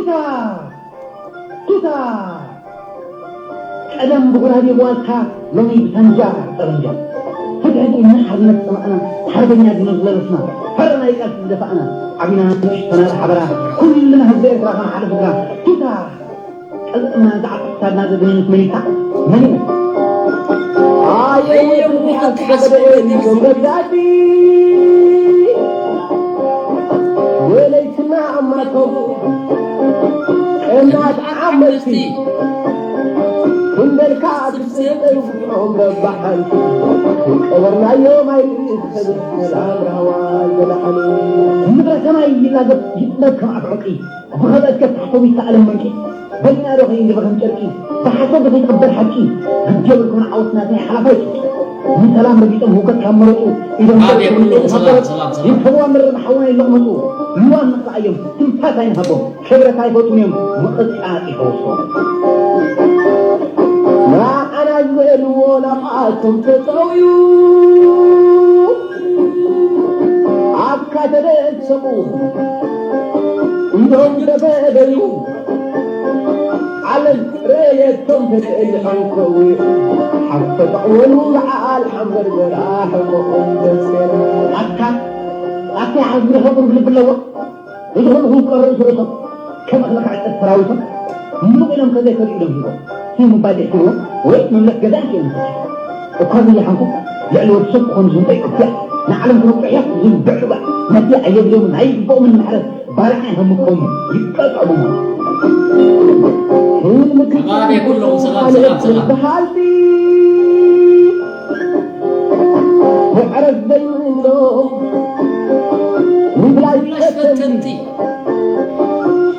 ቱታ! ቱታ! ቀደም ብጉራዴ ብዋልታ፣ ሎሚ ብሳንጃ ጠበንጃ። ፍትሒ ጥኢና ሓርነት ጸማእና፣ ሓርበኛ ዲኖ ዝለበስና፣ ፈረናይ ቃልሲ ዝደፋእና፣ ዓቢና ንእሽቶና ብሓበራ፣ ኩልና ህዝቢ ኤርትራ ከም ሓደ ስድራ። ቱታ! ቀዝቕና ዝዓጥቕ ክሳድና ዘድንንስ መሊሳ፣ መን እዩ? ኣየየ ብዙሓት ገበደ እዮም ገዳዲ። ወለይትና ኣማቶም ቀናት ዓመቲ ክንደልካ ትስእለዩ ፍቅሮም በባሓንቲ ቀበርናዮም ኣይንእሰብ ሰላም ራህዋ ዘለዓሉ። ምድረ ሰማይ ይላገብ ይጥለብ ከም ኣፍ ዕንቂ። ብኸብአት ከፍ ታሕተዊ ይተኣለም መንቂ። በይና ዶ ከይንገበ ከም ጨርቂ። ብሓሶት ዶ ከይትቕበር ሓቂ። ግዲ የብልኩምን ዓወት ናትና ሓላፋይ ጽድቂ። ንሰላም ረጊጾም ህውከት ካብ መረጹ። ኢዶም ኣቤት ሰሪሖም ኩሉ። ሰላም፣ ሰላም፣ ሰላም። ይንፈዋ ምርር ሓውና ይለቕመጹ። ልዋም ንኽልኣዮም ትንፋስ ኣይንሃቦም። ክብረት ኣይፈትዉን እዮም ምቕጻጽ ይፈውሶም። ንዓና ዝበልዎ ናብኣቶም ተጠውዩ። ኣብ ካተደሰቑ ኢዶም ተበደዩ። ዓለም ረየቶም ተደሊ ኣንከዊ። ሓፈ ተዕወሉ ለዓል ሓንበርበራ ሕቆኦም ደሴራ። ኣካ ኣካ ሓዝቢ ኸቁር ብልብ ኣለዎ። እዚ ኹሉ ክውቀር ርእሲ ርእሶም ከም እኽሊ ክዕጸድ ሰራዊቶም ምቕ ኢሎም ከዘይከዱ ኢሎም ሂቦም። ሲ ምባል የሕስብዎ ወይ መምለስ ገዛን ክኢሎም ተኪፎም። እኳ ዘይሓንኩ ልዕሊ ወዲ ሰብ ክኾኑ ዝምጠይ ዑፍያ ንዓለም ክነውቅሕ እዮም ዝብል ብዕሉባ ነቲ ኣየድልዮምን ኣይግብኦምን ማሕረስ ባርዓ ከምኮም ይቀጠቡ። ህልሚ ኣባቤ ኩሎም ሰላም፣ ሰላም፣ ሰላም። በሃልቲ መዕረፍ ዘይምእኖ ምብላይ ፈተንቲ።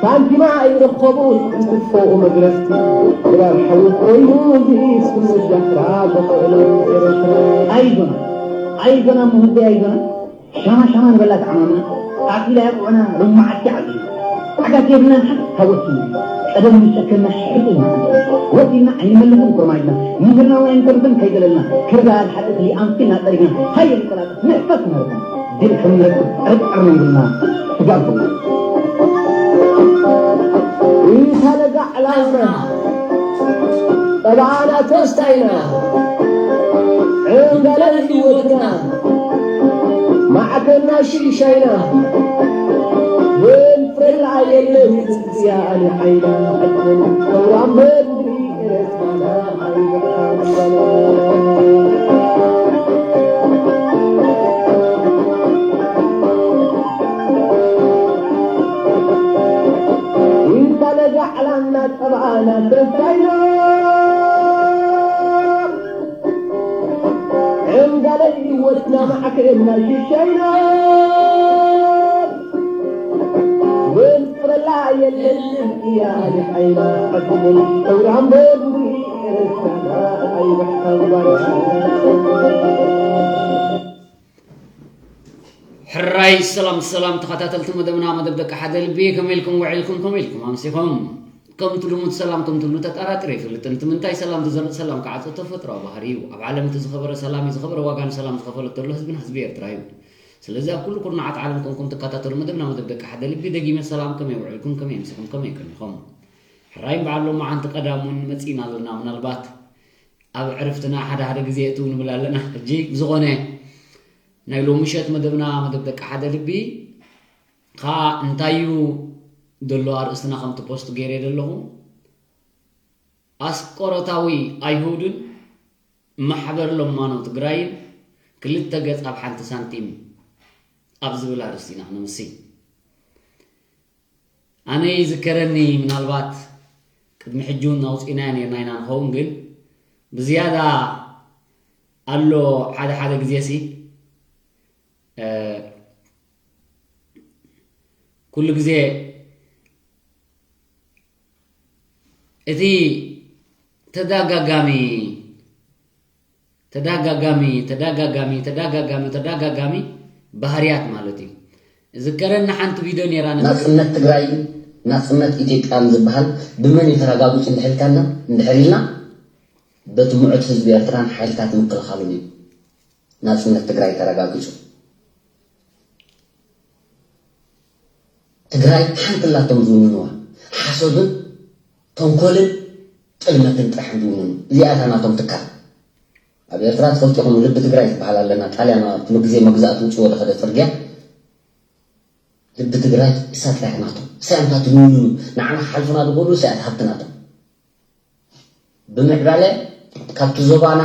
ሳንቲማ ኣይረኸቡን ክትፎኡ መግረፍቲ። ድራር ሓዊ ኮይኑ እዚ ስሙ ጃፍራ ዘኽእሎ ኤርትራ። ኣይዞና፣ ኣይዞና፣ ሙህዜ ኣይዞና። ሻማ ሻማ ንበላ ተዓማምና። ኣኺላ ያቁዕና ሎሚ መዓልቲ ዓቢና። ዓጋት የብልናን ሓንቲ ካብ ወሲና። ቀደም ዝጨከና ሕርቂ ኢና። ወሲና ኣይንመልስን ኩርማጅና። ምህርና እውን ኣይንተርፍን ከይደለልና። ክርዳድ ሓጢእቲ ኣምሲልና ጠሪግና። ሃየ ንቆላጠፍ ንሕፈስ ምህርና። ድል ከም ንረክብ ጥርጥር የብልና። ስጋብ ኢታ ለጋ ዕላልና። ጠባና ተስታይና። ዕንጋለ ህይወትና። ማዕከና ሽሻይና። ወንፍረላ የለን እዚኣ ንዓይና። ሕክም ሰውራ መድሪ ኤረትራና ኣይበቃን። ይባለጋ ዓላምና ጠባኣና ተስፋይና። ዕንጋለ ህይወትና ማዕከልና ሽሻይና። ወንፍረላ የለን እያ ንዓይና። ሕክምን ሰውራ መድሪ ኤረትራና ኣይበቃን። ሕራይ ሰላም ሰላም ተኸታተልቲ መደብና መደብ ደቂ ሓደ ልቢ፣ ከመይ ኢልኩም ውዒልኩም፣ ከመይ ኢልኩም ኣምሲኹም? ከምቲ ልሙድ ሰላም ከም ትብሉ ተጠራጥር ኣይፈልጥን። እቲ ምንታይ ሰላም ዝዘርእ ሰላም ክዓጹ ተፈጥሮኣዊ ባህሪ እዩ። ኣብ ዓለም እቲ ዝኸበረ ሰላም እዩ፣ ዝኸበረ ዋጋ ንሰላም ዝኸፈለ ተሎ ህዝብና ህዝቢ ኤርትራ እዩ። ስለዚ ኣብ ኩሉ ኩርናዓት ዓለም ኮንኩም ትከታተሉ መደብና መደብ ደቂ ሓደ ልቢ፣ ደጊመ ሰላም፣ ከመይ ውዒልኩም፣ ከመይ ኣምሲኹም፣ ከመይ ቀኒኹም? ሕራይ በዓል ሎማዓንቲ ቀዳም እውን መጺእና ኣለና። ምናልባት ኣብ ዕርፍትና ሓደ ሓደ ግዜ እትው ንብል ኣለና። ሕጂ ብዝኾነ ናይ ሎሚ ምሸት መደብና መደብ ደቂ ሓደ ልቢ ከኣ እንታይ እዩ ዘሎ ኣርእስትና ከምቲ ፖስት ገይረ ዘለኹ ኣስቆሮታዊ ኣይሁድን ማሕበር ለማኖ ትግራይን ክልተ ገጽ ኣብ ሓንቲ ሳንቲም ኣብ ዝብል ኣርእስቲ ኢና ክነምሲ። ኣነ ይዝከረኒ ምናልባት ቅድሚ ሕጂ እውን ኣውፂእናዮ ነርና ኢና ንኸውን ግን ብዝያዳ ኣሎ ሓደ ሓደ ግዜ ሲ ኩሉ ግዜ እቲ ተዳጋጋሚ ተዳጋጋሚ ተዳጋጋሚ ተዳጋጋሚ ተዳጋጋሚ ባህርያት ማለት እዩ። ዝከረኒ ሓንቲ ቪድዮ ነይራ ነ- ናጽነት ትግራይን ናጽነት ኢትዮጵያን ዝበሃል ብመን እዩ ተረጋጊጹ እንድሕር ኢልካና እንድሕር ኢልና በቲ ምዑት ህዝቢ ኤርትራን ሓይልታት ምክልኻሉን እዩ። ናጽነት ትግራይ ተረጋጊጹ። ትግራይ ሓንቲ ኣላቶም ዝውንንዋ፣ ሓሶትን ተንኮልን ጥልመትን ጥራሕ እንዲውንን እዚኣታ ናቶም ትካል ኣብ ኤርትራ ትፈልጡ ኢኹም። ልቢ ትግራይ ትበሃል ኣለና። ጣልያን ኣብቲ ግዜ መግዛእቲ ውፅዎ ዝኸደ ፅርግያ ልቢ ትግራይ እሳ ጥራሕ ናቶም። እሳ እንታይ ትልውንኑ ንዓና ሓልፉና ዝኽእሉ እሳት ሃብቲ ናቶም። ብምዕባለ ካብቲ ዞባና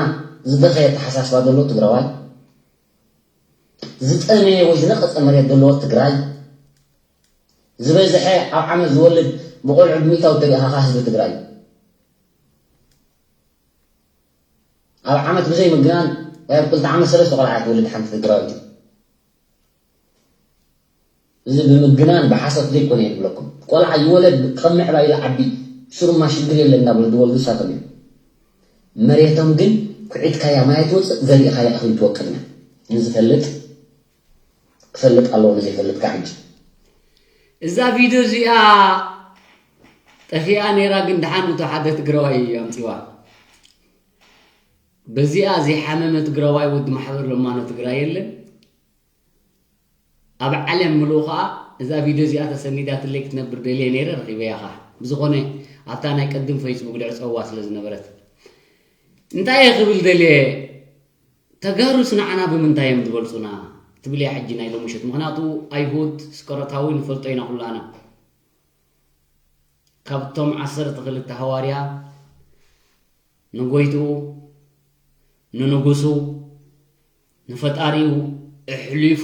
ዝደኸየ ኣተሓሳስባ ዘለዎ ትግራዋይ፣ ዝጠመየ ወይ ዝነቐጸ መሬት ዘለዎ ትግራይ፣ ዝበዝሐ ኣብ ዓመት ዝወልድ ብቆልዑ ብሚእታዊ ተሪእኻ ህዝቢ ትግራይ እዩ። ኣብ ዓመት ብዘይ ምግናን ወይ ኣብ ክልተ ዓመት ሰለስተ ቆልዓ ትወልድ ሓንቲ ትግራዊት እዩ። እዚ ብምግናን ብሓሶት ዘይኮነ እየ ዝብለኩም። ቆልዓ ይወለድ ከም ምዕባይ ኢሉ ዓቢ ሽሩማ ሽግር የለን እናበሉ ዝወልዱ ንሳቶም እዮም። መሬቶም ግን ኩዒትካያ ማይ ትወፅእ፣ ዘሪእኻያ እኽሊ ትወቅል እያ። ንዝፈልጥ ክፈልጥ ኣለዎ፣ ንዘይፈልጥ ከዓ ሕጂ። እዛ ቪድዮ እዚኣ ጠፊኣ ነይራ፣ ግን ደሓን እቶ ሓደ ትግራዋይ እዩ ኣምፂዋ። በዚኣ ዘይሓመመ ትግራዋይ ወዲ ማሕበር ለማኖ ትግራይ የለን። ኣብ ዓለም ምሉእ ኸኣ እዛ ቪድዮ እዚኣ ተሰኒዳትለይ ክትነብር ደልየ ነይረ፣ ረኺበያ ኸኣ። ብዝኾነ ኣብታ ናይ ቅድም ፌስቡክ ድዕፀዋ ስለ ዝነበረት። እንታይ እየ ክብል ደልየ? ተጋሩስ ንዓና ብምንታይ እዮም ዝበልጹና? ትብል እያ ሕጂ ናይ ሎሚ ምሸት። ምኽንያቱ ኣይሁድ ስቆሮታዊ ንፈልጦ ኢና ኩላና። ካብቶም ዓሰርተ ክልተ ሃዋርያ ንጎይትኡ፣ ንንጉሱ፣ ንፈጣሪኡ ኣሕሊፉ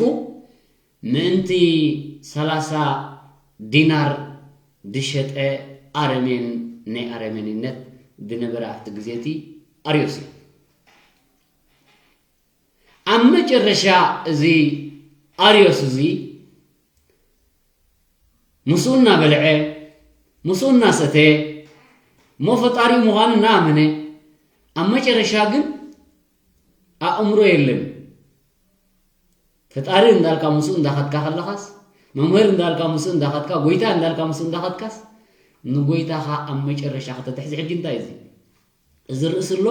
ምእንቲ ሰላሳ ዲናር ዝሸጠ ኣረሜን ናይ ኣረሜንነት ዝነበረ ኣብቲ ግዜ እቲ ኣርዮስ እዩ። ኣብ መጨረሻ እዚ ኣርዮስ እዚ ምስኡ እናበልዐ፣ ምስኡ እናሰተየ፣ እሞ ፈጣሪኡ ምዃኑ እናኣመነ፣ ኣብ መጨረሻ ግን ኣእምሮ የለን። ፈጣሪ እንዳልካ ምስኡ እንዳኸድካ ከለኻስ፣ መምህር እንዳልካ ምስኡ እንዳኸድካ፣ ጎይታ እንዳልካ ምስኡ እንዳኸድካስ፣ ንጎይታኻ ኣብ መጨረሻ ከተትሕዚ። ሕጂ እንታይ እዚ? እዚ ርእሲ ኣሎ፣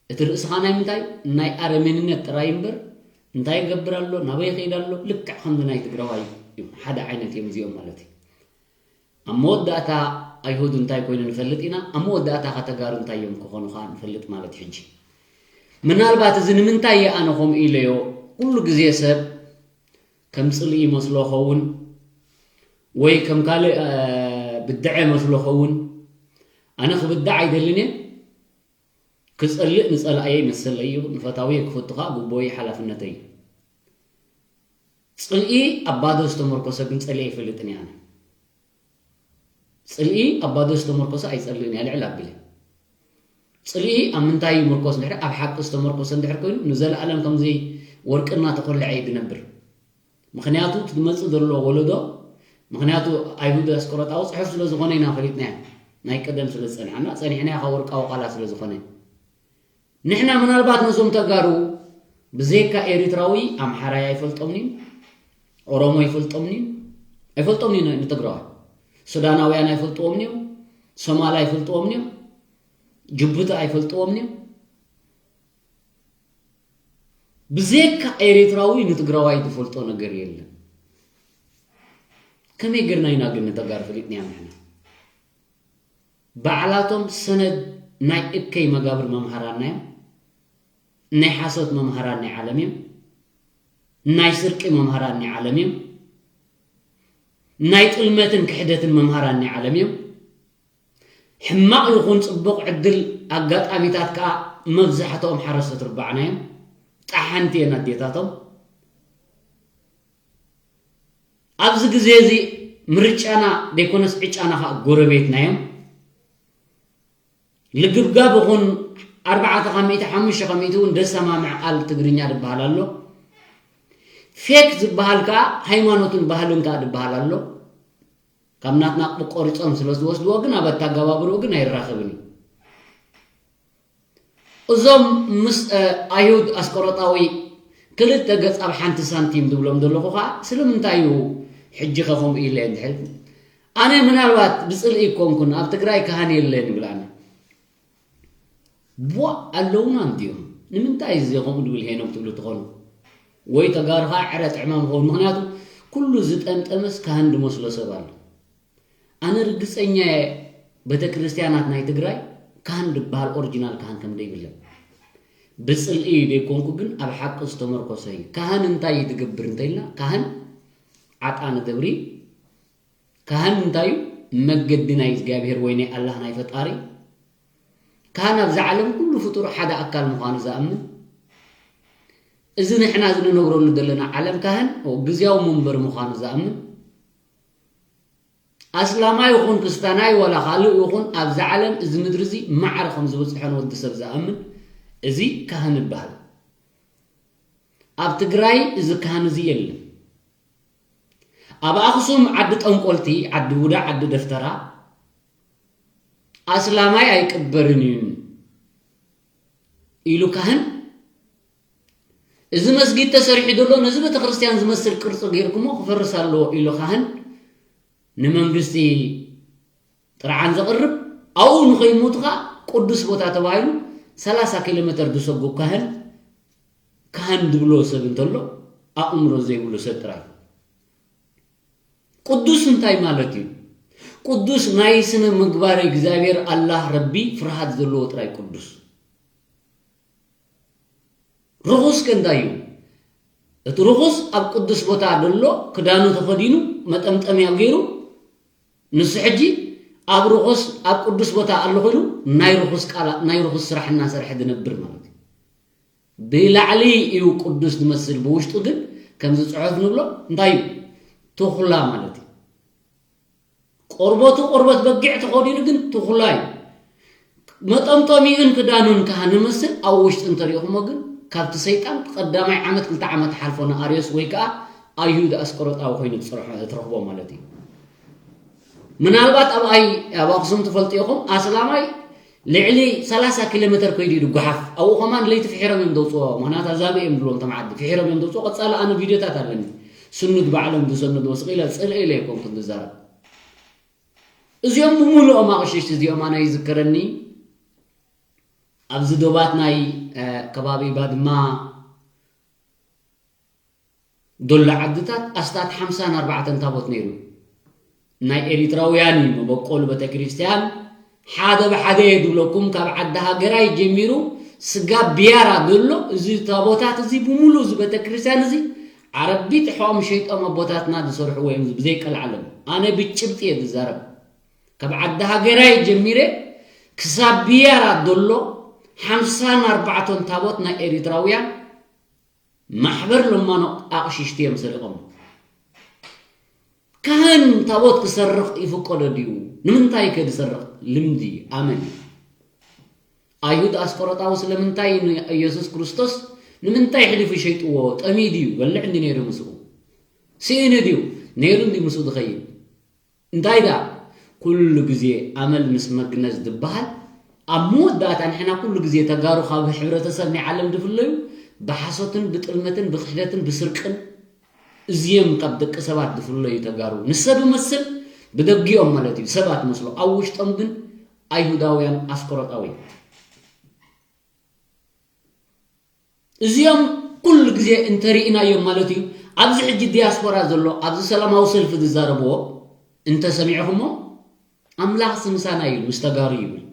እቲ ርእስኻ ናይ ምንታይ? ናይ ኣረሜንነት ጥራይ እምበር፣ እንታይ ይገብር ኣሎ፣ ናበይ ይኸይድ ኣሎ፣ ልክዕ ከምዚ ናይ ትግራዋይ እዩ። ሓደ ዓይነት እዮም እዚኦም ማለት እዩ። ኣብ መወዳእታ ኣይሁድ እንታይ ኮይኑ ንፈልጥ ኢና፣ ኣብ መወዳእታ ኸ ተጋሩ እንታይ እዮም ክኾኑ ኸዓ ንፈልጥ ማለት እዩ። ሕጂ ምናልባት እዚ ንምንታይ እየ ኣነ ከምኡ ኢለዮ፣ ኩሉ ግዜ ሰብ ከም ጽልኢ ይመስሎ ኸውን ወይ ከም ካልእ፣ እ፣ ብድዐ መስሎ ኸውን። ኣነ ክብዳዕ ኣይደልን እየ። ክጸልእ ንጸላእየ ይመሰለይ እዩ፣ ንፈታውየ ክፈቱ ኸኣ ግቡእይ ሓላፍነተይ እዩ። ጽልኢ ኣብ ባዶ ዝተመርኮሰ ግን ጸሊአ ኣይፈልጥን እየ ኣነ። ጽልኢ ኣብ ባዶ ዝተመርኮሰ ኣይጸልእን እየ፣ ልዕል ኣቢለ። ጽልኢ ኣብ ምንታይ ይምርኮስ እንድሕር፣ ኣብ ሓቂ ዝተመርኮሰ እንድሕር ኮይኑ፣ ንዘለኣለም ከምዚ ወርቂ እናተኾልዐ እዩ ዝነብር። ምኽንያቱ እቲ ዝመጽእ ዘሎ ወለዶ፣ ምኽንያቱ ኣይሁድ ኣስቆሮጣዊ ጽሑፍ ስለ ዝኾነ ኢና ፈሊጥናዮ። ናይ ቀደም ስለ ዝጸንሐና፣ ጸኒሕናዮ ካብ ወርቃዊ ቃላት ስለ ዝኾነ። ንሕና ምናልባት ነዞም ተጋሩ ብዘይካ ኤሪትራዊ ኣምሓራይ ኣይፈልጦምን እዩ፣ ኦሮሞ ኣይፈልጦምን እዩ፣ ኣይፈልጦምን እዩ ንትግራዋይ። ሱዳናውያን ኣይፈልጥዎምን እዮም፣ ሶማል ኣይፈልጥዎምን እዮም፣ ጅቡቲ ኣይፈልጥዎምን እዮም። ብዘይካ ኤሪትራዊ ንትግራዋይ ዝፈልጦ ነገር የለን። ከመይ ጌርና ኢና ግን ንተጋሩ ፈሊጥናዮም ንሕና? ባዕላቶም ሰነድ ናይ እከይ መጋብር መምሃራን ናዮም፣ ናይ ሓሶት መምሃራን ናይ ዓለም እዮም፣ ናይ ስርቂ መምሃራን ናይ ዓለም እዮም፣ ናይ ጥልመትን ክሕደትን መምሃራን ናይ ዓለም እዮም። ሕማቕ ይኹን ጽቡቕ ዕድል ኣጋጣሚታት ከኣ መብዛሕትኦም ሓረስቶት ርባዕና እዮም፣ ጠሓንቲ እየን ኣዴታቶም። ኣብዚ ግዜ እዚ ምርጫና ዘይኮነስ ዕጫና ኸኣ ጎረቤትና እዮም። ልግብጋብ ይኹን ኣርባዕተ ካብ ሚእቲ፣ ሓሙሽተ ካብ ሚእቲ እውን ደሰማምዕ ቃል ትግርኛ ዝበሃል ኣሎ። ፌክ ዝበሃል ከኣ ሃይማኖትን ባህልን ከኣ ዝበሃል ኣሎ። ካብ ናትና ቆሪጾም ስለ ዝወስድዎ ግን ኣብ ኣተጋባብርኡ ግን ኣይራኸብን እዩ። እዞም ምስ፣ እ፣ ኣይሁድ ኣስቆሮጣዊ ክልተ ገጽ ኣብ ሓንቲ ሳንቲም ዝብሎም ዘለኹ ኸኣ ስለምንታይ እዩ ሕጂ ኸ ከምኡ ኢለ እንድሕር? ኣነ ምናልባት ብጽልኢ ይኮንኩን ኣብ ትግራይ ካህን የለን ይብል ኣነ። ቧእ ኣለውና እንድዮም። ንምንታይ እዚ ከምኡ ድብል ሄኖም ትብሉ ትኾኑ? ወይ ተጋሩ ኸዓ ዕረ ጥዕማም ኸውን። ምኽንያቱ ኩሉ ዝጠምጠመስ ካህን ድመስሎ ሰብ ኣሎ። ኣነ ርግጸኛ እየ፣ ቤተ ክርስቲያናት ናይ ትግራይ ካህን ዝበሃል ኦሪጂናል ካህን ከም ዘይብለን። ብጽልኢ ዘይኮንኩ ግን ኣብ ሓቂ ዝተመርኮሰ እዩ። ካህን እንታይ እዩ ዝገብር እንተኢልና፣ ካህን ዓጣን ደብሪ፣ ካህን እንታይ እዩ? መገዲ ናይ እግዚኣብሔር ወይ ናይ ኣላህ ናይ ፈጣሪ። ካህን ኣብዛ ዓለም ኩሉ ፍጡር ሓደ ኣካል ምዃኑ ዝኣምን፣ እዚ ንሕና ዝንነብረሉ ዘለና ዓለም ካህን ግዝያዊ መንበር ምዃኑ ዝኣምን፣ ኣስላማይ ይኹን ክስታናይ ዋላ ካልእ ይኹን ኣብዛ ዓለም እዚ ምድሪ እዚ ማዕረ ከም ዝበፅሖ ንወዲ ሰብ ዝኣምን፣ እዚ ካህን ይበሃል። ኣብ ትግራይ እዚ ካህን እዚ የለን። ኣብ ኣኽሱም ዓዲ ጠንቆልቲ፣ ዓዲ ቡዳ፣ ዓዲ ደፍተራ ኣስላማይ ኣይቅበርን እዩ ኢሉ ካህን፣ እዚ መስጊድ ተሰሪሑ ዘሎ ነዚ ቤተክርስትያን ዝመስል ቅርፂ ገይርኩሞ ክፈርስ ኣለዎ ኢሉ ካህን ንመንግስቲ ጥርዓን ዘቕርብ፣ ኣብኡ ንኸይሞቱ ኸዓ ቅዱስ ቦታ ተባሂሉ ሰላሳ ኪሎ ሜተር ዝሰጉ ካህን፣ ካህን ዝብሎ ሰብ እንተሎ ኣእምሮ ዘይብሉ ሰብ ጥራይ። ቅዱስ እንታይ ማለት እዩ? ቅዱስ ናይ ስነ ምግባር እግዚኣብሔር ኣላህ ረቢ ፍርሃት ዘለዎ ጥራይ ቅዱስ። ርኹስ ከ እንታይ እዩ? እቲ ርኹስ ኣብ ቅዱስ ቦታ ዘሎ ክዳኑ ተኸዲኑ መጠምጠምያ ገይሩ ንሱ ሕጂ ኣብ ርኹስ ኣብ ቅዱስ ቦታ ኣለኹ ኢሉ ናይ ርኹስ ቃላ ናይ ርኹስ ስራሕ እናሰርሐ ዝነብር ማለት እዩ። ብላዕሊ እዩ ቅዱስ ዝመስል፣ ብውሽጡ ግን ከምዚ ጽሑፍ ንብሎ እንታይ እዩ? ትኹላ ማለት እዩ። ቆርበቱ ቆርበት በጊዕ ተኸዲኑ ግን ትኹላ እዩ። መጠምጠሚኡን ክዳኑን ከዓ ንመስል ኣብ ውሽጢ እንተሪእኹሞ ግን ካብቲ ሰይጣን ቀዳማይ ዓመት ክልተ ዓመት ሓልፎ ንኣርዮስ ወይ ከዓ ኣይሁድ ኣስቆሮጣዊ ኮይኑ ትፅርሖ ትረኽቦ ማለት እዩ። ምናልባት ኣብ ኣይ ኣብ ኣክሱም ትፈልጡ ኢኹም ኣስላማይ ልዕሊ ሰላሳ ኪሎ ሜተር ከይዱ እዩ ዝጓሓፍ። ኣብኡ ከማን ለይቲ ፍሒሮም እዮም ዘውፅኦ። ምክንያቱ ኣዛብእ እዮም ዝብሎም እቶም ዓዲ ፍሒሮም እዮም ዘውፅኦ። ቀፃሊ ኣነ ቪድዮታት ኣለኒ ስኑድ ባዕሎም ዝሰነድዎ ስቕ ኢለ ፅልኢ ኢለ ኣይኮንኩን ዝዛረብ። እዚኦም ብምሉኦም ኣቕሽሽቲ እዚኦም ኣነ ይዝከረኒ። ኣብዚ ዶባት ናይ ከባቢ ባድማ ዶሎ ዓድታት ኣስታት ሓምሳን ኣርባዕተን ታቦት ነይሩ። ናይ ኤሪትራውያን እዩ መበቆሉ ቤተክርስትያን። ሓደ ብሓደ እየ ዝብለኩም፣ ካብ ዓዲ ሃገራይ ጀሚሩ ስጋ ቢያራ ዘሎ እዚ ታቦታት እዚ ብምሉእ እዚ ቤተክርስትያን እዚ ዓረቢት ሕኦም ሸይጦም ኣቦታትና ዝሰርሕዎ እዮም ብዘይቀልዓለም። ኣነ ብጭብጢ እየ ዝዛረብ። ካብ ዓዲ ሃገራይ ጀሚረ ክሳብ ቢያራ ዘሎ ሓምሳን ኣርባዕተን ታቦት ናይ ኤሪትራውያን ማሕበር ለማኖ ኣቕሽሽቲ እዮም ሰሪቖም። ካህን ታቦት ክሰርቕ ይፍቀዶ ድዩ? ንምንታይ ከ ዝሰርቕ ልምዲ ኣመን እዩ? ኣይሁድ ኣስቆሮጣዊ ስለምንታይ ንኢየሱስ ክርስቶስ ንምንታይ ሕሊፉ ሸይጥዎ? ጠምዩ ድዩ? በልዕ እንዲ ነይሩ ምስኡ? ስኢኑ ድዩ? ነይሩ እንዲ ምስኡ ዝኸይድ? እንታይ ደኣ ኩሉ ግዜ ኣመል ምስ መግነዝ ዝበሃል ኣብ መወዳእታ ንሕና ኩሉ ግዜ ተጋሩ ካብ ሕብረተሰብ ናይ ዓለም ዝፍለዩ ብሓሶትን ብጥልመትን ብክሕደትን ብስርቅን እዚኦም ካብ ደቂ ሰባት ዝፍለዩ ተጋሩ ንሰብ ይመስል ብደጊኦም ማለት እዩ ሰባት መስሎ ኣብ ውሽጦም ግን ኣይሁዳውያን ኣስቆሮጣዊ እዚኦም ኩሉ ግዜ እንተርኢናዮም ማለት እዩ። ኣብዚ ሕጂ ዲያስፖራ ዘሎ ኣብዚ ሰላማዊ ሰልፊ ዝዛረብዎ እንተሰሚዕኹሞ ኣምላኽ ስምሳና እዩ ምስ ተጋሩ ይብል።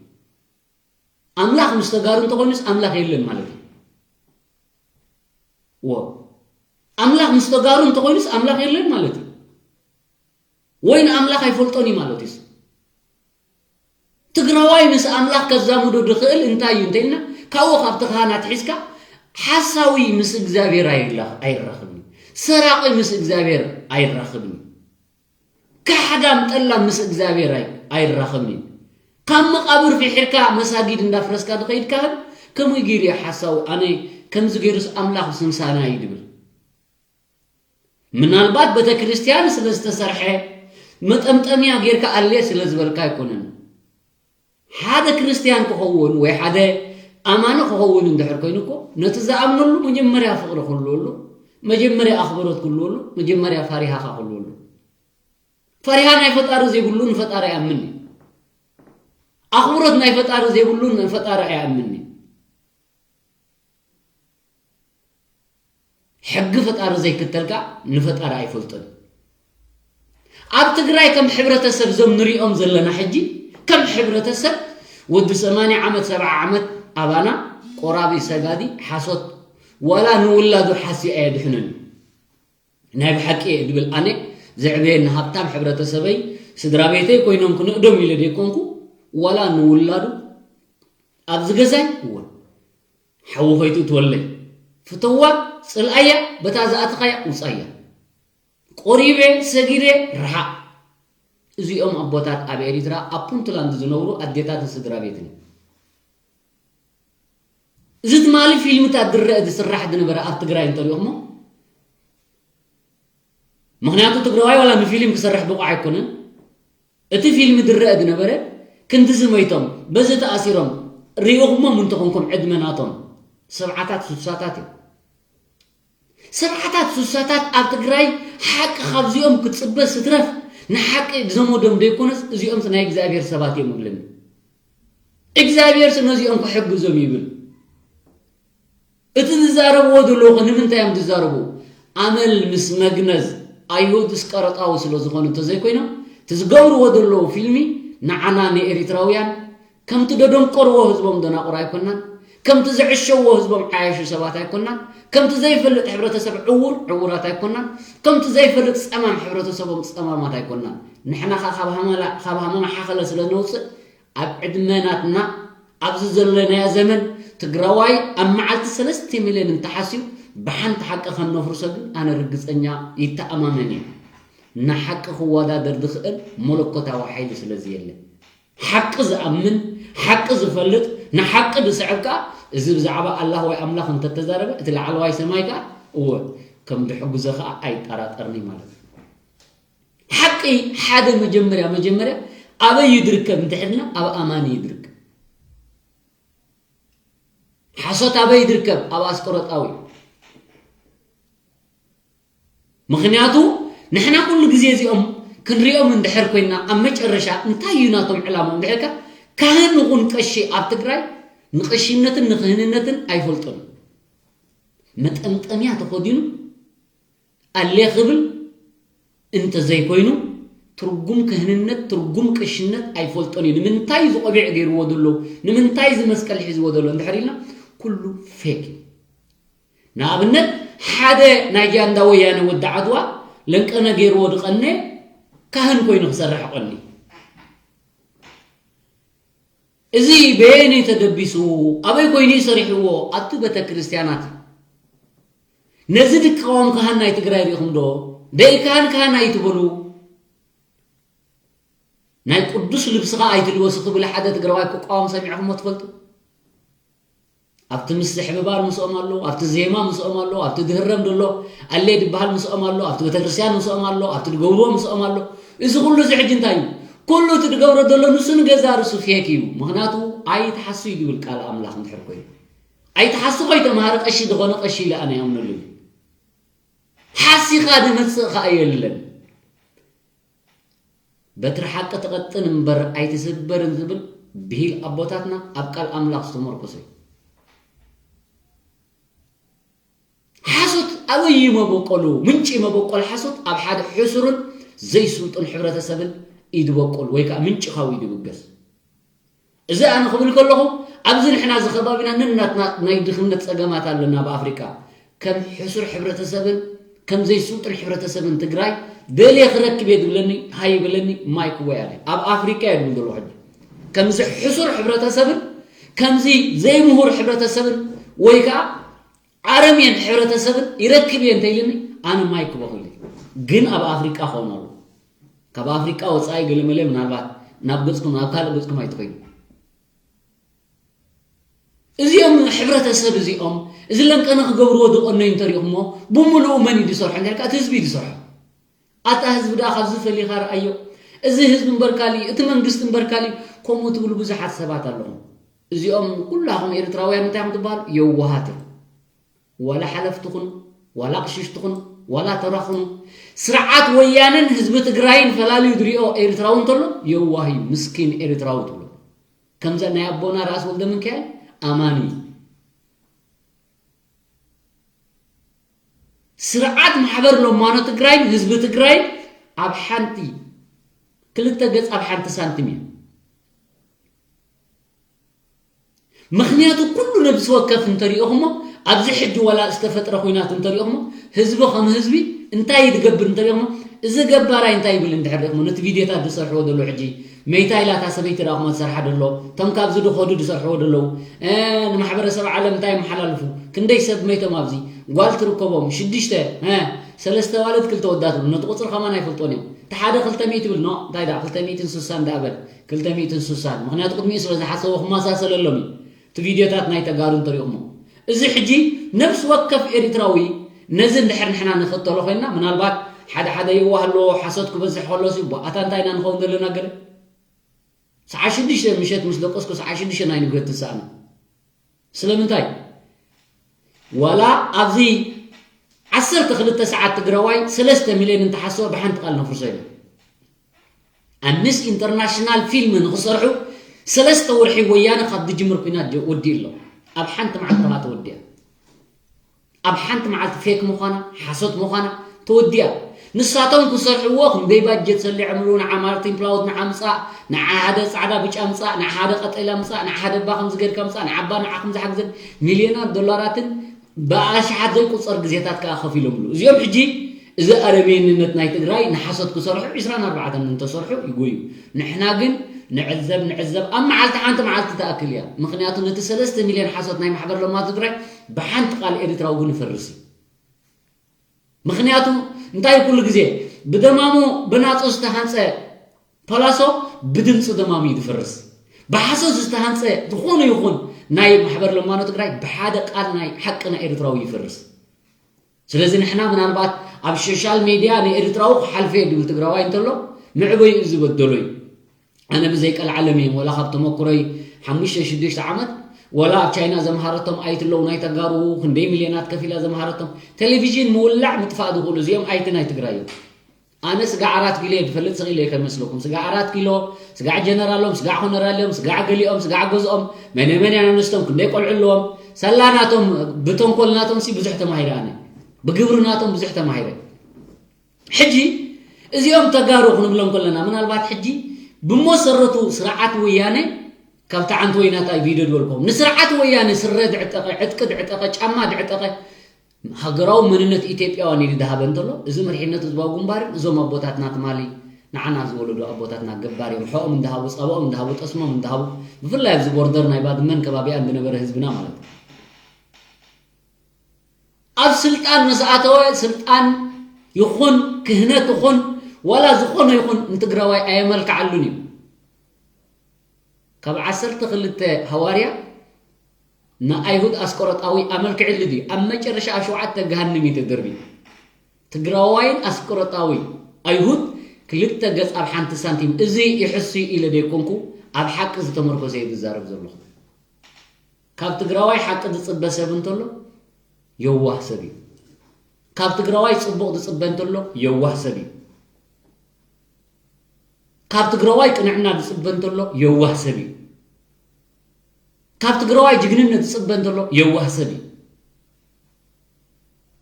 ኣምላኽ ምስ ተጋሩ እንተኾይኑስ ኣምላኽ የለን ማለት እዩ። ዎ ኣምላኽ ምስ ተጋሩ እንተኾይኑስ ኣምላኽ የለን ማለት እዩ። ወይ ንኣምላኽ ኣይፈልጦን እዩ ማለት እዩ። ትግራዋይ ምስ ኣምላኽ ከዛምዶ ዝኽእል እንታይ እዩ እንተኢልና ካብኡ ካብቲ ካህናት ሒዝካ ሓሳዊ ምስ እግዚኣብሔር ኣይላ- ኣይራኽብን እዩ። ሰራቒ ምስ እግዚኣብሔር ኣይራኽብን እዩ። ካሕዳም ጠላም ምስ እግዚኣብሔር ኣይ- ኣይራኽብን እዩ። ካብ መቓብር ፍሒርካ መሳጊድ እንዳፍረስካ ዝኸይድ ካህን ከመይ ገይሩ እዩ ሓሳዊ ኣነ ከምዚ ገይሩስ ኣምላኽ ስምሳና እዩ ዝብል? ምናልባት ቤተክርስትያን ስለ ዝተሰርሐ መጠምጠምያ ጌርካ ኣልየ ስለ ዝበልካ ኣይኮነን። ሓደ ክርስትያን ክኸውን ወይ ሓደ ኣማኒ ክኸውን እንድሕር ኮይኑ እኮ ነቲ ዝኣምነሉ መጀመርያ ፍቕሪ ክህልወሉ፣ መጀመርያ ኣኽብሮት ክህልወሉ፣ መጀመርያ ፈሪሃኻ ክህልወሉ። ፈሪሃ ናይ ፈጣሪ ዘይብሉ ንፈጣሪ ኣይኣምን እዩ። ኣኽብሮት ናይ ፈጣሪ ዘይብሉ ንፈጣሪ ኣይኣምን እዩ። ሕጊ ፈጣሪ ዘይክተል ከዓ ንፈጣሪ ኣይፈልጦን። ኣብ ትግራይ ከም ሕብረተሰብ እዞም ንሪኦም ዘለና ሕጂ ከም ሕብረተሰብ ወዲ ሰማንያ ዓመት ሰብዓ ዓመት ኣባና ቆራቢ ሰጋዲ ሓሶት ዋላ ንውላዱ ሓስዩ ኣየድሕንን እዩ። ናይ ብሓቂ እየ ድብል ኣነ ዘዕበየኒ ሃብታም ሕብረተሰበይ ስድራ ቤተይ ኮይኖም ክንእዶም ኢለ ደይኮንኩ ዋላ ንውላዱ ኣብዚ ገዛይ እውን ሓዊ ከይትእትወለይ ፍተዋ ጽልኣያ በታ ዝኣተኻያ ውጻያ ቆሪበ ሰጊደ ርሓቕ እዚኦም ኣቦታት ኣብ ኤሪትራ ኣብ ፑንትላንድ ዝነብሩ ኣዴታትን ስድራ ቤትን እዚ ትማሊ ፊልምታት ዝረአ ዝስራሕ ዝነበረ ኣብ ትግራይ እንተሪኦሞ ምክንያቱ ትግራዋይ ዋላ ንፊልም ክሰርሕ ብቑዕ ኣይኮነን እቲ ፊልም ዝረአ ዝነበረ ክንድዚ መይቶም በዚ ተኣሲሮም ሪኢኹሞም እንተኾንኩም ዕድመ ናቶም ሰብዓታት ሱሳታት እዮም ሰብዓታት ሱሳታት ኣብ ትግራይ ሓቂ ካብዚኦም ክትፅበ ስትረፍ ንሓቂ ዘመዶም ዘይኮነስ እዚኦምስ ናይ እግዚኣብሔር ሰባት እዮም እብልኒ እግዚኣብሔር ነዚኦም ክሕግዞም ይብል እቲ ዝዛረብዎ ዘለዉ ከ ንምንታይ እዮም ዝዛረቡ ኣመል ምስ መግነዝ ኣይሁድ እስቀረጣዊ ስለ ዝኾኑ እንተዘይኮይኖም እቲ ዝገብርዎ ዘለዉ ፊልሚ ንዓና ንኤሪትራውያን ከምቲ ደደንቆርዎ ህዝቦም ደናቑር ኣይኮናን፣ ከምቲ ዝዕሸዎ ህዝቦም ዓያሹ ሰባት ኣይኮናን፣ ከምቲ ዘይፈልጥ ሕብረተሰብ ዕዉር ዕዉራት ኣይኮናን፣ ከምቲ ዘይፈልጥ ጸማም ሕብረተሰቦም ጸማማት ኣይኮናን። ንሕና ኸኣ ካብ ሃመላ ካብ ሃመማ ሓኸለ ስለ ነውጽእ ኣብ ዕድመ ናትና ኣብዚ ዘለናዮ ዘመን ትግራዋይ ኣብ መዓልቲ ሰለስተ ሚልዮን እንተሓስዩ ብሓንቲ ሓቂ ከም ነፍርሶ ግን ኣነ ርግጸኛ ይተኣማመን እየ። ንሓቂ ክወዳደር ዝኽእል መለኮታዊ ሓይሊ ስለ ዘየለ። ሓቂ ዝኣምን፣ ሓቂ ዝፈልጥ፣ ንሓቂ ዝስዕብ ከኣ፣ እዚ ብዛዕባ ኣላህ ወይ ኣምላኽ እንተተዛረበ፣ እቲ ላዕለዋይ ሰማይ ከኣ፣ እወ፣ ከም ዝሕግዞ ከኣ ኣይጠራጠርን እዩ ማለት እዩ። ሓቂ ሓደ መጀመርያ መጀመርያ ኣበይ እዩ ዝርከብ እንድሕር ኢልና፣ ኣብ ኣማኒ እዩ ዝርከብ። ሓሶት ኣበይ እዩ ዝርከብ? ኣብ ኣስቆሮጣዊ። ምኽንያቱ ንሕና ኩሉ ግዜ እዚኦም ክንሪኦም እንድሕር ኮይና ኣብ መጨረሻ እንታይ እዩ ናቶም ዕላማ እንድሕርካ ካህን ይኹን ቀሺ ኣብ ትግራይ ንቀሺነትን ንክህንነትን ኣይፈልጦን መጠምጠምያ ተኸዲኑ ኣሌ ክብል እንተዘይኮይኑ ትርጉም ክህንነት ትርጉም ቀሽነት ኣይፈልጦን እዩ ንምንታይ ዝቆቢዕ ገይርዎ ዘሎ ንምንታይ ዝመስቀል ሒዝዎ ዘሎ እንድሕር ኢልና ኩሉ ፌክ እዩ ንኣብነት ሓደ ናይ ጃንዳ ወያነ ወዲ ዓድዋ ለንቀነ ገይርዎ ዝቐነ ካህን ኮይኑ ክሰርሕ ቀኒ እዚ በየነይ ተደቢሱ ኣበይ ኮይኑ ሰሪሕዎ ኣብቲ ቤተ ክርስቲያናት ነዚ ድቃወም ካህን ናይ ትግራይ ሪኹም ዶ ደይ ካህን ካህን ኣይትበሉ ናይ ቅዱስ ልብስኻ ኣይትልበሱ ክብል ሓደ ትግራዋይ ክቃወም ሰሚዕኹሞ ትፈልጡ ኣብቲ ምስሕብባር ምስኦም ኣሎ ኣብቲ ዜማ ምስኦም ኣሎ ኣብቲ ድህረም ዘሎ ኣለ ድበሃል ምስኦም ኣሎ ኣብቲ ቤተክርስትያን ምስኦም ኣሎ ኣብቲ ድገብርዎ ምስኦም ኣሎ እዚ ኩሉ እዚ ሕጂ እንታይ እዩ ኩሉ እቲ ድገብሮ ዘሎ ንሱ ንገዛ ርሱ ፌክ እዩ ምክንያቱ ኣይትሓሱ እዩ ዝብል ቃል ኣምላኽ እንድሕር ኮይኑ ኣይትሓሱ ከይተምሃረ ቀሺ ዝኾነ ቀሺ ኢለ ኣነ የምነሉ ሓሲኻ ድመፅእ ከዓ የለን በትሪ ሓቂ ትቐጥን እምበር ኣይትስበርን ዝብል ብሂል ኣቦታትና ኣብ ቃል ኣምላኽ ዝተመርኮሰ እዩ። ሓሶት ኣበይ እዩ መበቆሉ? ምንጪ መበቆል ሓሶት ኣብ ሓደ ሕሱርን ዘይስልጡን ሕብረተሰብን እዩ ዝበቁል ወይ ከዓ ምንጪ ካብኡ እዩ ዝብገስ። እዚ ኣነ ክብል ከለኹ ኣብዚ ንሕና እዚ ከባቢና ነናትና ናይ ድኽነት ፀገማት ኣለና ኣብ ኣፍሪቃ ከም ሕሱር ሕብረተሰብን ከም ዘይስልጡን ሕብረተሰብን ትግራይ ደልየ ክረክብ እየ ዝብለኒ ሃይ ይብለኒ ማይክ ወይ ኣለ ኣብ ኣፍሪቃ እየ ዝብል ዘለኹ ሕጂ ከምዚ ሕሱር ሕብረተሰብን ከምዚ ዘይምሁር ሕብረተሰብን ወይ ከዓ ኣረምየን ሕብረተሰብን ይረክብ እየ እንተኢልኒ ኣነ ማይክ በኹል ግን ኣብ ኣፍሪቃ ኸውን ኣሎ ካብ ኣፍሪቃ ወፃኢ ገለመለ ምናልባት ናብ ገፅኩም ናብ ካልእ ገፅኩም ኣይትኸይዱ እዚኦም ሕብረተሰብ እዚኦም እዚ ለንቀነ ክገብርዎ ዝቐነዩ እንተሪኹሞ ብምሉኡ መን እዩ ዝሰርሖ እንተልካ እቲ ህዝቢ እዩ ዝሰርሖ ኣታ ህዝቢ ደኣ ካብዚ ፈሊኻ ረኣዮ እዚ ህዝቢ እምበር ካሊ እቲ መንግስቲ እምበር ካሊ ከምኡ ትብሉ ብዙሓት ሰባት ኣለኹም እዚኦም ኩላኹም ኤርትራውያን እንታይ ኢኹም ትበሃሉ የዋሃት ኢኹም ዋላ ሓለፍቲ ኩኑ ዋላ ኣቕሽሽቲ ኩኑ ዋላ ተራ ኩኑ ስርዓት ወያነን ህዝቢ ትግራይን ፈላልዩ ዝሪኦ ኤርትራዊ እንተሎ የዋህ እዩ ምስኪን ኤርትራዊ ትብሎ ከምዛ ናይ ኣቦና ራእሲ ወልደሚካኤል ኣማኒ እዩ ስርዓት ማሕበር ለማኖ ትግራይን ህዝቢ ትግራይን ኣብ ሓንቲ ክልተ ገጽ ኣብ ሓንቲ ሳንቲም እዩ። ምኽንያቱ ኩሉ ነብሲ ወከፍ እንተሪኦኹሞ፣ ኣብዚ ሕጂ ዋላ ዝተፈጥረ ኹናት እንተሪኦኹሞ፣ ህዝቢ ከም ህዝቢ እንታይ እዩ ዝገብር እንተሪኦኹሞ፣ እዚ ገባራይ እንታይ ይብል እንድሕር ሪኦኹሞ፣ ነቲ ቪድዮታት ዝሰርሕዎ ዘሎ ሕጂ መይታ ኢላ እታ ሰበይቲ ዳኹሞ ዝሰርሓ ደሎ፣ እቶም ካብዚ ዝኸዱ ዝሰርሕዎ ደለዉ፣ እ፣ ንማሕበረሰብ ዓለም እንታይ የመሓላልፉ፣ ክንደይ ሰብ መይቶም ኣብዚ፣ ጓል ትርከቦም፣ ሽዱሽተ፣ እ፣ ሰለስተ ዋልድ ክልተ ወዳት፣ ነቲ ቁፅሪ ከማን ኣይፈልጦን እዮም። እቲ ሓደ ክልተ ሚእቲ ይብል፣ ኖ፣ እንታይ ደኣ፣ ክልተ ሚእትን ስሳን ደኣ በል። ክልተ ሚእትን ስሳን። ምኽንያቱ ቅድሚኡ ስለ ዝሓሰቦ ክመሳሰለሎም እዩ። እቲ ቪድዮታት ናይ ተጋሩ እንተሪእኹሞ። እዚ ሕጂ ነፍሲ ወከፍ ኤሪትራዊ ነዚ እንድሕር ንሕና ንኽተሎ ኮይንና፣ ምናልባት ሓደ ሓደ የዋህ ኣለዎ፣ ሓሶት ክበዝሕ ከሎ ሲ፣ ኣታ እንታይ ኢና ንኸውን ዘለና ገለ? ሰዓት ሽዱሽተ ምሸት ምስ ደቀስኩ ሰዓት ሽዱሽተ ናይ ንግሆ ትንሳእና። ስለምንታይ? ዋላ ኣብዚ ዓሰርተ ክልተ ሰዓት ትግራዋይ ሰለስተ ሚልዮን እንተሓሰበ ብሓንቲ ቃል ነፍርሶ ኢና። ኣብ ምስ ኢንተርናሽናል ፊልም ንኽሰርሑ ሰለስተ ወርሒ ወያነ ካብ ዝጅምር ኲናት ጀ-፣ ወዲኡ ኣሎ። ኣብ ሓንቲ መዓልቲ ከኣ ተወዲኣ። ኣብ ሓንቲ መዓልቲ ፌክ ምዃና፣ ሓሶት ምዃና ተወዲኣ። ንሳቶም ክሰርሕዎ ክንደይ ባጀት ሰሊዖምሉ፣ ንዓ ማርቲን ፕላውት ንዓ ምጻእ፣ ንዓ ሓደ ጻዕዳ ብጫ ምጻእ፣ ንዓ ሓደ ቀጠልያ ምጻእ፣ ንዓ ሓደ እባ ከምዚ ገይርካ ምጻእ፣ ንዓ እባ ንዓ ከምዚ ሓግዘን፣ ሚልዮናት ዶላራትን ብኣሽሓት ዘይቁጸር ግዜታት ከኣ ከፊሎምሉ። እዚኦም ሕጂ እዚ ኣረሜንነት ናይ ትግራይ ንሓሶት ክሰርሑ ዒስራን ኣርባዕተን እንተሰርሑ ይጎዩ። ንሕና ግን ንዕዘብ፣ ንዕዘብ፣ ኣብ መዓልቲ ሓንቲ መዓልቲ ትኣክል እያ። ምኽንያቱ ነቲ ሰለስተ ሚልዮን ሓሶት ናይ ማሕበር ለማ ትግራይ ብሓንቲ ቃል ኤርትራዊ ግን ይፈርስ እዩ። ምኽንያቱ እንታይ ኩሉ ግዜ ብደማሙ ብናጹ ዝተሃንጸ ፓላሶ ብድምፂ ደማሙ እዩ ዝፈርስ። ብሓሶት ዝተሃንጸ ዝኾነ ይኹን ናይ ማሕበር ለማኖ ትግራይ ብሓደ ቃል ናይ ሓቂ ናይ ኤርትራዊ ይፈርስ። ስለዚ ንሕና ምናልባት ኣብ ሶሻል ሜድያ ንኤርትራዊ ክሓልፈ ድብል ትግራዋይ እንተሎ፣ መዕበይኡ ዝበደሎ እዩ። ኣነ ብዘይ ቀልዓለም እየ፣ ወላ ካብ ተመኩሮይ ሓሙሽተ ሽዱሽተ ዓመት፣ ወላ ኣብ ቻይና ዘምሃረቶም ኣይትለው ናይ ተጋሩ ክንደይ ሚልዮናት ከፊላ ዘምሃረቶም፣ ቴሌቪዥን ምውላዕ ምጥፋእ ዝኽእሉ እዚኦም ኣይቲ ናይ ትግራይ እዮም። ኣነ ስጋዕ ኣራት ኪሎ እየ ዝፈልጥ ስቕ ኢለ ከመስለኩም። ስጋዕ ኣራት ኪሎ፣ ስጋዕ ጀነራሎም፣ ስጋዕ ኮነራሎም፣ ስጋዕ ገሊኦም፣ ስጋዕ ገዝኦም፣ መነ መን ኣነስቶም፣ ክንደይ ቆልዑ ኣለዎም። ሳላ ናቶም፣ ብተንኮል ናቶም ሲ ብዙሕ ተማሂረ ኣነ። ብግብሪ ናቶም ብዙሕ ተማሂረ። ሕጂ እዚኦም ተጋሩ ክንብሎም ከለና፣ ምናልባት ሕጂ ብመሰረቱ ስርዓት ወያነ፣ ካብቲ ዓንተ ወይናታይ ቪድዮ ዝበልኩም፣ ንስርዓት ወያነ ስረ ዝዕጠቐ፣ ዕጥቂ ዝዕጠቐ፣ ጫማ ዝዕጠቐ፣ ሃገራዊ መንነት ኢትዮጵያውያን ኢሉ ዝሃበ እንተሎ፣ እዚ መሪሕነት ህዝባዊ ግንባርን እዞም ኣቦታትና ትማሊ ንዓና ዝወለዱ ኣቦታትና ገባር እዮም። ሕኦም እንዳሃቡ፣ ጸባኦም እንዳሃቡ፣ ጠስሞም እንዳሃቡ፣ ብፍላይ ኣብዚ ቦርደር ናይ ባድመን ከባቢኣን ዝነበረ ህዝብና ማለት እዩ። ኣብ ስልጣን ምስ ኣተወ፣ ስልጣን ይኹን ክህነት ይኹን ዋላ ዝኾነ ይኹን ንትግራዋይ ኣየመልክዓሉን እዩ። ካብ ዓሰርተ ክልተ ሃዋርያ ንኣይሁድ ኣስቆሮጣዊ ኣመልኪዕሉ ድዩ? ኣብ መጨረሻ ኣብ ሸውዓተ ገሃንም እዩ ተደርብዩ። ትግራዋይን ኣስቆሮጣዊ ኣይሁድ ክልተ ገጽ ኣብ ሓንቲ ሳንቲም። እዚ ይሕሱ ኢለ ዘይኮንኩ ኣብ ሓቂ ዝተመርኮሰ እየ ዝዛረብ ዘለኹ። ካብ ትግራዋይ ሓቂ ዝጽበ ሰብ እንተሎ የዋህ ሰብ እዩ። ካብ ትግራዋይ ጽቡቕ ዝጽበ እንተሎ የዋህ ሰብ እዩ። ካብ ትግራዋይ ቅንዕና ዝጽበ እንተሎ የዋህ ሰብ እዩ። ካብ ትግራዋይ ጅግንነት ዝጽበ እንተሎ የዋህ ሰብ እዩ።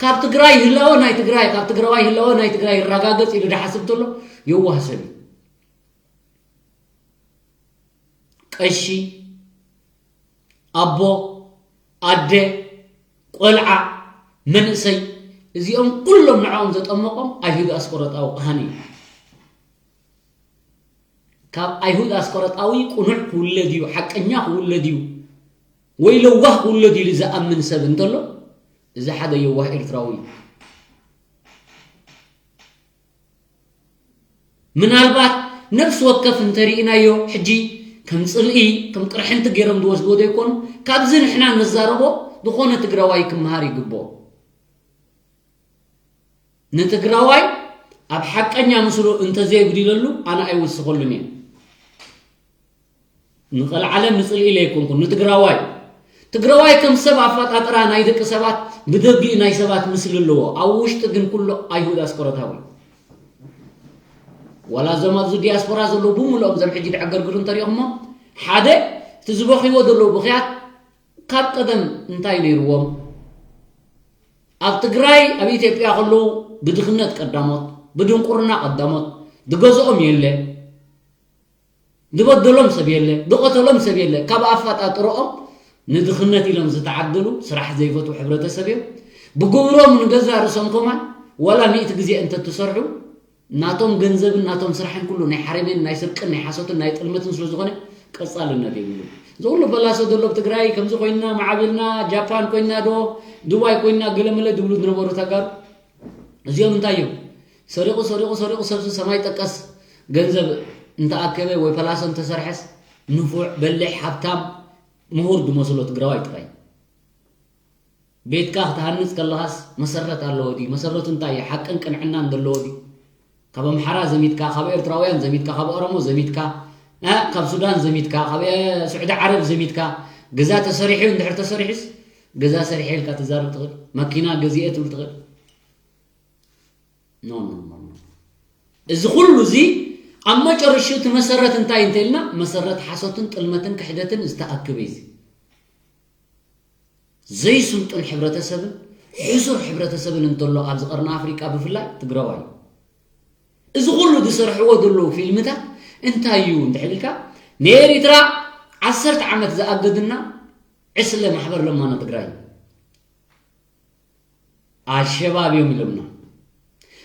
ካብ ትግራይ ህላወ ናይ ትግራይ፣ ካብ ትግራዋይ ህላወ ናይ ትግራይ ይረጋገጽ ኢሉ ዝሓስብ እንተሎ የዋህ ሰብ እዩ። ቀሺ፣ ኣቦ፣ ኣደ፣ ቆልዓ፣ መንእሰይ፣ እዚኦም ኩሎም ንዕኦም ዘጠመቖም ኣይሁድ ኣስቆሮጣዊ ካህን እዩ። ካብ ኣይሁድ ኣስቆሮጣዊ ቅኑዕ ክውለድ እዩ፣ ሓቀኛ ክውለድ እዩ፣ ወይ ለዋህ ክውለድ እዩ ኢሉ ዝኣምን ሰብ እንተሎ፣ እዚ ሓደ የዋህ ኤርትራዊ እዩ። ምናልባት ነፍሲ ወከፍ እንተሪእናዮ፣ ሕጂ ከም ጽልኢ፣ ከም ቅርሕንቲ ገይሮም ዝወስድዎ ዘይኮኑ፣ ካብዚ ንሕና ንዛረቦ ዝኾነ ትግራዋይ ክመሃር ይግብኦ። ንትግራዋይ ኣብ ሓቀኛ ምስሉ እንተዘየጉዲለሉ ኣነ ኣይውስኸሉን እየ። ንቐልዓለም ንጽልኢ ኢለ ኣይኮንኩን፣ ንትግራዋይ። ትግራዋይ ከም ሰብ ኣፈጣጥራ ናይ ደቂ ሰባት ብደጊኡ ናይ ሰባት ምስሊ ኣለዎ፣ ኣብ ውሽጢ ግን ኩሉ ኣይሁድ ኣስቆሮታዊ። ዋላ እዞም ኣብዚ ዲያስፖራ ዘለዉ ብምልኦም እዞም ሕጂ ዝዕገርግሩ እንተሪኦኹሞ፣ ሓደ እቲ ዝበኽይዎ ዘለዉ ብኽያት ካብ ቀደም እንታይ ነይርዎም? ኣብ ትግራይ፣ ኣብ ኢትዮጵያ ከለዉ ብድኽነት ቀዳሞት፣ ብድንቁርና ቀዳሞት፣ ዝገዝኦም የለ፣ ዝበደሎም ሰብ የለ፣ ዝቐተሎም ሰብ የለ። ካብ ኣፋጣጥሮኦም ንድኽነት ኢሎም ዝተዓደሉ፣ ስራሕ ዘይፈትዉ ሕብረተሰብ እዮም። ብግብሮም ንገዛ ርእሶም ከማን ዋላ ሚእቲ ግዜ እንተትሰርሑ፣ ናቶም ገንዘብን ናቶም ስራሕን ኩሉ ናይ ሓረሜን፣ ናይ ስርቅን፣ ናይ ሓሶትን ናይ ጥልመትን ስለ ዝኾነ ቀጻልነት የብሉን። እዚ ኩሉ ፈላሶ ዘሎ ኣብ ትግራይ ከምዚ ኮይና፣ ማዕቢልና፣ ጃፓን ኮይና ዶ፣ ዱባይ ኮይና፣ ገለመለ ዝብሉ ዝነበሩ ተጋሩ እዚኦም እንታይ እዮም? ሰሪቑ፣ ሰሪቑ፣ ሰሪቑ፣ ሰብሲ ሰማይ ጠቀስ ገንዘብ እንተኣከበ ወይ ፈላሶ እንተሰርሐስ ንፉዕ፣ በሊሕ፣ ሃብታም፣ ምሁር ዝመስሎ ትግራዋይ ጥራይ። ቤትካ ክትሃንጽ ከለኻስ መሰረት ኣለዎ ድዩ? መሰረቱ እንታይ እዩ? ሓቅን ቅንዕናን ዘለዎ ድዩ? ካብ ኣምሓራ ዘሚትካ፣ ካብ ኤርትራውያን ዘሚትካ፣ ካብ ኦሮሞ ዘሚትካ፣ እ፣ ካብ ሱዳን ዘሚትካ፣ ካብ፣ እ፣ ስዑዲ ዓረብ ዘሚትካ፣ ገዛ ተሰሪሑ እንድሕር ተሰሪሑስ፣ ገዛ ሰሪሐ ኢልካ ትዛረብ ትኽእል? መኪና ገዚኤ ትብል ትኽእል? ኖ፣ ኖ፣ ኖ፣ ኖ። እዚ ኩሉ እዚ ኣብ መጨረሽኡ እቲ መሰረት እንታይ እንተኢልና፣ መሰረት ሓሶትን ጥልመትን ክሕደትን ዝተኣከበ እዩ። ዘይስልጡን ሕብረተሰብን ሕሱር ሕብረተሰብን እንተሎ ኣብዚ ቀርኒ ኣፍሪቃ ብፍላይ ትግራዋይ እዩ። እዚ ኩሉ ዝሰርሕዎ ዘለዉ ፊልምታት እንታይ እዩ እንድሕር ኢልካ፣ ንኤሪትራ ዓሰርተ ዓመት ዝኣገድና ዕስለ ማሕበር ለማኖ ትግራይ እዩ። ኣልሸባብ እዮም ኢሎምና።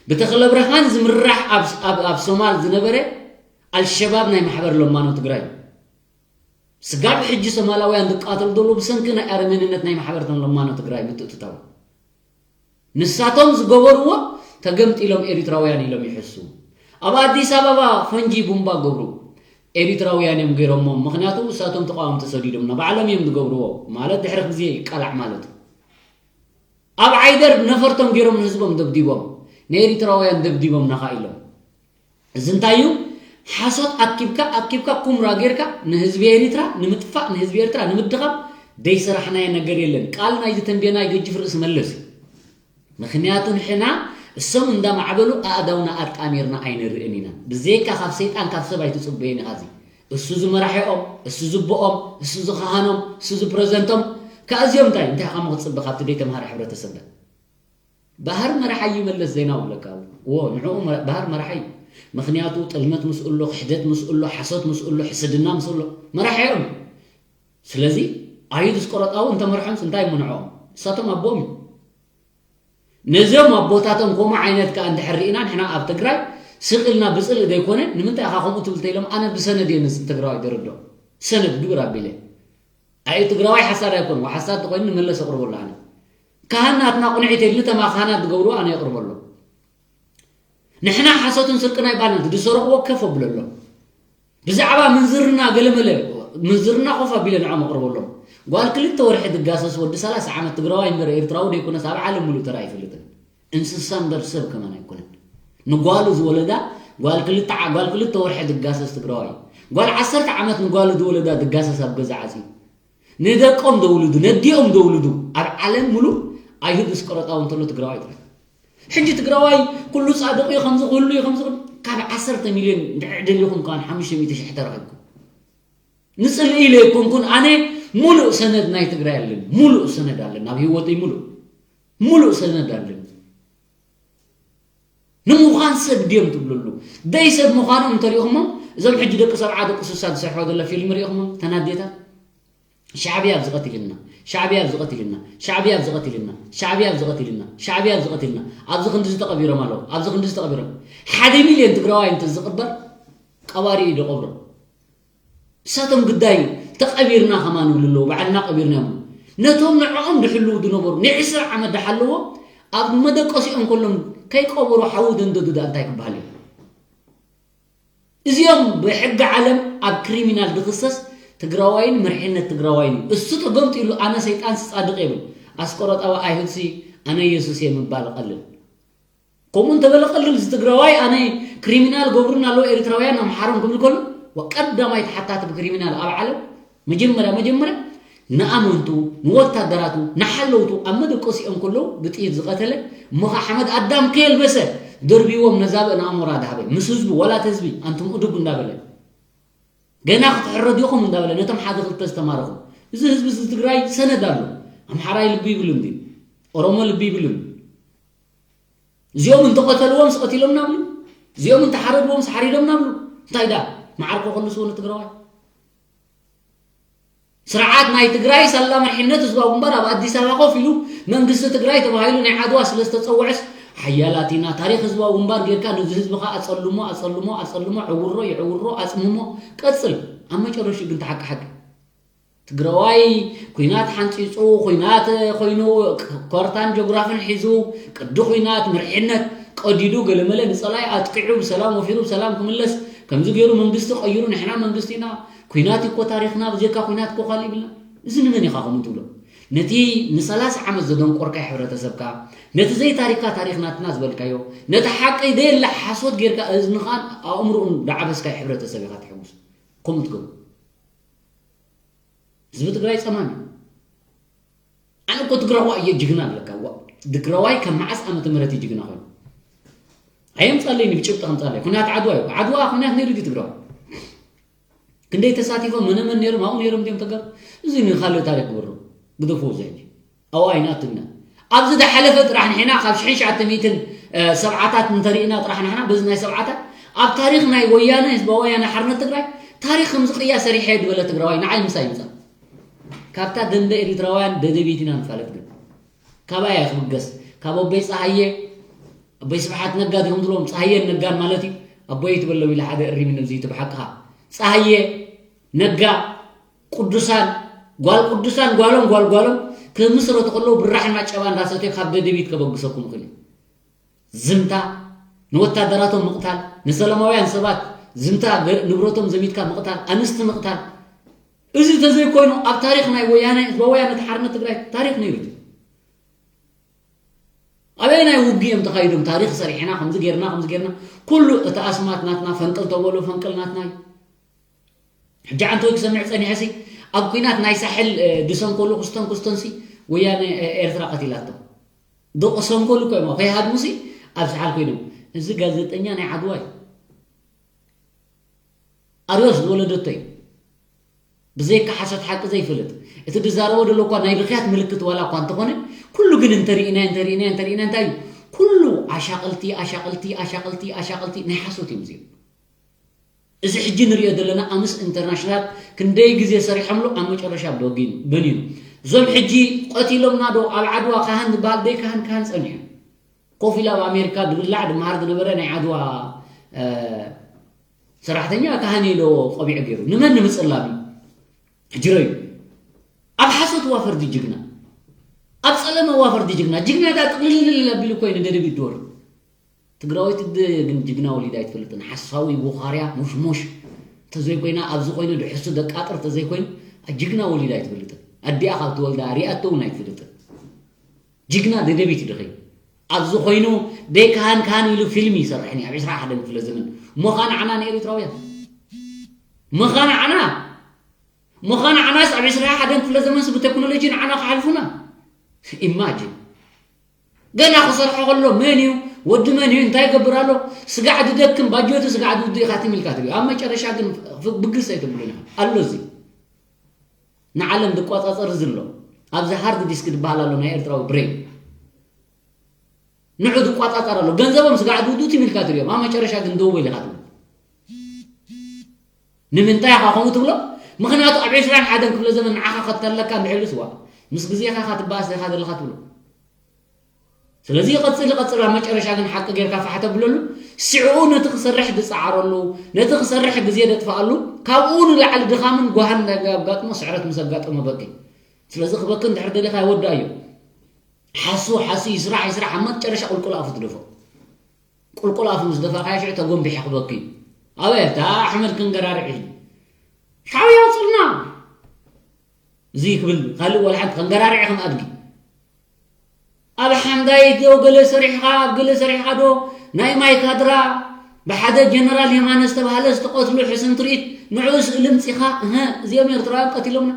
ብተኽለ ብርሃን ዝምራሕ ኣብ፣ ኣብ፣ ኣብ ሶማል ዝነበረ ኣልሸባብ ናይ ማሕበር ለማኖ ትግራይ እዩ። ስጋብ ሕጂ ሶማላውያን ዝቃተሉ ዘለዉ ብሰንኪ ናይ ኣረሜንነት ናይ ማሕበርተን ለማኖ ትግራይ ምትእትታው። ንሳቶም ዝገበርዎ ተገምጢሎም ኤሪትራውያን ኢሎም ይሕሱ። ኣብ ኣዲስ ኣበባ ፈንጂ ቡምባ ገብሩ ኤሪትራውያን እዮም ገይሮሞም። ምኽንያቱ ንሳቶም ተቃወምቲ ሰዲዶም፣ ንባዕሎም እዮም ዝገብርዎ። ማለት ድሕሪ ግዜ ይቃላዕ ማለት እዩ። ኣብ ዓይደር ነፈርቶም ገይሮም ንህዝቦም ደብዲቦም፣ ንኤሪትራውያን ደብዲቦም ነኻ ኢሎም። እዚ እንታይ እዩ? ሓሶት ኣኪብካ፣ ኣኪብካ ኩምራ ጌርካ ንህዝቢ ኤሪትራ ንምጥፋእ፣ ንህዝቢ ኤርትራ ንምድኻም ዘይሰራሕናዮ ነገር የለን። ቃል ናይዚ ተንቤናይ ገጅፍ ርእሲ መለስ እዩ። ምኽንያቱ ንሕና እሶም እንዳማዕበሉ ኣእዳውና ኣጣሚርና ኣይንርእን ኢና። ብዘይካ ካብ ሰይጣን ካብ ሰብ ኣይትጽበዮን ኢኻ። እዚ እሱ ዝመራሒኦም፣ እሱ ዝቦኦም፣ እሱ ዝኸሃኖም፣ እሱ ዝፕረዘንቶም፣ ከኣዚኦም እንታይ፣ እንታይ ኢኻ ክትጽበ ካብቲ ዘይተምሃረ ሕብረተሰብና? ባህር መራሓይ እዩ መለስ ዜናዊ ብለካ። ዎ፣ ንዕኡ መራ-፣ ባህር መራሓይ እዩ። ምኽንያቱ ጥልመት ምስ እሎ፣ ክሕደት ምስ እሎ፣ ሓሶት ምስ እሎ፣ ሕስድና ምስ እሎ፣ መራሒኦም እዩ። ስለዚ ኣይሁድ እስቆሮጣዊ እንተመርሖምስ እንታይ ምንዖም? እሳቶም ኣቦኦም እዩ። ነዚኦም ኣቦታቶም ከምኡ ዓይነት ከኣ እንድሕር ርኢና ንሕና ኣብ ትግራይ ስቕ ኢልና ብጽልኢ ዘይኮነ፣ ንምንታይ ኢኻ ከምኡ ትብል ተኢሎም፣ ኣነ ብሰነድ እየ ንትግራዋይ ደርድኦ። ሰነድ ግብር ኣቢለ። ኣይ ትግራዋይ ሓሳድ ኣይኮን፣ ሓሳድ ተኾይኑ ንመለስ ኣቕርበሉ ኣነ። ካህን ናትና ቁንዒት የድሊ፣ ተማ ካህናት ዝገብርዎ ኣነ የቕርበሉ። ንሕና ሓሶትን ስርቅን ኣይባልናን፣ ዝሰረቕዎ ከፍ ኣብለሎም። ብዛዕባ ምንዝርና ገለመለ፣ ምንዝርና ኮፍ ኣቢለ ንዖም ኣቕርበሎም። ጓል ክልተ ወርሒ ድጋሰስ ወዲ ሰላሳ ዓመት ትግራዋይ እምበር ኤርትራዊ ደይኮነስ ኣብ ዓለም ሙሉእ ተራእዩ ኣይፈልጥን። እንስሳ እምበር ሰብ ከማን ኣይኮነን። ንጓሉ ዝወለዳ ጓል ክልተ ዓ-፣ ጓል ክልተ ወርሒ ድጋሰስ ትግራዋይ። ጓል ዓሰርተ ዓመት ንጓሉ ዝወለዳ ድጋሰስ ኣብ ገዛ ዓጽዩ። ንደቆም ዘውልዱ፣ ነዲኦም ዘውልዱ ኣብ ዓለም ሙሉእ ኣይሁድ እስቆሮጣዊ እንተሎ ትግራዋይ ጥራይ። ሕጂ ትግራዋይ ኩሉ ጻድቕ እዩ፣ ከምዚ ኩሉ እዩ፣ ከምዚ ኩሉ፣ ካብ ዓሰርተ ሚልዮን ድዕድል ኢኹም ከማን ሓሙሽተ ሚእቲ ሽሕ ተረኺብኩም። ንጽልኢ ኢለ ኣይኮንኩን ኣነ፣ ሙሉእ ሰነድ ናይ ትግራይ ኣለኒ፣ ሙሉእ ሰነድ ኣለኒ፣ ኣብ ህይወተይ ሙሉእ፣ ሙሉእ ሰነድ ኣለኒ። ንምዃን ሰብ ድዮም ትብልሉ? ደይ ሰብ ምዃኖም እንተሪእኹሞም፣ እዞም ሕጂ ደቂ ሰብዓ ደቂ ስሳ ዝሰርሖ ዘሎ ፊልም ሪእኹሞም? ተናዴታት ሻዕብያ ኣብዚ ቀቲልና፣ ሻዕብያ ኣብዚ ቀቲልና፣ ሻዕብያ ኣብዚ ቀቲልና፣ ሻዕብያ ኣብዚ ቀቲልና፣ ሻዕብያ ኣብዚ ቀቲልና፣ ኣብዚ ክንዲ ዝተቐቢሮም ኣለዉ፣ ኣብዚ ክንዲ ዝተቐቢሮም። ሓደ ሚልዮን ትግራዋይ እንተ ዝቕበር ቀባሪ እዩ ዝቐብሮ። እሳቶም ግዳይ ተቐቢርና ከማን ይብሉ ኣለዉ፣ ባዕልና ቀቢርናዮም። ነቶም ንዕኦም ድሕልዉ ዝነበሩ ንዕስራ ዓመት ድሓለዎ ኣብ መደቀሲኦም ከሎም ከይቀበሩ ሓዊ ደንደዱ ደኣ እንታይ ክበሃል እዩ? እዚኦም ብሕጊ ዓለም ኣብ ክሪሚናል ድኽሰስ ትግራዋይን መሪሕነት ትግራዋይን እዩ። እሱ ተገምጢሉ ኣነ ሰይጣንሲ ጻድቕ የብል። ኣስቆሮጣዊ ኣይሁድሲ ኣነ የሱስ እየ ምባል ቀልል። ከምኡ እንተበለ ቀልል እዚ ትግራዋይ ኣነ ክሪሚናል ገብሩና ኣለዉ ኤርትራውያን ኣምሓሮም ክብል ከሎ ወቀዳማይ ተሓታቲ ብክሪሚናል ኣብ ዓለም መጀመርያ መጀመርያ ንኣመንቱ ንወታደራቱ ንሓለውቱ ኣብ መደቀሲኦም ከለዉ ብጥይት ዝቐተለ እሞ ኸዓ ሓመድ ኣዳም ከየልበሰ ደርቢዎም ነዛብእ ንኣሞራ ዳሃበ ምስ ህዝቡ ዋላት ህዝቢ ኣንቱም እዱግ እንዳበለ ገና ክትሕረዱ ኢኹም እንዳበለ ነቶም ሓደ ክልተ ዝተማረኹ እዚ ህዝቢ እዚ ትግራይ ሰነድ ኣሎ ኣምሓራይ ልቢ ይብሉን ድዩ ኦሮሞ ልቢ ይብሉን እዚኦም እንተቐተልዎም ስቐቲሎምና ብሉ እዚኦም እንተሓረድዎም ሓሪዶም ናብሉ እንታይ ዳ መዓርኮ ከልስዎ ንትግራዋይ? ስርዓት ናይ ትግራይ ሳላ መሪሕነት ህዝባዊ ግንባር ኣብ ኣዲስ ኣበባ ኮፍ ኢሉ መንግስቲ ትግራይ ተባሂሉ ናይ ዓድዋ ስለ ዝተፀውዐስ ሓያላት ኢና፣ ታሪክ ህዝባዊ ግንባር ጌርካ ነዚ ህዝቢ ከዓ ኣፀልሞ ኣፀልሞ ኣፀልሞ፣ ዕውሮ ይዕውሮ፣ ኣፅምሞ፣ ቀፅል። ኣብ መጨረሽኡ ግን ተሓቂ ሓቂ ትግራዋይ ኩናት ሓንፂፁ፣ ኩናት ኮይኑ፣ ኮርታን ጆግራፍን ሒዙ፣ ቅዲ ኩናት፣ መሪሕነት ቀዲዱ፣ ገለመለ ንፀላይ ኣጥቂዑ ብሰላም ወፊሩ ብሰላም ክምለስ ከምዚ ገይሩ መንግስቲ ቀይሩ ንሕና መንግስቲ ኢና፣ ኩናት እኮ ታሪክና ብዘይካ ኩናት እኮ ካልእ ይብልና። እዚ ንመን ኢኻ ከምኡ ትብሎ? ነቲ ንሰላሳ ዓመት ዘደንቆርካይ ሕብረተሰብካ፣ ነቲ ዘይታሪክካ ታሪክ ናትና ዝበልካዮ፣ ነቲ ሓቂ ደየለ ሓሶት ጌርካ እዝንኻን ኣእምሮኡን ዳዓበስካይ ሕብረተሰብ ኢኻ ትሕጉስ። ከምኡ ትገብሩ። ህዝቢ ትግራይ ፀማም እዩ። ኣነ እኮ ትግራዋ እየ ጅግና ኣለካ። ዋ- ትግራዋይ ካብ መዓስ ዓመተ ምህረት እዩ ጅግና ኮይኑ? ኣየምፃለይን ብጭብጢ ከምፃለይ። ኩናት ዓድዋ እዩ። ዓድዋ ኩናት ነይሩ ድዩ ትግራዋይ? ክንደይ ተሳቲፎም መነመን ነይሮም ኣብኡ ነይሮም ድዮም ተጋሩ? እዚ ንካልእ ታሪክ ግበሩ። ግደፍዎ እዚ ሕጂ። ኣብኡ ኣይንኣትውና። ኣብዚ ዝሓለፈ ጥራሕ ንሕና ካብ ሽሕን ትሽዓተ ሚእትን ሰብዓታት እንተሪእና ጥራሕ ንሕና በዚ ናይ ሰብዓታት ኣብ ታሪክ ናይ ወያነ ህዝባዊ ወያነ ሓርነት ትግራይ ታሪክ ከምዚ ቅያ ሰሪሐ ዝበለ ትግራዋይ ንዓይ ምሳይ ይምፃእ። ካብታ ደንበ ኤሪትራውያን ደደቢት ኢና ንፋለጥ ግን ካባይ ኣይክብገስ ካብ ኣቦይ ፀሃየ ኣቦይ ስብሓት ነጋ ዲኹም ትብሎም ፀሃየን ነጋን ማለት እዩ ኣቦይ ትበሎም ኢለ ሓደ እሪሚ ነብዚ እቲ ብሓቅኻ ፀሃየ ነጋ ቅዱሳን ጓል ቅዱሳን ጓሎም ጓል ጓሎም ክምስረቱ ከለዉ ብራሕን ማጨባ እንዳሰትዮ ካብ ደደቢት ከበግሰኩም ይኽእል እዩ ዝምታ ንወታደራቶም ምቕታል ንሰላማውያን ሰባት ዝምታ ገ- ንብረቶም ዘሚትካ ምቕታል ኣንስቲ ምቕታል እዚ ተዘይኮይኑ ኣብ ታሪክ ናይ ወያነ ህዝባውያን እቲ ሓርነት ትግራይ ታሪክ ነይሩ እዩ ኣበይ ናይ ውግእ እዮም ተኻይዶም ታሪክ ሰሪሕና ከምዚ ጌርና ከምዚ ጌርና ኩሉ እቲ ኣስማት ናትና ፈንቅል ተበሉ ፈንቅል ናትና እዩ ሕጂ ዓንተወይ ክሰምዕ ፀኒሐ ሲ ኣብ ኩናት ናይ ሳሕል ድሰንከሉ ክስተን ክስተን ሲ ወያነ ኤርትራ ቀቲላቶም ዶ ቀሰንከሉ እኮ እዮም ከይሃድሙ ሲ ኣብ ሳሕል ኮይኖም እዚ ጋዜጠኛ ናይ ዓድዋ እዩ ኣርዮስ ዝወለደቶ እዩ ብዘይካ ሓሶት ሓቂ ዘይፈልጥ እቲ ዝዛረቦ ዘሎ እኳ ናይ ብኽያት ምልክት ዋላ እኳ እንተኾነ ኩሉ ግን እንተርኢና እንተርኢና እንተርኢና እንታይ እዩ ኩሉ ኣሻቐልቲ ኣሻቐልቲ ኣሻቐልቲ ኣሻቐልቲ ናይ ሓሶት እዮም እዚኦም እዚ ሕጂ ንሪኦ ዘለና ኣምስ ኢንተርናሽናል ክንደይ ግዜ ሰሪሖምሉ ኣብ መጨረሻ በጊኑ በኒኑ እዞም ሕጂ ቀቲሎምና ዶ ኣብ ዓድዋ ካህን ዝበሃል ደይ ካህን ካህን ጸኒሑ ኮፍ ኢሉ ኣብ ኣሜሪካ ድብላዕ ድመሃር ዝነበረ ናይ ዓድዋ ሰራሕተኛ ካህን ኢሎ ቆቢዕ ገይሩ ንመን ንምፅላም እዩ ሕጅረዩ ኣብ ሓሶት ዋ ፈርዲ ጅግና ኣብ ፀለመ ዋ ፈርዲ ጅግና ጅግና ዳ ጥቅልልል ኣቢሉ ኮይኑ ደደቢት ድወር ትግራዊት ድ- ግን ጅግና ወሊዳ ኣይትፈልጥን ሓሳዊ ወኻርያ ሙሽሙሽ ተዘይኮይና ኣብዚ ኮይኑ ድሕሱ ደቃጥር ተዘይኮይኑ ጅግና ወሊዳ ኣይትፈልጥን ኣዲኣ ካብ ትወልዳ ሪኣቶ እውን ኣይትፈልጥን ጅግና ደደቢት ድኺ ኣብዚ ኮይኑ ደይ ካህን ካህን ኢሉ ፊልም ይሰርሕን ኣብ ዕስራ ሓደን ክፍለ ዘመን ሞኻን ዓና ንኤሪትራውያን ሞኻን ዓና ሞኻን ዓናስ ኣብ ዕስራ ሓደን ክፍለ ዘመንስ ብቴክኖሎጂ ንዓና ክሓልፉና ኢማጂን ገና ክሰርሖ ከሎ መን እዩ ወዲ መን እዩ እንታይ ይገብር ኣሎ ስጋዕ ድደክም ባጀቱ ስጋዕ ድውዱ ኢኻ ትም ኢልካ ትሪኦ ኣብ መጨረሻ ግን ብግስ ኣይተብሉን ኢኻ ኣሎ እዚ ንዓለም ዝቋጻጸር ዘሎ ኣብዚ ሃርድ ዲስክ ዝበሃል ኣሎ ናይ ኤርትራዊ ብሬን ንዑ ዝቋጻጸር ኣሎ ገንዘቦም ስጋዕ ድውዱ ትም ኢልካ ትሪኦም ኣብ መጨረሻ ግን ደው በል ኢኻ ትብል ንምንታይ ኢኻ ከምኡ ትብሎ ምኽንያቱ ኣብ ዕስራን ሓደን ክፍለ ዘመን ንዓኻ ከተለካ እንድሕልስ ዋ ምስ ግዜኻ ኢኻ ትበኣስ ኢኻ ዘለኻ ትብሎ ስለዚ ይቐጽል ይቐጽል ኣብ መጨረሻ ግን ሓቂ ጌርካ ፋሕ ተብለሉ ስዕኡ ነቲ ክሰርሕ ዝጸዓረሉ ነቲ ክሰርሕ ግዜ ዘጥፍኣሉ ካብኡ ንላዕሊ ድኻምን ጓህን ኣጋጥሞ ስዕረት ምስ ኣጋጠሞ በቂ ስለዚ ክበኪ እንድሕር ደሊኻ ይወዳእዮ ሓሱ ሓሱ ይስራሕ ይስራሕ ኣብ መጨረሻ ቁልቁል ኣፉ ትደፎ ቁልቁል ኣፉ ምስ ደፋእካዮ ሽዑ ተጎንቢሐ ክበኪ ኣበ እታ ኣሕመድ ክንገራርዕ እዩ ሻዕብያ ኣውፅልና እዚ ክብል ካልእ ዋላ ሓንቲ ከንገራርዐ ከም ኣድጊ ኣብ ሓምዳይት ዶ ገለ ሰሪሕኻ ኣብ ገለ ሰሪሕኻ ዶ ናይ ማይ ካድራ ብሓደ ጀነራል የማነ ዝተባህለ ዝተቐትሉ ሕስም ትርኢት ንዕኡ ስእሊ ምፂኻ እህ እዚኦም ኤርትራውያን ቀቲሎምና